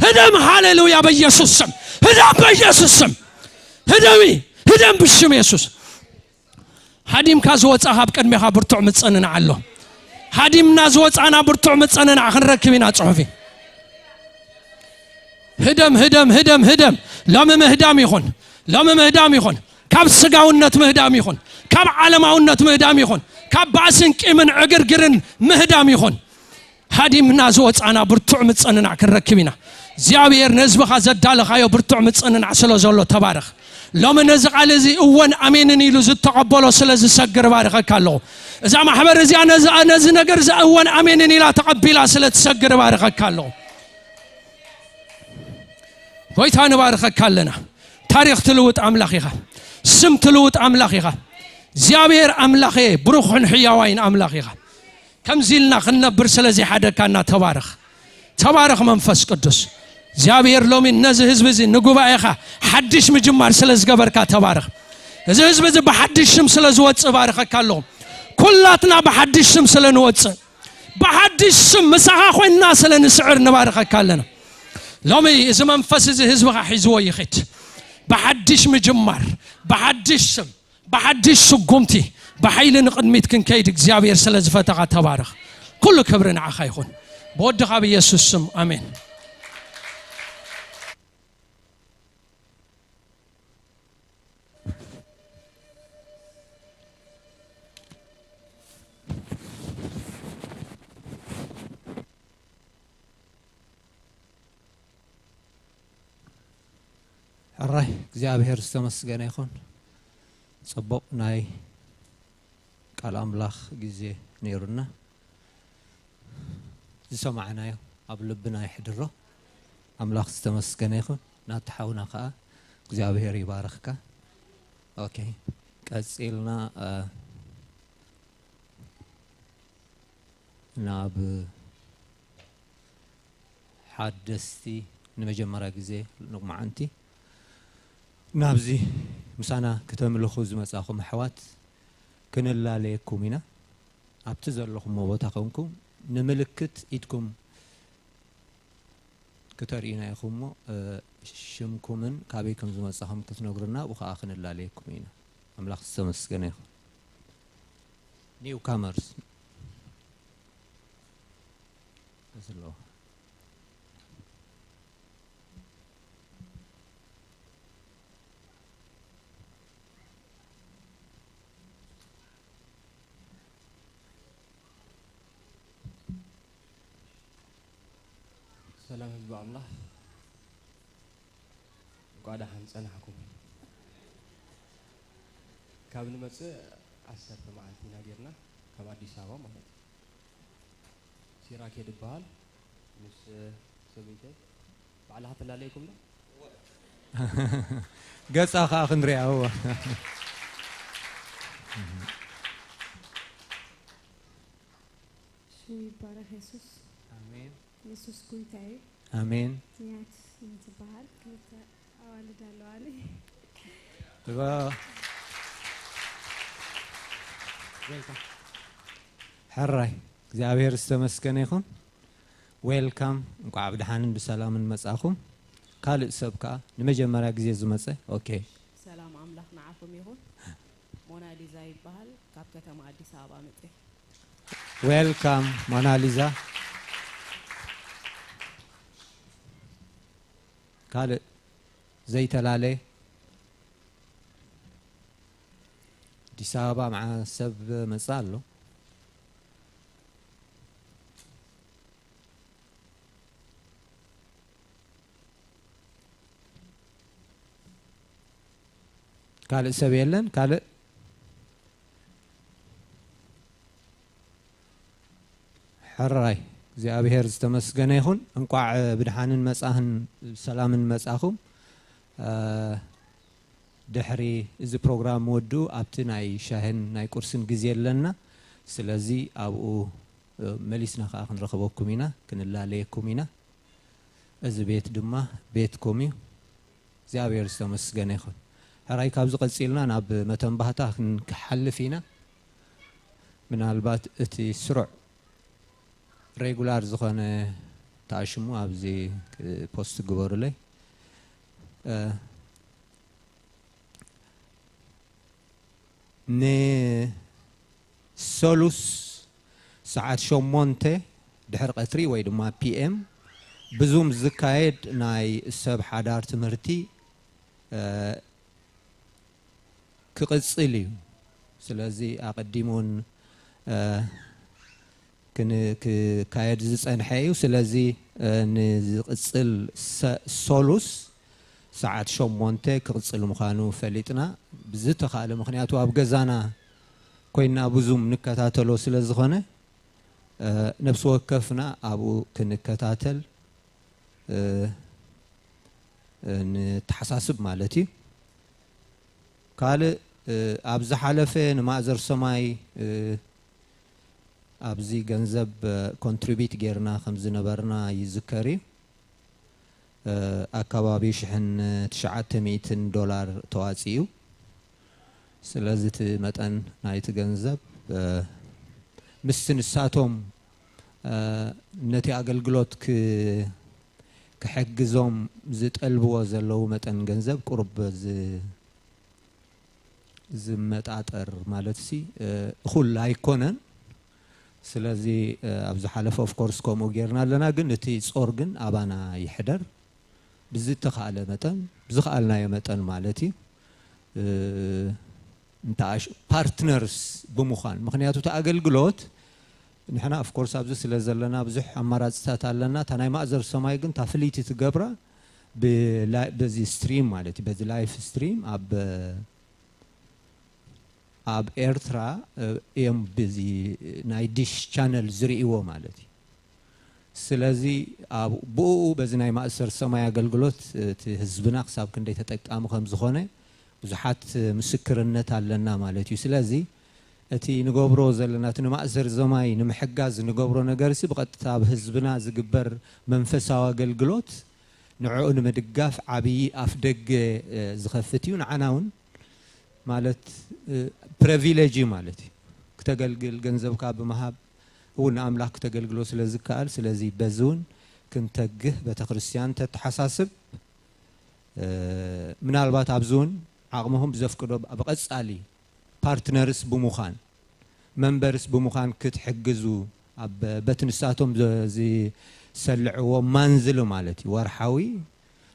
ህደም፣ ሃሌሉያ፣ በኢየሱስ ስም ህደም፣ በኢየሱስ ስም ህደሚ፣ ህደም ብሽም የሱስ። ሃዲምካ ዝወፃ ካብ ቅድሜኻ ብርቱዕ ምፅንናዕ ኣሎ። ሃዲምና ዝወፃና ብርቱዕ ምፅንናዕ ክንረክብ ኢና። ፅሑፊ ህደም፣ ህደም፣ ህደም፣ ህደም። ሎሚ ምህዳም ይኹን፣ ሎሚ ምህዳም ይኹን፣ ካብ ስጋውነት ምህዳም ይኹን፣ ካብ ዓለማውነት ምህዳም ይኹን፣ ካብ ባእስን ቂምን ዕግርግርን ምህዳም ይኹን፣ ሃዲምና ዝወፃና ብርቱዕ ምፅንናዕ ክንረክብ ኢና። እግዚኣብሔር ንህዝብኻ ዘዳለኻዮ ብርቱዕ ምፅንናዕ ስለ ዘሎ ተባረኽ። ሎሚ ነዚ ቃል እዚ እወን ኣሜንን ኢሉ ዝተቐበሎ ስለ ዝሰግር ባርኸካ ኣለኹ። እዛ ማሕበር እዚኣ ነዚ፣ ነዚ ነገር እዚ እወን ኣሜንን ኢላ ተቐቢላ ስለ ትሰግር ባርኸካ ኣለኹ። ጎይታ ንባርኸካ ኣለና። ታሪኽ ትልውጥ ኣምላኽ ኢኻ። ስም ትልውጥ ኣምላኽ ኢኻ። እግዚኣብሔር ኣምላኸ ብሩኽን ሕያዋይን ኣምላኽ ኢኻ። ከምዚ ኢልና ክንነብር ስለ ዘይሓደካና ተባረኽ። ተባረኽ መንፈስ ቅዱስ። እግዚኣብሔር ሎሚ ነዚ ህዝቢ እዚ ንጉባኤኻ ሓድሽ ምጅማር ስለ ዝገበርካ ተባረኽ። እዚ ህዝቢ እዚ ብሓድሽ ስም ስለ ዝወፅእ ባርኸካ ኣለኹ። ኩላትና ብሓድሽ ስም ስለ ንወፅእ፣ ብሓድሽ ስም ምሳኻ ኮይንና ስለ ንስዕር ንባርኸካ ኣለና። ሎሚ እዚ መንፈስ እዚ ህዝብኻ ሒዝዎ ይኽድ። ብሓድሽ ምጅማር፣ ብሓድሽ ስም፣ ብሓድሽ ስጉምቲ፣ ብሓይሊ ንቕድሚት ክንከይድ እግዚኣብሔር ስለ ዝፈተኻ ተባረኽ። ኩሉ ክብሪ ንዓኻ ይኹን። ብወድኻ ብየሱስ ስም ኣሜን። ሕራይ እግዚኣብሔር ዝተመስገነ ይኹን። ጽቡቕ ናይ ቃል ኣምላኽ ግዜ ነይሩና። ዝሰማዕናዮ ኣብ ልብና የሕድሮ። ኣምላኽ ዝተመስገነ ይኹን። ናቲ ሓውና ከኣ እግዚኣብሔር ይባርኽካ። ኦኬ፣ ቀጺልና፣ እ፣ ናብ ሓደስቲ ንመጀመርያ ግዜ ሎማዓንቲ ናብዚ ምሳና ክተምልኹ ዝመጻኹም ኣሕዋት ክንላለየኩም ኢና። ኣብቲ ዘለኹምዎ ቦታ ኮንኩም ንምልክት ኢድኩም ክተርእዩና ኢኹም እሞ፣ እ፣ ሽምኩምን ካበይ ከም ዝመጻኹም ክትነግሩና፣ ኣብኡ ኸኣ ክንላለየኩም ኢና። ኣምላኽ ዝተመስገነ ይኹን። ኒው ካመርስ። እዚ ኣለዎ። ሰላም ህዝቢ ኣምላኽ፣ እንቋዕ ደሓን ጸናሕኩም። ካብ ንመጽእ ዓሰርተ መዓልቲ ኢና ጌርና፣ ካብ ኣዲስ ኣበባ ማለት እዩ። ሲራክ እየ ድበሃል፣ ምስ ሰበይተይ። ባዕልኻ ትላለየኩም ዶ? ገጻ ኸኣ ክንሪኣ፣ እወ። ሽሙ ይባረኽ የሱስ። ኣሜን። የሱስ ጎይታ እዩ። ኣሜን። ንያት እየ ትበሃል። ክልተ ኣዋልድ ኣለዋኒ። እባ። ሕራይ እግዚኣብሔር ዝተመስገነ ይኹን። ዌልካም፣ እንቋዕ ብደሓንን ብሰላምን መጻኹም። ካልእ ሰብ ከኣ ንመጀመርያ ግዜ ዝመጸ፣ ኦኬ። ሰላም ኣምላኽ ንዓኹም ይኹን። ሞናሊዛ ይበሃል፣ ካብ ከተማ ኣዲስ ኣበባ መጽየ። ዌልካም ሞናሊዛ። ካልእ ዘይተላለየ? ኣዲስ ኣበባ መዓ ሰብ መጻ ኣሎ? ካልእ ሰብ የለን? ካልእ? ሕራይ እግዚኣብሔር ዝተመስገነ ይኹን። እንቋዕ ብድሓንን መጻኽን ሰላምን መጻኹም። እ፣ ድሕሪ እዚ ፕሮግራም ወድኡ ኣብቲ ናይ ሻህን ናይ ቁርስን ግዜ ኣለና። ስለዚ ኣብኡ፣ እ፣ መሊስና ከኣ ክንረኽበኩም ኢና፣ ክንላለየኩም ኢና። እዚ ቤት ድማ ቤትኩም እዩ። እግዚኣብሔር ዝተመስገነ ይኹን። ሕራይ ካብዚ ቀጺልና ናብ መተንባህታ ክንሓልፍ ኢና። ምናልባት እቲ ስሩዕ ሬጉላር ዝኾነ ተኣሽሙ ኣብዚ ፖስት ግበሩለይ። ንሰሉስ ሰዓት ሸሞንተ ድሕሪ ቀትሪ ወይ ድማ ፒኤም ብዙም ዝካየድ ናይ ሰብ ሓዳር ትምህርቲ ክቕጽል እዩ። ስለዚ ኣቐዲሙን ክን- ክካየድ ዝጸንሐ እዩ። ስለዚ ንዝቕጽል ሰ- ሰሉስ ሰዓት ሸሞንተ ክቕጽል ምዃኑ ፈሊጥና፣ ብዝተኻእለ ምኽንያቱ ኣብ ገዛና ኮይና ብዙም ንከታተሎ ስለ ዝኾነ ነፍሲ ወከፍና ኣብኡ ክንከታተል ንተሓሳስብ ማለት እዩ። ካልእ ኣብ ዝሓለፈ ንማእዘር ሰማይ ኣብዚ ገንዘብ ኮንትሪቢት ጌርና ከም ዝነበርና ይዝከር እዩ። ኣካባቢ ሽሕን ትሽዓተ ሚእትን ዶላር ተዋፂኡ። ስለዚ እቲ መጠን ናይቲ ገንዘብ ምስቲ ንሳቶም ነቲ ኣገልግሎት ክሕግዞም ዝጠልብዎ ዘለዉ መጠን ገንዘብ ቁሩብ ዝመጣጠር ማለት ሲ እኹል ኣይኮነን። ስለዚ ኣብ ዝሓለፈ ኦፍኮርስ ከምኡ ጌርና ኣለና፣ ግን እቲ ጾር ግን ኣባና ይሕደር። ብዝተኻእለ መጠን ብዝኸኣልናዮ መጠን ማለት እዩ። እንተኣሽ ፓርትነርስ ብምዃን፣ ምኽንያቱ እቲ ኣገልግሎት ንሕና ኦፍኮርስ ኣብዚ ስለ ዘለና ብዙሕ ኣማራፅታት ኣለና። እታ ናይ ማእዘር ሰማይ ግን እታ ፍልይቲ ትገብራ በዚ ስትሪም ማለት እዩ፣ በዚ ላይፍ ስትሪም ኣብ ኣብ ኤርትራ እዮም ብዚ ናይ ዲሽ ቻነል ዝርእይዎ ማለት እዩ። ስለዚ ብኡ በዚ ናይ ማእሰር ሰማይ ኣገልግሎት እቲ ህዝብና ክሳብ ክንደይ ተጠቃሚ ከም ዝኾነ ብዙሓት ምስክርነት ኣለና ማለት እዩ። ስለዚ እቲ ንገብሮ ዘለና እቲ ንማእሰር ሰማይ ንምሕጋዝ ንገብሮ ነገር ሲ ብቐጥታ ኣብ ህዝብና ዝግበር መንፈሳዊ ኣገልግሎት ንዕኡ ንምድጋፍ ዓብዪ ኣፍ ደገ ዝኸፍት እዩ። ንዓና እውን ማለት ፕሪቪሌጅ እዩ ማለት እዩ። ክተገልግል ገንዘብካ ብምሃብ እውን ንኣምላኽ ክተገልግሎ ስለ ዝከኣል፣ ስለዚ በዚ እውን ክንተግህ ቤተ ክርስቲያን ተተሓሳስብ። ምናልባት ኣብዚ እውን ዓቕምኹም ብዘፍቅዶ ብቐጻሊ ፓርትነርስ ብምዃን መንበርስ ብምዃን ክትሕግዙ ኣብ በቲ ንሳቶም ዝሰልዕዎ ማንዝሊ ማለት እዩ ወርሓዊ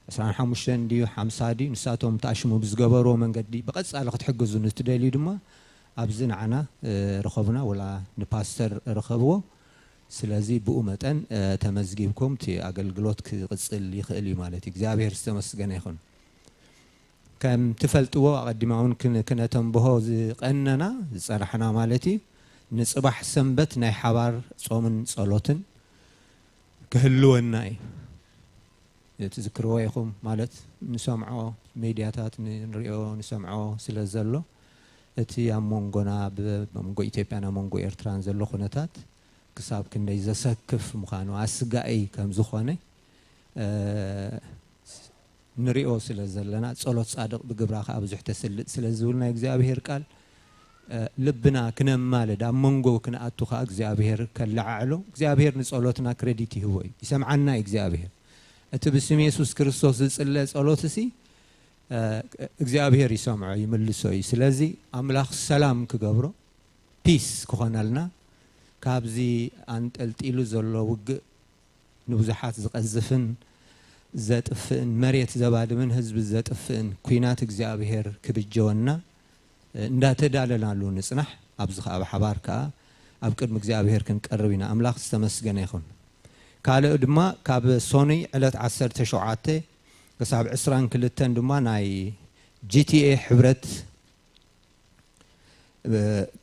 ዕስራን ሓሙሽተን ድዩ ሓምሳ ድዩ ንሳቶም ተኣሽሙ ብዝገበርዎ መንገዲ ብቐጻሊ ክትሕግዙ ንትደልዩ ድማ ኣብዚ ንዓና ርኸቡና ወላ ንፓስተር ርኸብዎ። ስለዚ ብኡ መጠን ተመዝጊብኩም እቲ ኣገልግሎት ክቕጽል ይኽእል እዩ ማለት እዩ። እግዚኣብሔር ዝተመስገነ ይኹን። ከም ትፈልጥዎ ኣቐዲማ እውን ክነተንብሆ ዝቐነና ዝጸናሕና ማለት እዩ ንጽባሕ ሰንበት ናይ ሓባር ጾምን ጸሎትን ክህልወና እዩ። ትዝክርዎ ኢኹም ማለት ንሰምዖ ሚድያታት ንሪኦ ንሰምዖ ስለ ዘሎ እቲ ኣብ መንጎና ኣብ መንጎ ኢትዮጵያን ኣብ መንጎ ኤርትራን ዘሎ ኩነታት ክሳብ ክንደይ ዘሰክፍ ምዃኑ ኣስጋኢ ከም ዝኾነ ንሪኦ ስለ ዘለና ጸሎት ጻድቕ ብግብራ ከዓ ብዙሕ ተስልጥ ስለ ዝብል ናይ እግዚኣብሔር ቃል ልብና ክነማልድ ኣብ መንጎ ክንኣቱ ከዓ እግዚኣብሔር ከለዓዕሎ እግዚኣብሔር ንጸሎትና ክረዲት ይህቦ እዩ። ይሰምዓና እዩ እግዚኣብሔር። እቲ ብስም የሱስ ክርስቶስ ዝጽለ ጸሎት እሲ እግዚኣብሔር ይሰምዖ ይምልሶ እዩ። ስለዚ ኣምላኽ ሰላም ክገብሮ ፒስ ክኾነልና ካብዚ ኣንጠልጢሉ ዘሎ ውግእ ንብዙሓት ዝቐዝፍን ዘጥፍእን መሬት ዘባድምን ህዝቢ ዘጥፍእን ኲናት እግዚኣብሔር ክብጀወና እንዳተዳለናሉ ንጽናሕ። ኣብዚ ከኣ ብሓባር ከኣ ኣብ ቅድሚ እግዚኣብሔር ክንቀርብ ኢና። ኣምላኽ ዝተመስገነ ይኹን። ካልእ ድማ ካብ ሶኑይ ዕለት ዓሰርተ ሸውዓተ ክሳብ ዕስራን ክልተን ድማ ናይ ጂቲኤ ሕብረት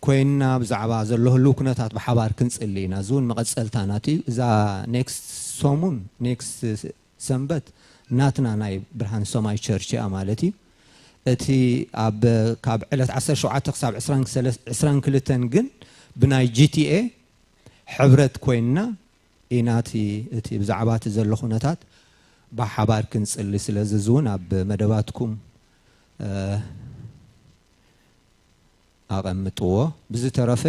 ኮይንና ብዛዕባ ዘሎ ህልው ኩነታት ብሓባር ክንጽሊ ኢና። እዚ እውን መቐጸልታ ናት እዩ። እዛ ኔክስት ሰሙን ኔክስት ሰንበት ናትና ናይ ብርሃን ሰማይ ቸርች እያ ማለት እዩ። እቲ ኣብ ካብ ዕለት ዓሰርተ ሸውዓተ ክሳብ ዕስራን ክልተን ግን ብናይ ጂቲኤ ሕብረት ኮይንና ኢና እቲ እቲ ብዛዕባ እቲ ዘሎ ኩነታት ብሓባር ክንጽሊ። ስለዚ እዚ እውን ኣብ መደባትኩም ኣቐምጥዎ። ብዝተረፈ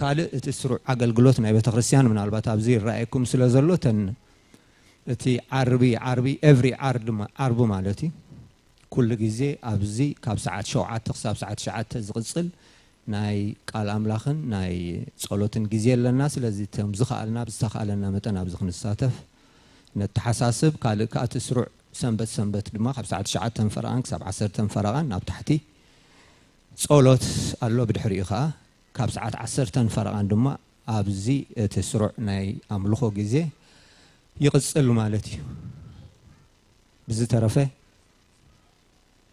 ካልእ እቲ ስሩዕ ኣገልግሎት ናይ ቤተ ክርስቲያን ምናልባት ኣብዚ ይረኣየኩም ስለ ዘሎ፣ ተን እቲ ዓርቢ ዓርቢ፣ ኤቭሪ ዓርቢ ማለት እዩ። ኩሉ ግዜ ኣብዚ ካብ ሰዓት ሸውዓተ ክሳብ ሰዓት ትሽዓተ ዝቕጽል ናይ ቃል ኣምላኽን ናይ ጸሎትን ግዜ ኣለና። ስለዚ እቶም ዝኸኣልና ብዝተኻእለና መጠን ኣብዚ ክንሳተፍ ነተሓሳስብ። ካልእ ከኣ እቲ ስሩዕ ሰንበት ሰንበት ድማ ካብ ሰዓት ትሽዓተ ፈረቓን ክሳብ ዓሰርተ ፈረቓን ናብ ታሕቲ ጸሎት ኣሎ። ብድሕሪኡ ከኣ ካብ ሰዓት ዓሰርተ ፈረቓን ድማ ኣብዚ እቲ ስሩዕ ናይ ኣምልኾ ግዜ ይቕጽል ማለት እዩ። ብዝተረፈ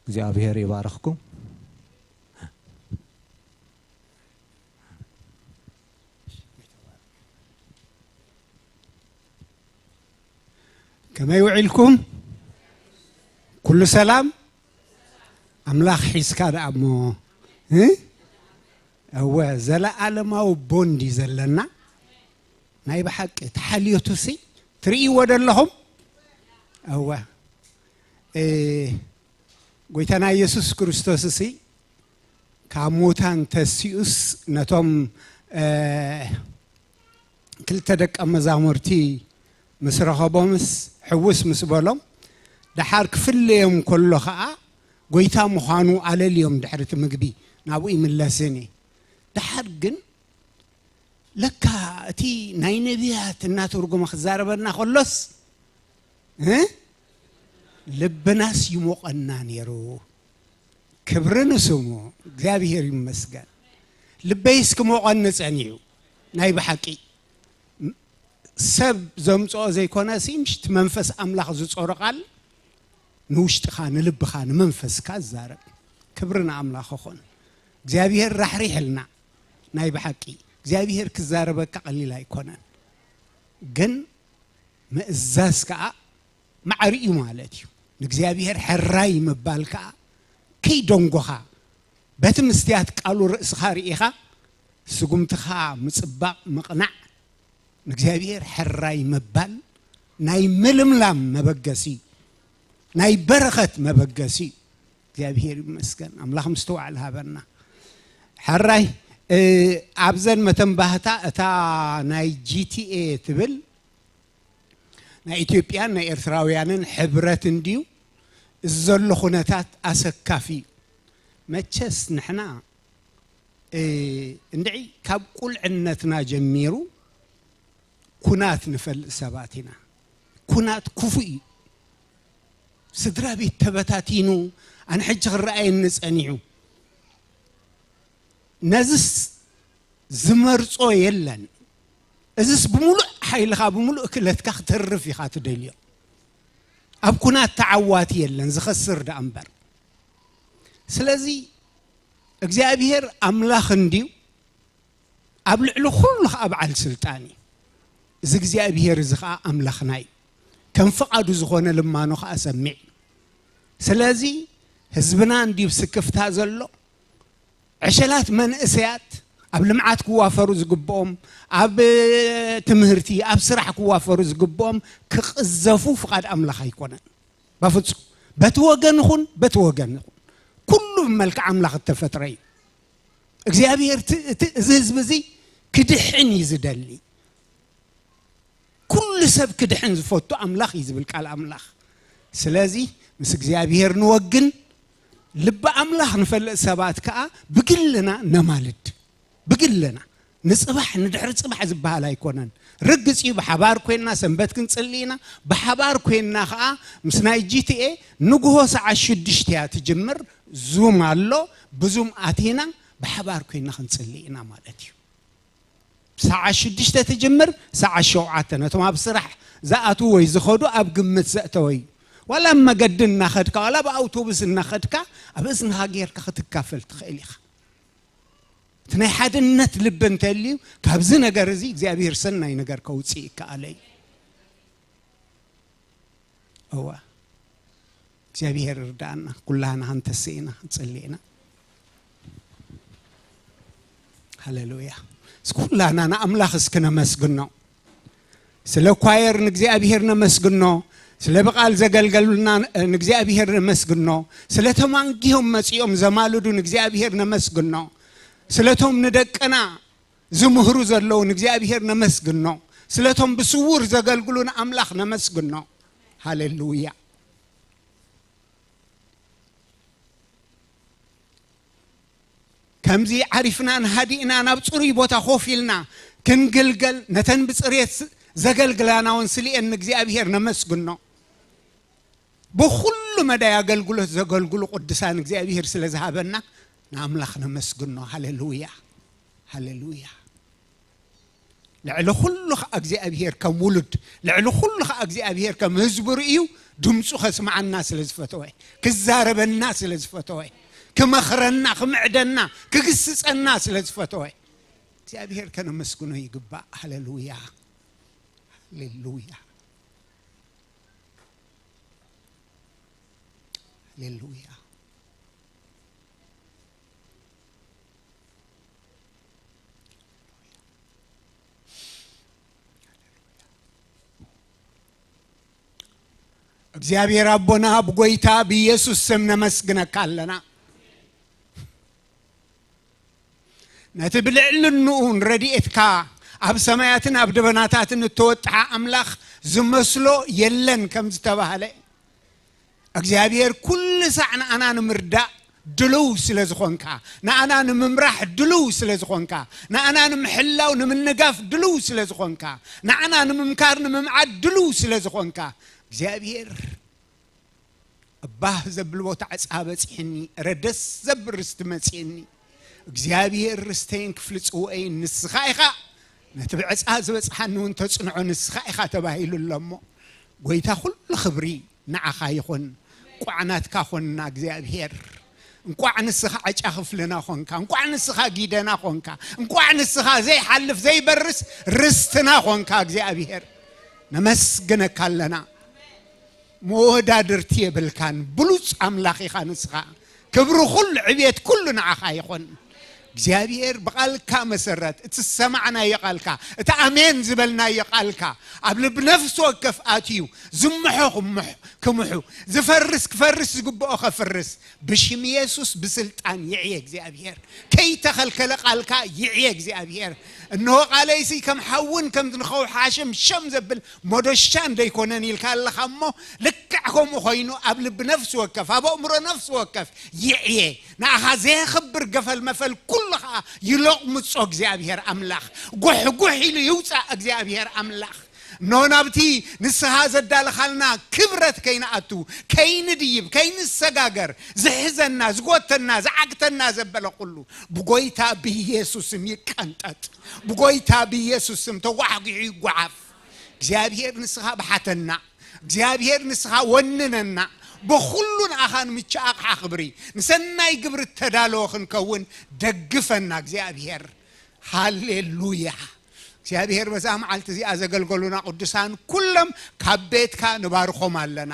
እግዚኣብሔር ይባርኽኩም። ከመይ ውዒልኩም? ኩሉ ሰላም? ኣምላኽ ሒዝካ ደኣ እሞ፣ እ? እወ፣ ዘለኣለማዊ ቦንድ እዩ ዘለና። ናይ ብሓቂ ተሓልዮቱሲ ትርእይዎ ዶ ኣለኹም? እወ። እ፣ ጎይታና ኢየሱስ ክርስቶስሲ ካብ ሙታን ተሲኡስ ነቶም፣ እ፣ ክልተ ደቀ መዛሙርቲ ምስ ረኸቦምስ ሕውስ ምስ በሎም፣ ደሓር ክፍለዮም ከሎ ኸኣ ጎይታ ምዃኑ ኣለልዮም። ድሕሪ እቲ ምግቢ ናብኡ ይምለስን እዩ። ደሓር ግን ለካ እቲ ናይ ነቢያት እናተርጎመ ክዛረበና ከሎስ፣ እ? ልብናስ ይሞቐና ነይሩ። ክብሪ ንስሙ፣ እግዚኣብሔር ይመስገን። ልበይስ ክሞቐኒ ጸኒሑ። ናይ ብሓቂ ሰብ ዘምጽኦ ዘይኮነሲ፣ ምሽ እቲ መንፈስ ኣምላኽ ዝጾሮ ቃል ንውሽጥኻ፣ ንልብኻ፣ ንመንፈስካ ዝዛረብ። ክብሪ ንኣምላኽ ይኹን። እግዚኣብሔር ራሕሪሕልና። ናይ ብሓቂ እግዚኣብሔር ክዛረበካ ቀሊል ኣይኮነን። ግን ምእዛዝ ከኣ ማዕሪ እዩ ማለት እዩ። ንእግዚኣብሔር ሕራይ ምባል ከኣ ከይደንጎኻ፣ በቲ ምስትያት ቃሉ ርእስኻ ርኢኻ፣ ስጉምትኻ ምጽባቕ፣ ምቕናዕ፣ ንእግዚኣብሔር ሕራይ ምባል ናይ ምልምላም መበገሲ፣ ናይ በረኸት መበገሲ። እግዚኣብሔር ይመስገን። ኣምላኽ ምስትውዓል ሃበና። ሕራይ፣ እ፣ ኣብዘን መተንባህታ እታ ናይ ጂ ቲ ኤ ትብል ናይ ኢትዮጵያን ናይ ኤርትራውያንን ሕብረት እንድዩ። እዚ ዘሎ ኩነታት ኣሰካፊ እዩ። መቸስ ንሕና፣ እ፣ እንድዒ ካብ ቁልዕነትና ጀሚሩ ኩናት ንፈልጥ ሰባት ኢና። ኩናት ክፉእ እዩ። ስድራ ቤት ተበታቲኑ፣ ኣነ ሕጂ ክረኣየኒ ጸኒሑ። ነዝስ ዝመርጾ የለን። እዝስ ብምሉእ ሓይልኻ፣ ብምሉእ ክእለትካ ክተርፍ ኢኻ ትደልዮ። ኣብ ኩናት ተዓዋቲ የለን፣ ዝኸስር ደኣ እምበር። ስለዚ እግዚኣብሔር ኣምላኽ እንድዩ፣ ኣብ ልዕሊ ኩሉ ኸዓ በዓል ስልጣን እዩ። እዚ እግዚኣብሔር እዚ ኸዓ ኣምላኽና እዩ። ከም ፍቓዱ ዝኾነ ልማኖ ኸዓ ሰሚዕ እዩ። ስለዚ ህዝብና እንድዩ ስክፍታ ዘሎ። ዕሸላት መንእሰያት ኣብ ልምዓት ክዋፈሩ ዝግብኦም፣ ኣብ ትምህርቲ፣ ኣብ ስራሕ ክዋፈሩ ዝግብኦም ክቕዘፉ ፍቓድ ኣምላኽ ኣይኮነን። በፍጹም። በቲ ወገን ይኹን፣ በቲ ወገን ይኹን። ኩሉ ብመልክዕ ኣምላኽ እተፈጥረ እዩ። እግዚኣብሔር እቲ፣ እቲ፣ እዚ ህዝቢ እዚ ክድሕን እዩ ዝደሊ። ኩሉ ሰብ ክድሕን ዝፈቱ ኣምላኽ እዩ ዝብል ቃል ኣምላኽ። ስለዚ ምስ እግዚኣብሔር ንወግን፣ ልቢ ኣምላኽ ንፈልጥ ሰባት ከኣ ብግልና ነማልድ። ብግልና ንጽባሕ ንድሕሪ ጽባሕ ዝበሃል ኣይኮነን። ርግጽ እዩ፣ ብሓባር ኮይንና ሰንበት ክንጽሊ ኢና። ብሓባር ኮይንና ከኣ ምስ ናይ ጂ ቲ ኤ ንግሆ ሰዓት ሽዱሽተ እያ ትጅምር። ዙም ኣሎ፣ ብዙም ኣቲና ብሓባር ኮይንና ክንጽሊ ኢና ማለት እዩ። ሰዓት ሽዱሽተ ትጅምር፣ ሰዓት ሸውዓተ ነቶም ኣብ ስራሕ ዝኣትዉ ወይ ዝኸዱ ኣብ ግምት ዘእተወ እዩ። ዋላ ኣብ መገዲ እናኸድካ፣ ዋላ ኣብ ኣውቶቡስ እናኸድካ ኣብ እዝንኻ ጌርካ ክትካፈል ትኽእል ኢኻ። እቲ ናይ ሓድነት ልቢ እንተልዩ፣ ካብዚ ነገር እዚ እግዚኣብሔር ሰናይ ነገር ከውፅእ ይከኣለ እዩ። እዋ እግዚኣብሔር እርዳእና፣ ኩላህና ክንተስእ ኢና፣ ክንጽሊ ኢና። ሃሌሉያ። እስኪ ኩላህና ንኣምላኽ እስኪ ነመስግኖ። ስለ ኳየር ንእግዚኣብሔር ነመስግኖ። ስለ ብቓል ዘገልገሉና ንእግዚኣብሔር ነመስግኖ። ስለ ተማንጊሆም መጺኦም ዘማልዱ ንእግዚኣብሔር ነመስግኖ። ስለቶም ንደቅና ዝምህሩ ዘለዉ ንእግዚኣብሔር ነመስግኖ። ስለቶም ብስውር ዘገልግሉ ንኣምላኽ ነመስግኖ። ሃሌሉያ። ከምዚ ዓሪፍናን ሃዲእና ናብ ጽሩይ ቦታ ኮፍ ኢልና ክንግልገል፣ ነተን ብጽሬት ዘገልግላና እውን ስልኤን ንእግዚኣብሔር ነመስግኖ። ብኹሉ መዳይ ኣገልግሎት ዘገልግሉ ቅዱሳን እግዚኣብሔር ስለ ዝሃበና ንኣምላኽ ነመስግኖ። ሃሌሉያ፣ ሃሌሉያ። ልዕሊ ኩሉ ኸዓ እግዚኣብሔር ከም ውሉድ፣ ልዕሊ ኩሉ ኸዓ እግዚኣብሔር ከም ህዝቡ ርእዩ ድምፁ ኸስምዓና ስለ ዝፈተወ፣ ክዛረበና ስለ ዝፈተወ፣ ክመኽረና፣ ክምዕደና፣ ክግስጸና ስለ ዝፈተወ እግዚኣብሔር ከነመስግኖ ይግባእ። ሃሌሉያ፣ ሃሌሉያ፣ ሃሌሉያ። እግዚኣብሔር ኣቦና፣ ብጎይታ ብኢየሱስ ስም ነመስግነካ ኣለና። ነቲ ብልዕልንኡ ንረድኤትካ ኣብ ሰማያትን ኣብ ደበናታትን እተወጥሓ ኣምላኽ ዝመስሎ የለን ከም ዝተባህለ፣ እግዚኣብሔር ኩሉ ሳዕ ንኣና ንምርዳእ ድልው ስለ ዝኾንካ፣ ንኣና ንምምራሕ ድልው ስለ ዝኾንካ፣ ንኣና ንምሕላው ንምንጋፍ ድልው ስለ ዝኾንካ፣ ንኣና ንምምካር ንምምዓድ ድልው ስለ ዝኾንካ፣ እግዚኣብሔር ባህ ዘብል ቦታ ዕፃ በፂሕኒ፣ ረደስ ዘብል ርስቲ መፂእኒ። እግዚኣብሔር ርስተይን ክፍሊ ጽውኤይን ንስኻ ኢኻ፣ ነቲ ብዕፃ ዝበፅሓኒ እውን ተፅንዖ ንስኻ ኢኻ ተባሂሉ ኣሎ እሞ፣ ጎይታ ኩሉ ክብሪ ንዓኻ ይኹን። እንቋዕ ናትካ ኾንና እግዚኣብሔር። እንቋዕ ንስኻ ዕጫ ክፍልና ኾንካ፣ እንቋዕ ንስኻ ጊደና ኾንካ፣ እንቋዕ ንስኻ ዘይሓልፍ ዘይበርስ ርስትና ኾንካ እግዚኣብሔር። ነመስግነካ ኣለና። መወዳድርቲ የብልካን። ብሉጽ ኣምላኽ ኢኻ ንስኻ። ክብሪ ኩሉ፣ ዕብየት ኩሉ ንዓኻ ይኹን። እግዚኣብሔር ብቓልካ መሰረት፣ እቲ ዝሰማዕናዮ ቃልካ፣ እቲ ኣሜን ዝበልናዮ ቃልካ፣ ኣብ ልብ ነፍሲ ወከፍ ኣትዩ፣ ዝምሖ ክምሕ-፣ ክምሑ፣ ዝፈርስ ክፈርስ ዝግብኦ ከፍርስ፣ ብሽም የሱስ ብስልጣን ይዕየ እግዚኣብሔር። ከይተኸልከለ ቃልካ ይዕየ እግዚኣብሔር። እንሆ ቃለይሲ ከም ሓውን ከም ዝንኸው ሓሽም ሸም ዘብል መዶሻ እንደይኮነን ኢልካ ኣለኻ እሞ፣ ልክዕ ከምኡ ኮይኑ ኣብ ልቢ ነፍሲ ወከፍ፣ ኣብ ኣእምሮ ነፍሲ ወከፍ ይዕየ። ንኣኻ ዘየኽብር ገፈል መፈል ኩሉ ኸዓ ይሎቕምጾ እግዚኣብሔር ኣምላኽ። ጉሕ ጉሕ ኢሉ ይውጻእ እግዚኣብሔር ኣምላኽ። እነሆ ናብቲ ንስኻ ዘዳለኻልና ክብረት ከይንኣቱ፣ ከይንድይብ፣ ከይንሰጋገር፣ ዝሕዘና፣ ዝጎተና፣ ዝዓግተና ዘበለ ኩሉ ብጎይታ ብኢየሱስ ስም ይቀንጠጥ። ብጎይታ ብኢየሱስ ስም ተጓሕጒሑ ይጓዓፍ። እግዚኣብሔር ንስኻ ብሓተና፣ እግዚኣብሔር ንስኻ ወንነና። ብኹሉ ንኣኻ ንምቻ ኣቕሓ ክብሪ፣ ንሰናይ ግብሪ እተዳለወ ክንከውን ደግፈና እግዚኣብሔር። ሃሌሉያ። እግዚኣብሔር በዛ መዓልቲ እዚኣ ዘገልገሉና ቅዱሳን ኩሎም ካብ ቤትካ ንባርኾም ኣለና።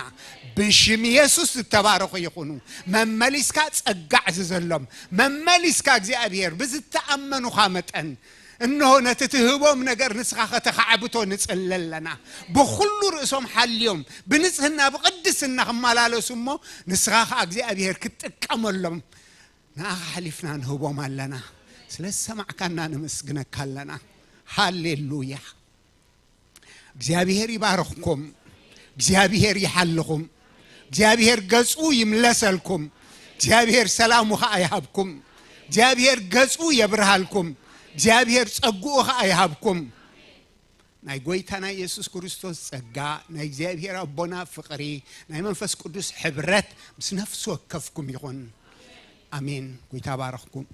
ብሽም የሱስ ዝተባረኹ ይኹኑ። መመሊስካ ጸጋ ዕዝዘሎም። መመሊስካ እግዚኣብሔር ብዝተኣመኑኻ መጠን እንሆ ነቲ ትህቦም ነገር ንስኻ ከተኻዕብቶ ንጽሊ ኣለና። ብኹሉ ርእሶም ሓልዮም ብንጽህና ብቕድስና ክመላለሱ እሞ ንስኻ ኸኣ እግዚኣብሔር ክትጥቀመሎም ንኣኻ ሓሊፍና ንህቦም ኣለና። ስለ ዝሰማዕካና ነመስግነካ ኣለና። ሃሌሉያ። እግዚኣብሔር ይባርኽኩም። እግዚኣብሔር ይሓልኹም። እግዚኣብሔር ገጹ ይምለሰልኩም። እግዚኣብሔር ሰላሙ ኸኣ ይሃብኩም። እግዚኣብሔር ገጹ የብርሃልኩም። እግዚኣብሔር ጸግኡ ኸኣ ይሃብኩም። ናይ ጎይታ ናይ የሱስ ክርስቶስ ጸጋ፣ ናይ እግዚኣብሔር ኣቦና ፍቕሪ፣ ናይ መንፈስ ቅዱስ ሕብረት ምስ ነፍሲ ወከፍኩም ይኹን። ኣሜን። ጎይታ ባረኽኩም።